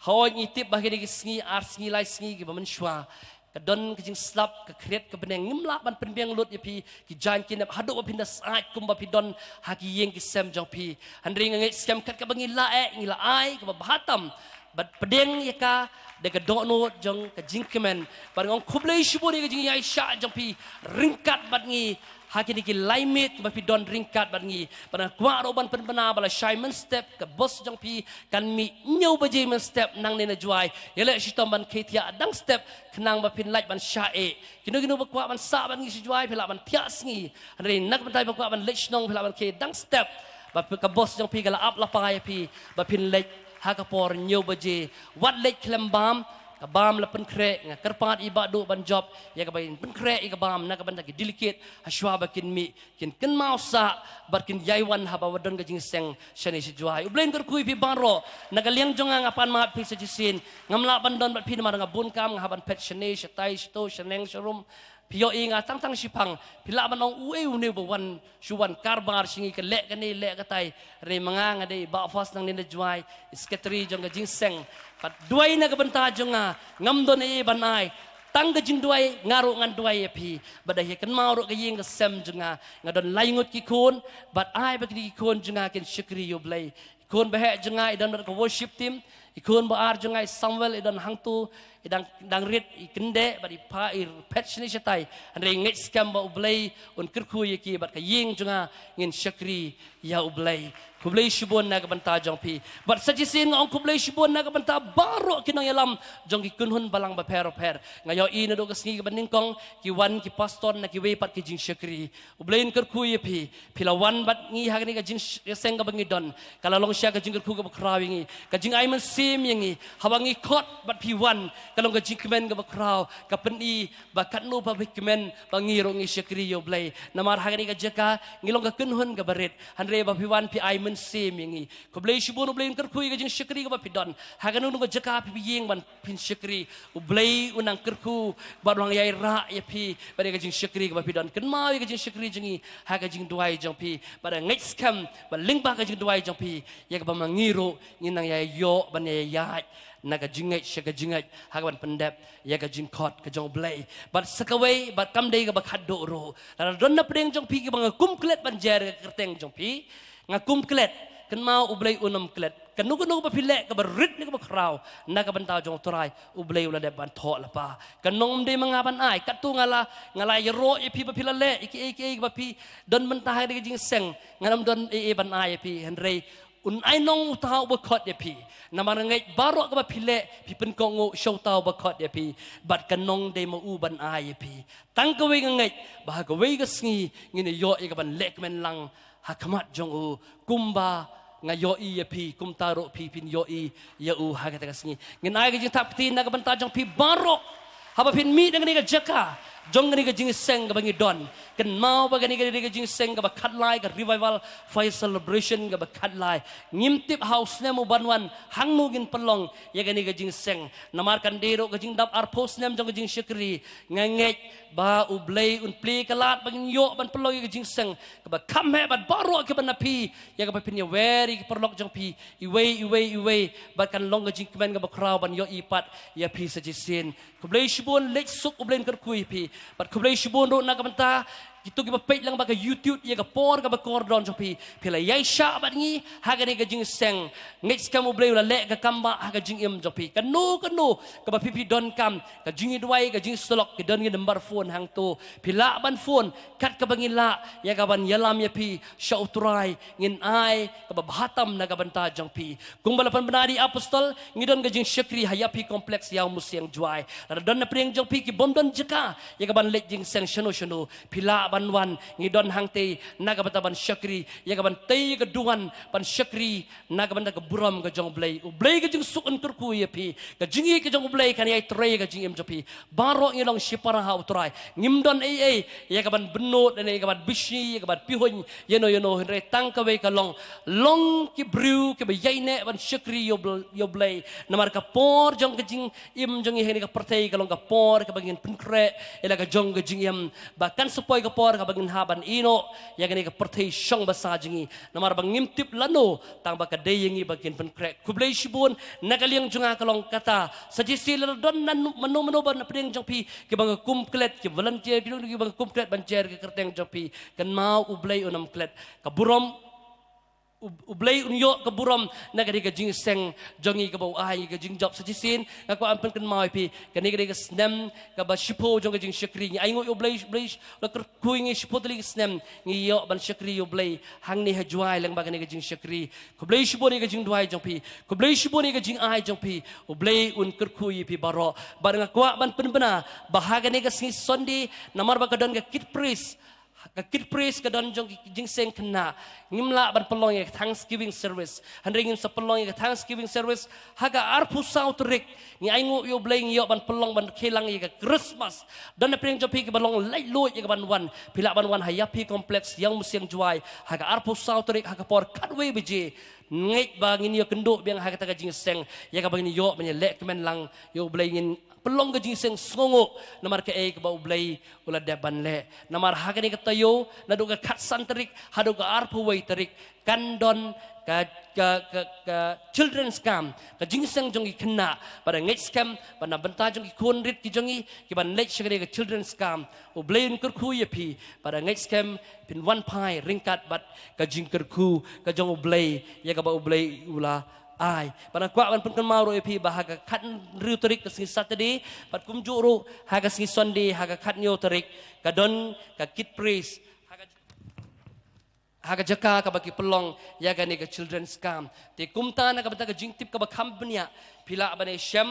Hooid ngi tip ba ha kine ki sngi, ar sngi, lai sngi kiba mynshuwa ka don ka jingslap, ka khriat ka bneng, ngim lah ban pynbiang lut ïa phi, ki jaiñ ki nep haduh ba phin da syaid kumba phi don ha ki ïing ki sem jong phi. Hynrei nga ngeit skhem kat kaba ngi la eh, ngi la ai kaba bha tam, bad pdiang ïa ka da ka dohnud jong ka jingkmen. Bad nga ong khublei shibun ïa ka jingïaishah jong phi ryngkat bad ngi ha kine ki lai miet kiba phi don ryngkat bad ngi. Bad nga kwah ruh ban pynbna ba lashai mynstep ka bos jong phi kan mih hynñiew baje mynstep nangne na Jowai. Ïaleh shitom ban khie thiah dang step khnang ba phin lah ban shah eh. Kino kino ba kwah ban sah bad ngi sha Jowai phi lah ban thiah sngi. Hynrei na ka bynta ba kwah ban leit shnong phi lah ban khie dang step. Ba phi, ka bos jong phi ka la ap lypa ïa phi ba phin leit ha ka por hynñiew baje. Wat leit khlem bam, ka bam la pynkhreh. Nga kyrpad ïa i Bah Duh Banjop ïa kaba in pynkhreh ïa ka bam na ka bynta ki delegate, ha shuwa ba kin mih, kin kynmaw sah bad kin ïai wan haba wan don ka jingseng shane sha Jowai. U Blei un kyrkhu ïa phi baroh. Na ka liang jong nga nga pan map ïa phi sa shisien. Ngam lah ban don bad phi namar nga bun kam, nga hap ban phet shane shatai shato shaneng sharum. Phi ïohi nga tang tang shiphang, phi lah ban ong uei une ba wan, shu wan karbar sha ngi, ka leh kane leh katai. Hynrei ma nga, nga dei bah Fas nangne na Jowai, i secretary jong ka jingseng. Bad duwai na ka bynta jong nga, ngam don ei ei ban ai. Tang ka jingduwai, nga ruh ngan duwai ïa phi. Bad da hi kynmaw ruh ka ïing ka sem jong nga, nga don lai ngut ki khun, bad ai ba kine ki khun jong nga kin shakri ïa U Blei. I khun ba heh jong nga i don bad ka worship team. I khun ba ar jong nga i Samuel i don hangto, i dang, dang rit, i kyndeh bad i pha, i phet shane shatai. Hynrei ngeit skhem ba U Blei un kyrkhu ïa ki, bad ka ïing jong nga ngin shakri ïa U Blei. Khublei shibun na ka bynta jong phi. Bad sa shisien nga ong khublei shibun na ka bynta baroh ki nongïalam jong ki kynhun balang bapher bapher. Nga ïohi naduh ka sngi kaba nyngkong, ki wan ki pastor na kiwei pat ki jingshakri. U Blei un kyrkhu ïa phi. Phi la wan bad ngi ha kane ka jingïaseng kaba ngi don. Ka la long shisha ka jingkyrkhu kaba khraw ïa ngi, ka jingai mynsiem ïa ngi. Haba ngi khot bad phi wan, ka long ka jingkmen kaba khraw, ka pyni ba katno ba phi kmen ba ngi ruh ngi shakri ïa U Blei. Namar ha kane ka jaka ngi long ka kynhun kaba rit. Hynrei ba phi wan phi ai mynsiem ïa ngi. Khublei shibun, U Blei un kyrkhu ïa ka jingshakri kaba phi don. Ha kano kano ka jaka phi ïeng ban phin shakri, U Blei un nang kyrkhu bad un nang ïai rah ïa phi bad ïa ka jingshakri kaba phi don. Kynmaw ïa ka jingshakri jong ngi ha ka jingduwai jong phi. Bad nga ngeit skhem ba lyngba ka jingduwai jong phi, ïa kaba ma ngi ruh ngin nang ïai ïoh ban ïai ïaid na ka jingngeit sha ka jingngeit, ha kaban pyndep ïa ka jingkhot ka jong U Blei. Bad sa kawei, bad kam dei kaba khatduh ruh. Lada don na pdeng jong phi kiba nga kum klet ban jer ka kyrteng jong phi, nga kum klet. Kynmaw, U Blei un ym klet. Kano kano kaba phi leh kaba rit ne kaba khraw na ka bynta jong U Trai, U Blei u la dep ban thoh lypa. Ka nongym dei ma nga ban ai. Katto nga la, nga la ïaroh ïa phi ba phi la leh ïa kiei kiei kaba phi don mynta ha kane ka jingseng. Ngan ym don ei ei ban ai ïa phi, hynrei un ai nong uta uba khot ïa phi. Namar nga ngeit baroh kaba phi leh phi pynkohnguh sha uta uba khot ïa phi. Bad ka nong dei ma u ban ai ïa phi. Tang kawei nga ngeit ba ha kawei ka sngi ngin ïoh ïa kaban leh kmen lang ha khmat jong u, kumba nga ïohi ïa phi, kumta ruh phi phin ïohi ïa u ha kata ka sngi. Ngin ai ka jingthap kti na ka bynta jong phi baroh. Haba phin mih na kane ka jaka jong kane ka jingseng kaba ngi don, kynmaw ba kane ka dei ka jingseng kaba khatlai ka Revival Fire Celebration kaba khatlai. Ngim tip ha u snem uban wan hangno ngin pynlong ïa kane ka jingseng. Namar kan dei ruh ka jingdap arphew snem jong ka jingshakri. Nga ngeit ba U Blei un plie ka lad ba ngin ïoh ban pynlong ïa ka jingseng kaba kham heh bad baroh kiba na phi, ïa kaba phin ïawer ïa ki paralok jong phi iwei iwei iwei, bad kan long ka jingkmen kaba khraw ban ïohi pat ïa phi sa shisien. Khublei shibun, leit suk, U Blei un kyrkhu ïa phi. Bad khublei shibun ruh na ka bynta kito kiba peit lang bad ka YouTube ïa ka por kaba kordor jong phi. Phi la ïaishah bad ngi ha kane ka jingseng. Ngeit skhem U Blei u la leh ka kam ba ha ka jingim jong phi. Kano kano kaba phi phi donkam, ka jingïaduwai, ka jingsyllok, ki don ki number phone hangto. Phi lah ban phone kat kaba ngi lah ïa kaban ïalam ïa phi sha U Trai, ngin ai kaba bha tam na ka bynta jong phi. Kumba la pynbna da i apostol, ngi don ka jingshakri ha Ïaphi Complex, Ïawmusiang, Jowai. Lada don na pdeng jong phi ki bym don jaka ïa kaban leit jingseng shano shano, phi lah ban wan, ngi don hangtei na ka bynta ban shakri ïa kaban tei ïa ka duwan ban shakri na ka bynta ka burom ka jong U Blei. U Blei ka jingsuk un kyrkhu ïa phi. Ka jingïeit ka jong U Blei kan ïai trei ïa ka jingim jong phi. Baroh ngi long shipara ha U Trai. Ngim don ei ei ïa kaban bynnud ne ïa kaban bishni, ïa kaban pihuiñ ïano ïano, hynrei tang kawei ka long, long ki briew kiba ïaineh ban shakri ïa U Bl-, ïa U Blei. Namar ka por jong ka jingim jong ngi ha kane ka pyrthei ka long ka por kaba ngin pynkhreh ïa la ka jong ka jingim, ba kan sa poi ka por kaba ngin hap ban ïehnoh ïa kane ka pyrthei shong basa jong ngi. Namar ba ngim tip lano, tang ba ka dei ïa ngi ba kin pynkhreh. Khublei shibun, na ka liang jong nga ka long kata. Sa shisien lada don na nu-, mano mano ba na pdeng jong phi, kiba nga kum klet, ki volunteer, ki don kiba nga kum klet ban jer ka kyrteng jong phi, kynmaw U Blei un ym klet. Ka burom, U, U Blei un ïoh ka burom na kane ka jingseng jong ngi kaba u ai ka jingjop. Sa shisien nga kwah ban pynkynmaw ïa phi, kane ka dei ka snem kaba shiphew jong ka jingshakri. Ngi ainguh ïa U Blei, U Blei la kyrkhu ïa ngi shiphew tylli ki snem ngi ïoh ban shakri ïa U Blei hangne ha Jowai lyngba kane ka jingshakri. Khublei shibun ïa ka jingduwai jong phi. Khublei shibun ïa ka jingai jong phi. U Blei un kyrkhu ïa phi baroh. Bad nga kwah ban pynbna ba ha kane ka sngi Sunday, namar ba ka don ka Kid Praise, ka Kid Praise ka don jong ki jingseng khynnah. Ngim lah ban pynlong ïa ka Thanksgiving service. Hynrei ngin sa pynlong ïa ka Thanksgiving service ha ka arphew saw tarik. Ngi ainguh ïa U Blei ngi ïoh ban pynlong ban kheilang ïa ka Christmas. Don na pdeng jong phi kiba long laitluid ïa kaban wan, phi lah ban wan ha Ïaphi Complex, Ïawmusiang, Jowai, ha ka arphew saw tarik ha ka por khatwei baje. Ngeit ba ngin ïa kynduh biang ha kata ka jingïaseng ïa kaba ngin ïoh ban ïaleh kmen lang ïa U Blei, ngin pynlong ka jingïaseng sngewnguh namar kaei kaba U Blei u la dep ban leh. Namar ha kane ka taïew naduh ka khatsan tarik haduh ka arphew wei tarik kan don ka, ka, ka, ka children's camp, ka jingïaseng jong ki khynnah, bad nga ngeit skhem ba na bynta jong ki khun rit ki jong ngi kiban leit sha kane ka children's camp, U Blei un kyrkhu ïa phi, bad nga ngeit skhem phin wan phai ryngkat bad ka jingkyrkhu ka jong U Blei ïa kaba U Blei u la ai. Bad nga kwah ban pynkynmaw ruh ïa phi ba ha ka khathynriew tarik ka sngi Saturday, bad kumjuh ruh ha ka sngi Sunday ha ka khathynñiew tarik, ka don ka kid praise ha ka ha ka jaka kaba ki pynlong ïa kane ka children's camp. Te kumta na ka bynta ka jingtip kaba kham bniah, phi lah ban ïashem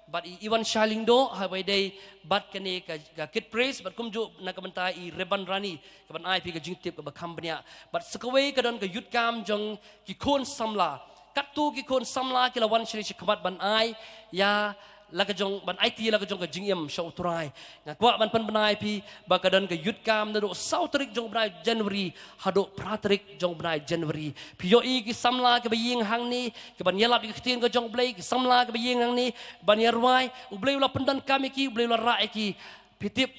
bad i Iwan Shah Lyngdoh ha kaba ïadei bad kane ka, ka kid praise, bad kumjuh na ka bynta i Reban Rani kaban ai phi ka jingtip kaba kham bniah. Bad sa kawei ka don ka youth camp jong ki khun samla. Katto ki khun samla ki la wan sha ri sha khmat ban ai ïa la ka jong, ban aiti la ka jong ka jingim sha U Trai. Nga kwah ban pynbna ïa phi ba ka don ka youth camp naduh saw tarik jong u bnai January haduh phra tarik jong u bnai January. Phi ïohi ki samla kiba ïeng hangne kiban ïalap ïa ka ktien ka jong U Blei, ki samla kiba ïeng hangne ban ïarwai, U Blei u la pyndonkam ïa ki, U Blei u la rah ïa ki. Phi tip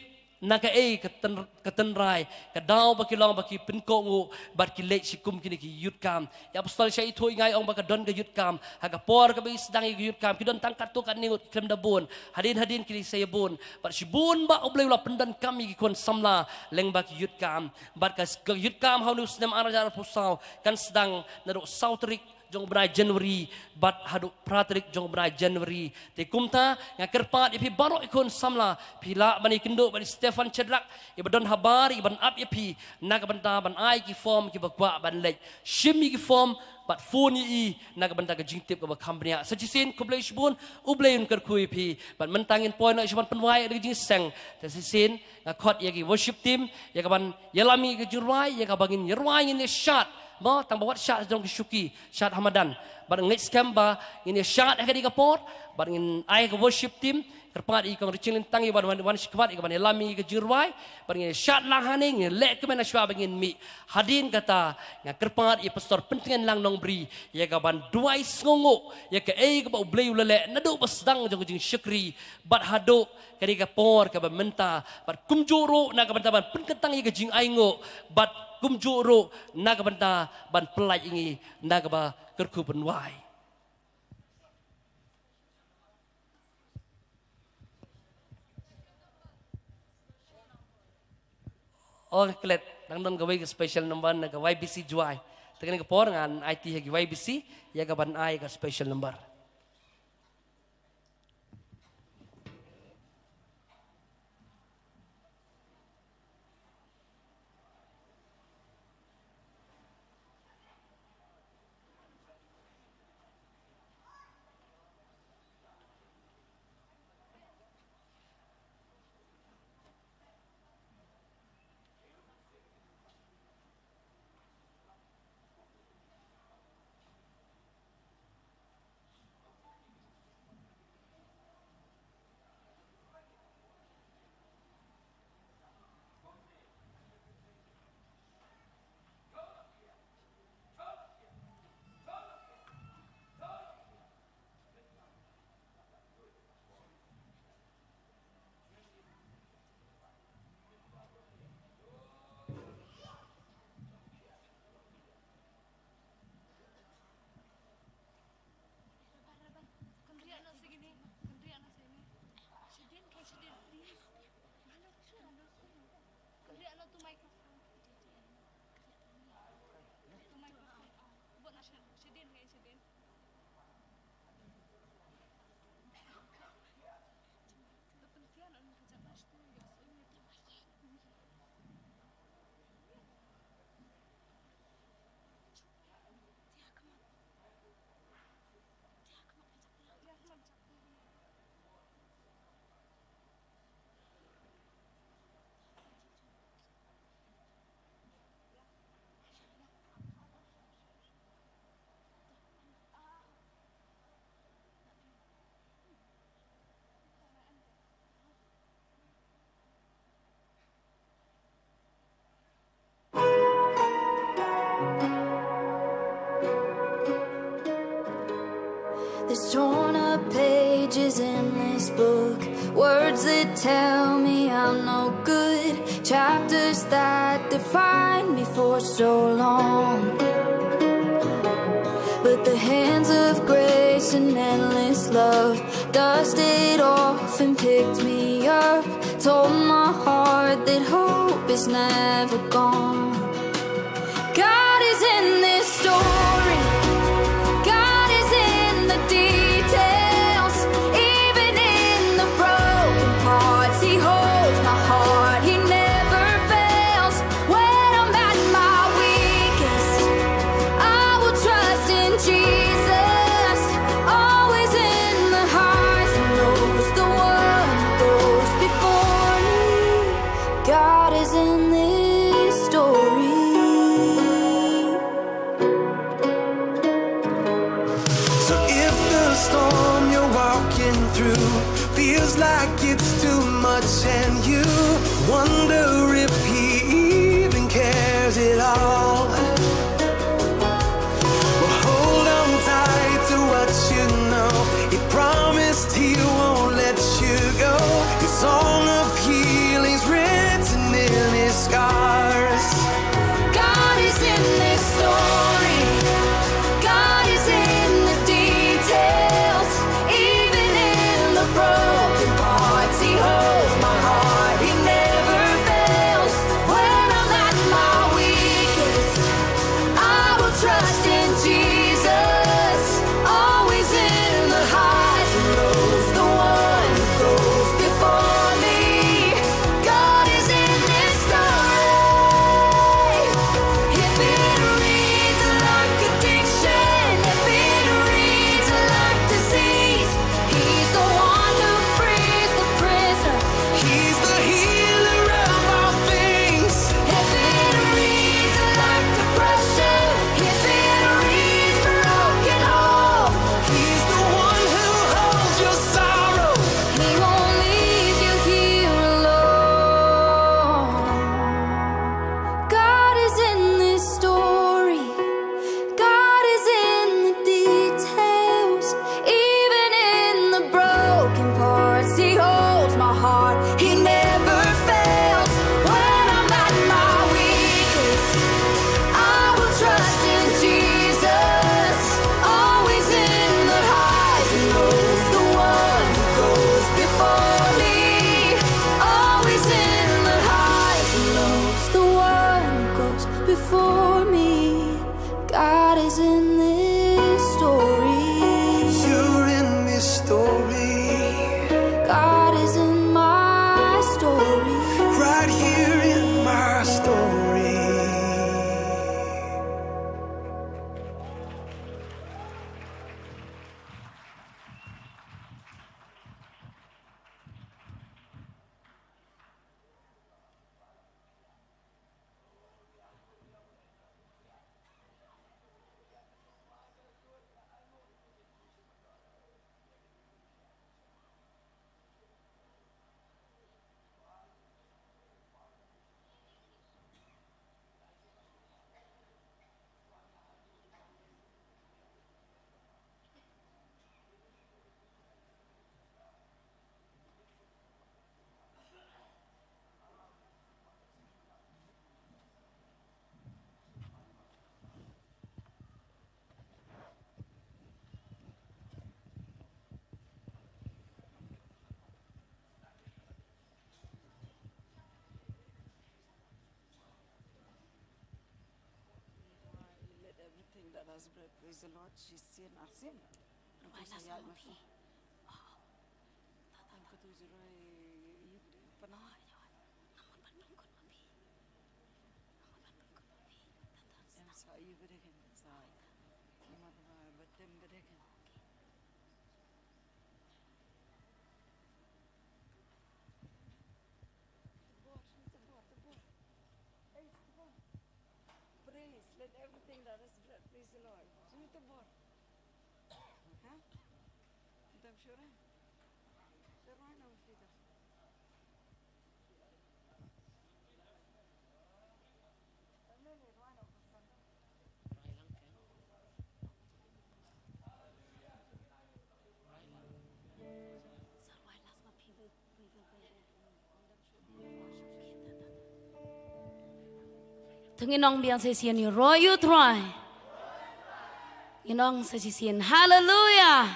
na kaei ka tyn-, ka tynrai, ka daw ba ki long ba ki pynkohnguh bad ki leit sha kum kine ki youth camp. I apostol Shah Ithuh i nga i ong ba ka don ka youth camp. Ha ka por kaba i sdang ïa ka youth camp ki don tang katto katne ngut, ki khlem da bun. Hadien hadien ki sa ïa bun. Bad shibun ba U Blei u la pyndonkam ïa ki khun samla lyngba ki youth camp. Bad ka, ka youth camp ha une u snem ar hajar arphew saw kan sdang naduh saw tarik jong u bnai January bad haduh phra tarik jong u bnai January. Te kumta nga kyrpad ïa phi baroh ki khun samla, phi lah ban ïakynduh bad i Stephan Shadrak iba don habar, iban ap ïa phi na ka bynta ban ai ki form kiba kwah ban leit. Shim ïa ki form bad phone ïa i na ka bynta ka jingtip kaba kham bniah. Sa shisien khublei shibun, U Blei un kyrkhu ïa phi. Bad mynta ngin poi noh sha ban pynwai ïa ka jingïaseng. Sa shisien nga khot ïa ki worship team ïa kaban ïalam ïa ka jingrwai, ïa kaba ngin ïarwai, ngin ïashad. Mo, tang ba wat shad jong ki shuki, shad ha madan. Bad ngeit skhem ba ngin ïashad ha kane ka por, bad ngin ai ka worship team, kyrpad ïa i Kong Richie Lyngdoh ïa ban wan, wan shakhmat ïa kaban ïalam ïa ka jingrwai, bad ngin ïashad lang hangne, ngin leh kmen shuwa ba ngin mih. Hadien kata nga kyrpad ïa i Pastor Pyntngen Lang Nongbri ïa kaban duwai sngewnguh ïa kaei kaba U Blei u la leh naduh ba sdang jong ka jingshakri bad haduh kane ka por kaba mynta, bad kumjuh ruh na ka bynta ban pynkyntang ïa ka jingainguh, bad kumjuh ruh na ka bynta ban pyllait ïa ngi na kaba kyrkhu pynwai. Oh, klet, dang don kawei ka special number na ka Y B C Jowai. Te kane ka por ngan aiti ha ki Y B C ïa kaban ai ka special number. There's torn up pages in this book, words that tell me I'm no good, chapters that defined me for so long. But the hands of grace and endless love dusted off and picked me up, told my heart that hope is never gone. God is in this story. God is in the details. Even in the broken parts, He holds my heart. He never fails. When I'm at my weakest, I will trust in Jesus. Always in the highs and lows, the one who goes before me. God is in this story. So if the storm you're walking through feels like it's too much and you wonder if he even cares at all, well, hold on tight to what you know. He promised he won't let you go. His song of healing's written in his scars. God is in this story. God is in the details. Even in the broken parts, He holds my heart. He never fails. When I'm at my weakest, I will trust in Jesus. Always in the highs and lows, the one who goes before me. God is in this story. If it reads like addiction, if it reads like disease, He's the one who frees the prisoner. He's the healer of all things. If it reads like depression, if it reads broken home, He's the one who holds your sorrow. He won't leave you here alone. God is in this story. God is in the details. Even in the broken parts, He holds my heart. He never fails. When I'm at my weakest, I will trust in Jesus. Always in the highs and lows, the one who goes before me. Always in the highs and lows, the one who goes before me. God is in this story. You're in this story. God is in my story. Right here in my story. Let everything that has breath praise the Lord. She's seen, I've seen. Rwai la song phi. Tang katu jirai yibde pana. Namar ban pangkut ma phi. Namar ban pangkut ma phi. Tata. Em sa yibde ken sa. Namar ba batem bde ken. Praise, let everything that has breath praise the Lord. Sino to bor? Ha? Ito ang sure? Pero ano ang fita? Ano ni Juan ang fita? Ngin ong biang sa shisien, ïaroh ïa u Trai. Ngin ong sa shisien, Haleluia.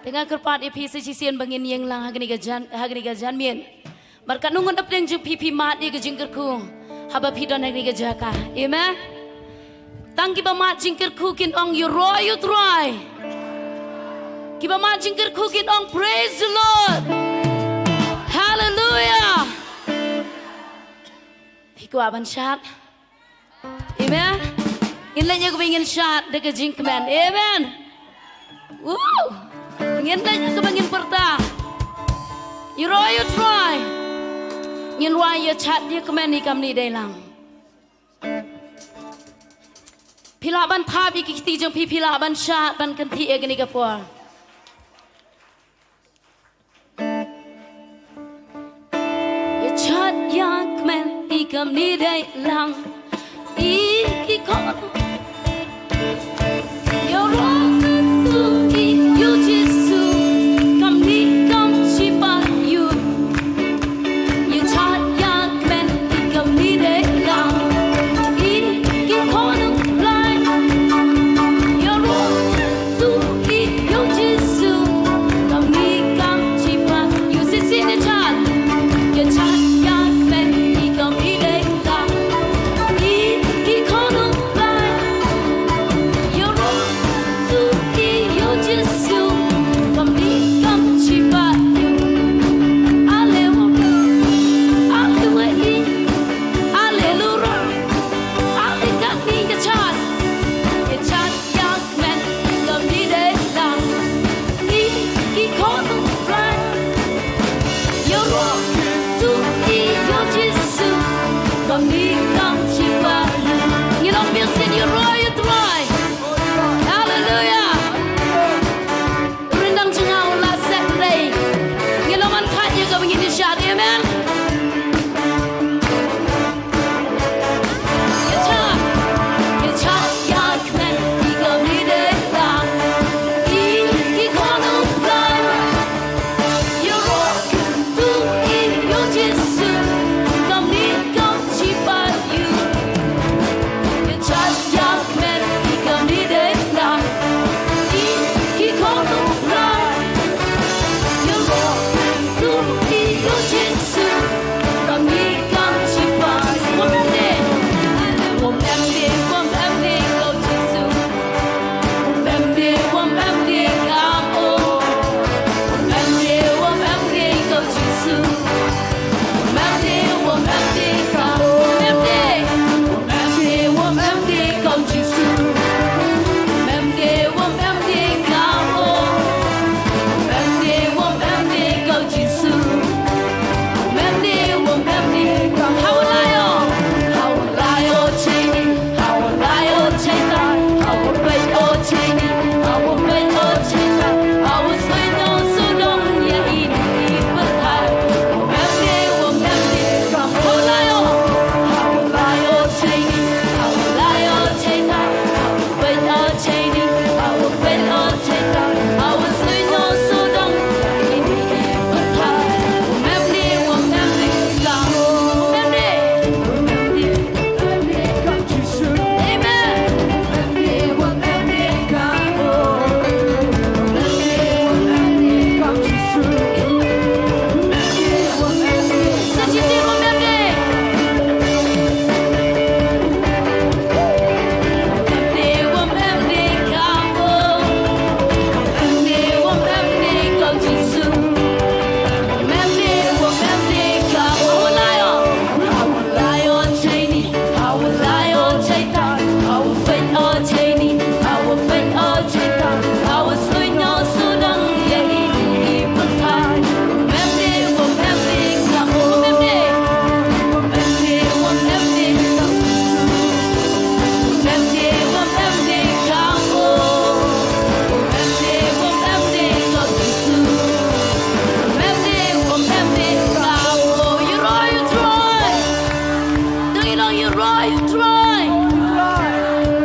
Te nga kyrpad ïa phi sa shisien ba ngin ïeng lang ha kane ka jan, ha kane ka janmiet. Bad katno ngut na pdeng jong phi phi mad ïa ka jingkyrkhu haba phi don ha kane ka jaka. Amen. Tang kiba mad jingkyrkhu kin ong, ïaroh ïa u Trai. Kiba mad jingkyrkhu kin ong, Praise the Lord. Haleluia. Phi kwah ban shad? Amen. Ngin leit ïa kaba ngin shad da ka jingkmen. Amen. Woo! Ngin leit ïa kaba ngin pyrta, ïaroh ïa u Trai. Ngin rwai ïa shad ïa kmen, i kam ni dei lang. Phi lah ban thap ïa ki kti jong phi, phi lah ban shad ban kynthih ïa kane ka por. Ïa shad ïa kmen, i kam ni dei lang. I ki khon. Ïaroh tu i ïa u Jisu, kam ni kam shipa ïa u. Ïa shad ïa kmen, i kam ni dei lang. I ki khon u Blei. Ïaroh tu i ïa u Jisu, kam ni kam shipa ïa u. Shisien ïa shad. Ïa shad ïa kmen, i kam ni dei lang. I ki khon u Blei. Ïaroh tu i ïa u Jisu, kam ni kam shipa ïa u. Aleluia. Aleluia. Aleluia. Aleluia. Ïa shad. Ïa shad ïa kmen, i kam ni dei lang. I ki khon u Blei. Ïaroh tu i ïa u Jisu, kam ni kam shipa ïa u. Ngin ong biang shisien, ïaroh ïa u Trai. Haleluia. Ryndang jong nga u la set lei. Ngin ong man khat ïa kaba ngin ïa shad. Amen. Ïa shad. Ïa shad ïa kmen, i kam ni dei lang. I ki khon u Blei. Ïaroh tu i ïa u Jisu, kam ni kam shipa ïa u. Ïa shad ïa kmen, i kam ni dei lang. I ki khon u Blei. Ïaroh tu i ïa u Jisu, kam ni kam shipa ïa u. Wom M D, wom M D, wom M D, ko Jisu. Wom M D, wom M D, ka o. Wom M D, wom M D, ko Jisu. Wom M D, wom M D, ka o. Wom M D. Wom M D, wom M D, ko Jisu. Wom M D, wom M D, ka o. Wom M D, wom M D, ko Jisu. Wom M D, wom M D, ka o. Hawalai o. Hawalai o cheini, hawalai o cheitai, hawapeit o cheini, hawapeit o cheitai, hawasuiñ o sawdong ïa ine i pyrthai. Wom M D, wom M D, ka o. Hawalai o. Hawalai o cheini, hawalai o cheitai, hawapeit o cheini, hawapeit o cheitai, hawasuiñ o sawdong ïa ine i pyrthai. Wom M D, wom M D, ka o. Wom M D. Amen. Sa shisien wom M D.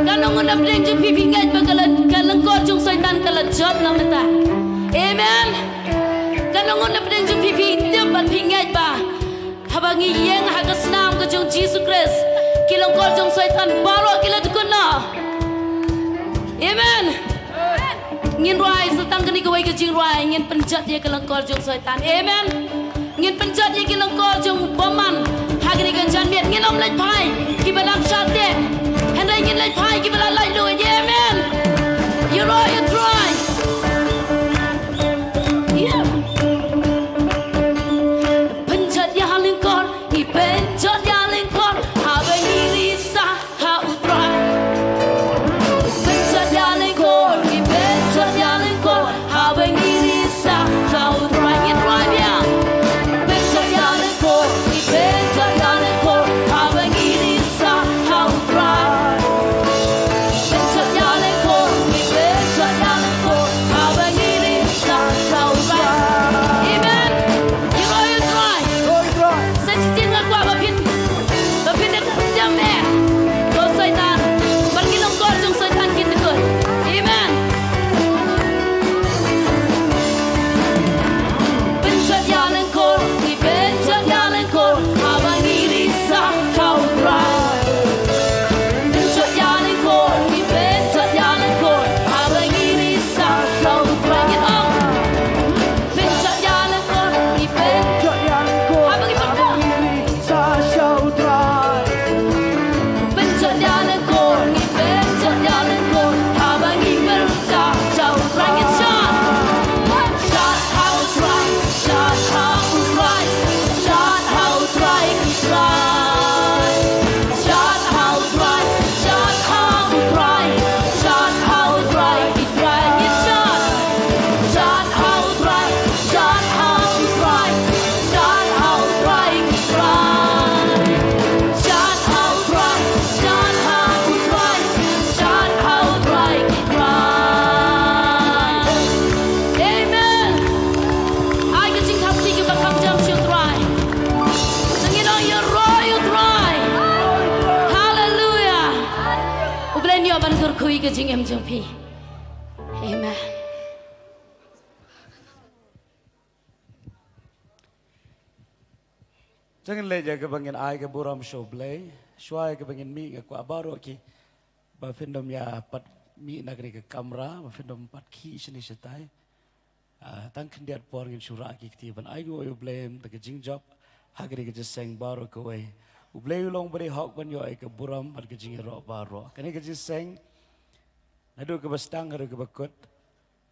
Katno ngut na pdeng jong phi phi ngeit ba ka lyngkot jong Soitan ka la jop na mynta? Amen. Katno ngut na pdeng jong phi phi tip bad phi ngeit ba haba ngi ïeng ha ka snam ka jong Jisu Khrist, Ki lyngkor jong Soitan baroh ki la dkut noh. Amen. Ngin rwai sa tang kane kawei ka jingrwai, ngin pynjot ïa ki lyngkor jong Soitan. Amen. Ngin pynjot ïa ki lyngkor jong u bymman ha kane ka janmiet. Ngin ym leit phai kiba dang shah teh, hynrei ngin leit phai kiba la laitluid. Amen. Ïaroh ïa U Trai. Yeah. Pynjot ïa ha lyngkor, ngi pynjot ïa lyngkor haba ngi risa ha U Trai. Pynjot ïa lyngkor, ngi pynjot ïa lyngkor haba ngi risa ha U Trai. Ngin rwai biang. Pynjot ïa lyngkor, ngi pynjot ïa lyngkor haba ngi risa ha U Trai. Pynjot ïa lyngkor, ngi pynjot ïa lyngkor haba ngi risa ha U Trai. Amen. Ïaroh ïa U Trai. Sa shisien nga kwah ba phin, ba phin da kynjam eh. Ko Soitan, bad ki lyngkor jong Soitan kin dkut. Amen. Pynjot ïa lyngkor, ngi pynjot ïa lyngkor haba ngi risa ha U Trai. Pynjot ïa lyngkor, ngi pynjot ïa lyngkor haba ngi risa ha U Trai. Ngin ong. Pynjot ïa lyngkor, ngi pynjot ïa lyngkor haba ngi pynjot. Sa sha U Trai. Pynjot ïa lyngkor, ngi pynjot ïa lyngkor haba ngi pynjot sha U Trai. Ngin shad. Shad ha U Trai, shad ha U Trai, shad ha U Trai ki trai. Shad ha U Trai, shad ha U Trai, shad ha U Trai ki trai. Ngin shad. Shad ha U Trai, shad ha U Trai, shad ha U Trai ki trai. Shad ha U Trai, shad ha U Trai, shad ha U Trai ki trai. Amen. Ai ka jingthap kti kaba kham jam sha U Trai. Sa ngin ong ïaroh ïa U Trai. Haleluia. U Blei un ïoh ban kyrkhu ïa ka jingim jong phi. Amen. Te ngin leit ïa kaba ngin ai ka burom sha U Blei. Shuwa ïa kaba ngin mih nga kwah baroh ki ba phin ym ïa pat mih na kane ka kamra, ba phin ym pat khie shane shatai. Ah, tang khyndiat por ngin shu rah ki kti ban ainguh ïa U Blei da ka jingjop ha kane ka jingïaseng baroh kawei. U Blei u long uba dei hok ban ïoh ïa ka burom bad ka jingïaroh baroh. Kane ka jingïaseng naduh kaba sdang haduh kaba kut,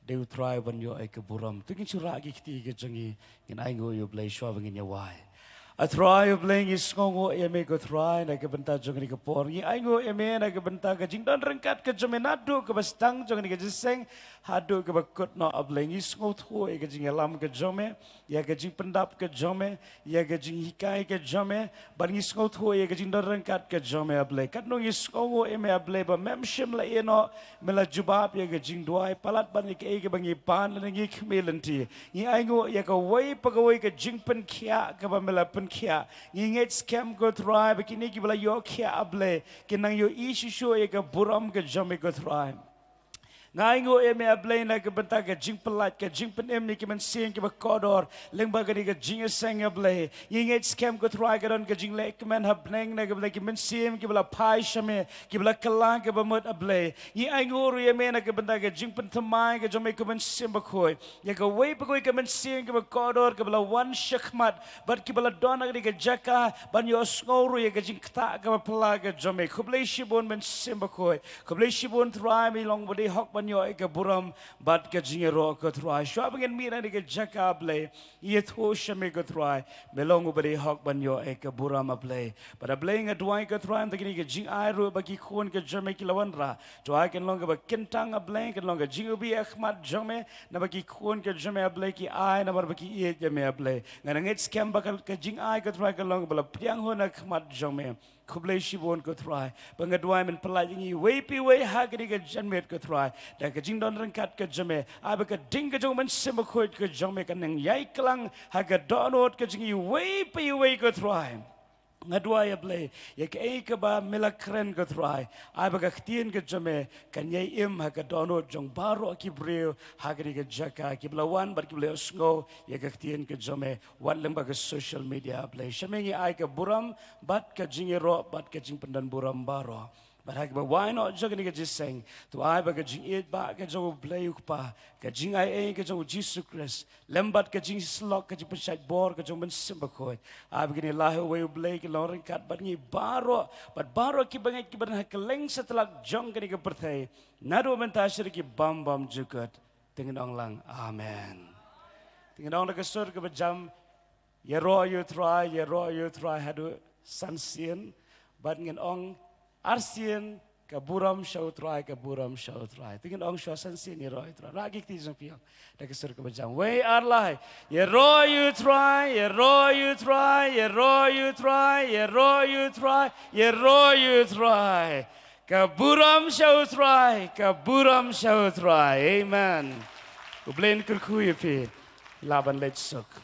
dei U Trai ban ïoh ïa ka burom. To ngin shu rah ki kti ka jong ngi, ngin ainguh ïa U Blei shuwa ba ngin ïa wai. A Trai U Blei, ngi sngewnguh ïa me ko Trai na ka bynta jong kane ka por. Ngi ainguh ïa me na ka bynta ka jingdon ryngkat ka jong me naduh kaba sdang jong kane ka jingïaseng haduh kaba kut noh, A Blei. Ngi sngewthuh ïa ka jingïalam ka jong me, ïa ka jingpyndap ka jong me, ïa ka jinghikai ka jong me, bad ngi sngewthuh ïa ka jingdon ryngkat ka jong me, A Blei. Katno ngi sngewnguh ïa me, A Blei, ba mem shym la ïeh noh, me la jubab ïa ka jingduwai palat ban ïa kaei kaba ngi pan lane ngi khmih lynti. Ngi ainguh ïa kawei pa kawei ka jingpynkhiah kaba me la pynkhiah. Ngi ngeit skhem ko Trai ba kine kiba la ïoh khiah, A Blei, kin nang ïohi shuh shuh ïa ka burom ka jong me ko Trai. Nga ainguh ïa me, A Blei, na ka bynta ka jingpyllait, ka jingpynim ïa ki mynsiem kiba kordor lyngba kane ka jingïaseng, A Blei. Ngi ngeit skhem ko Trai ka don ka jinglehkmen ha bneng na ka bynta ki mynsiem kiba la phai sha me, kiba la kylla kaba mut, A Blei. Ngi ainguh ruh ïa me na ka bynta ka jingpynthymmai ka jong me ko Mynsiem Bakhuid ïa kawei pa kawei ka mynsiem kaba kordor kaba la wan shakhmat bad kiba la don ha kane ka jaka ban ïohsngew ruh ïa ka jingktah kaba phylla ka jong me. Khublei shibun Mynsiem Bakhuid. Khublei shibun Trai, me long uba dei hok ban ïoh ïa ka burom bad ka jingïaroh ko Trai. Shuwa ba ngin mih na kane ka jaka, Blei, ngi ïathuh sha me ko Trai, me long uba dei hok ban ïoh ïa ka burom, A Blei. Bad A Blei, nga duwai ko Trai, mynta kine ki jingai ruh ba ki khun ki jong me ki la wanrah, to ai kin long kaba kyntang, A Blei, kin long ka jingiwbih ha khmat jong me, naba ki khun ki jong me, A Blei, ki ai namar ba ki ïeit ïa me, A Blei. Nga ngeit skhem ba ka, ka jingai ko Trai kan long kaba la pdiang hun ha khmat jong me. Khublei shibun ko Trai, ba nga duwai men pyllait ïa ngi iwei pa iwei ha kane ka janmiet ko Trai, da ka jingdon ryngkat ka jong me. Ai ba ka ding ka jong u Mynsiem Bakhuid ka jong me kan nang ïai klang ha ka dohnud ka jong ngi iwei pa iwei ko Trai. Nga duwai, ïa Blei, ïa kaei kaba me la kren, ko Trai, ai ba ka ktien ka jong me kan ïai im ha ka dohnud jong baroh ki briew ha kane ka jaka, kiba la wan bad kiba la ïohsngew ïa ka ktien ka jong me wat lyngba ka social media, Blei. Sha me ngi ai ka burom bad ka jingïaroh bad ka jingpyndonkam burom baroh. Bad ha kaba wai noh jong kane ka jingïaseng, to ai ba ka jingïeit ba ka jong U Blei U Kpa, ka jingai ei ka jong U Jisu Khrist, lem bad ka jingsyllok, ka jingpynshait bor ka jong U Mynsiem Bakhuid, ai ba kine lai ha uwei U Blei kin long ryngkat bad ngi baroh, bad baroh kiba ngeit kiba don ha kylleng satlak jong kane ka pyrthei, naduh mynta sha ki bym bymjukut. Te ngin ong lang amen. Te ngin ong da ka sur kaba jam, ïaroh ïa U Trai, ïaroh ïa U Trai haduh san sien. Bad ngin ong arsien, ka burom sha U Trai, ka burom sha U Trai. Te ngin ong shuwa san sien, ïaroh ïa U Trai. Rah ki kti jong phi, ong da ka sur kaba jam. Wei, ar, lai. Ïaroh ïa U Trai, ïaroh ïa U Trai, ïaroh ïa U Trai, ïaroh ïa U Trai, ïaroh ïa U Trai. Ka burom sha U Trai, ka burom sha U Trai. Amen. U Blei un kyrkhu ïa phi. Lah ban leit suk.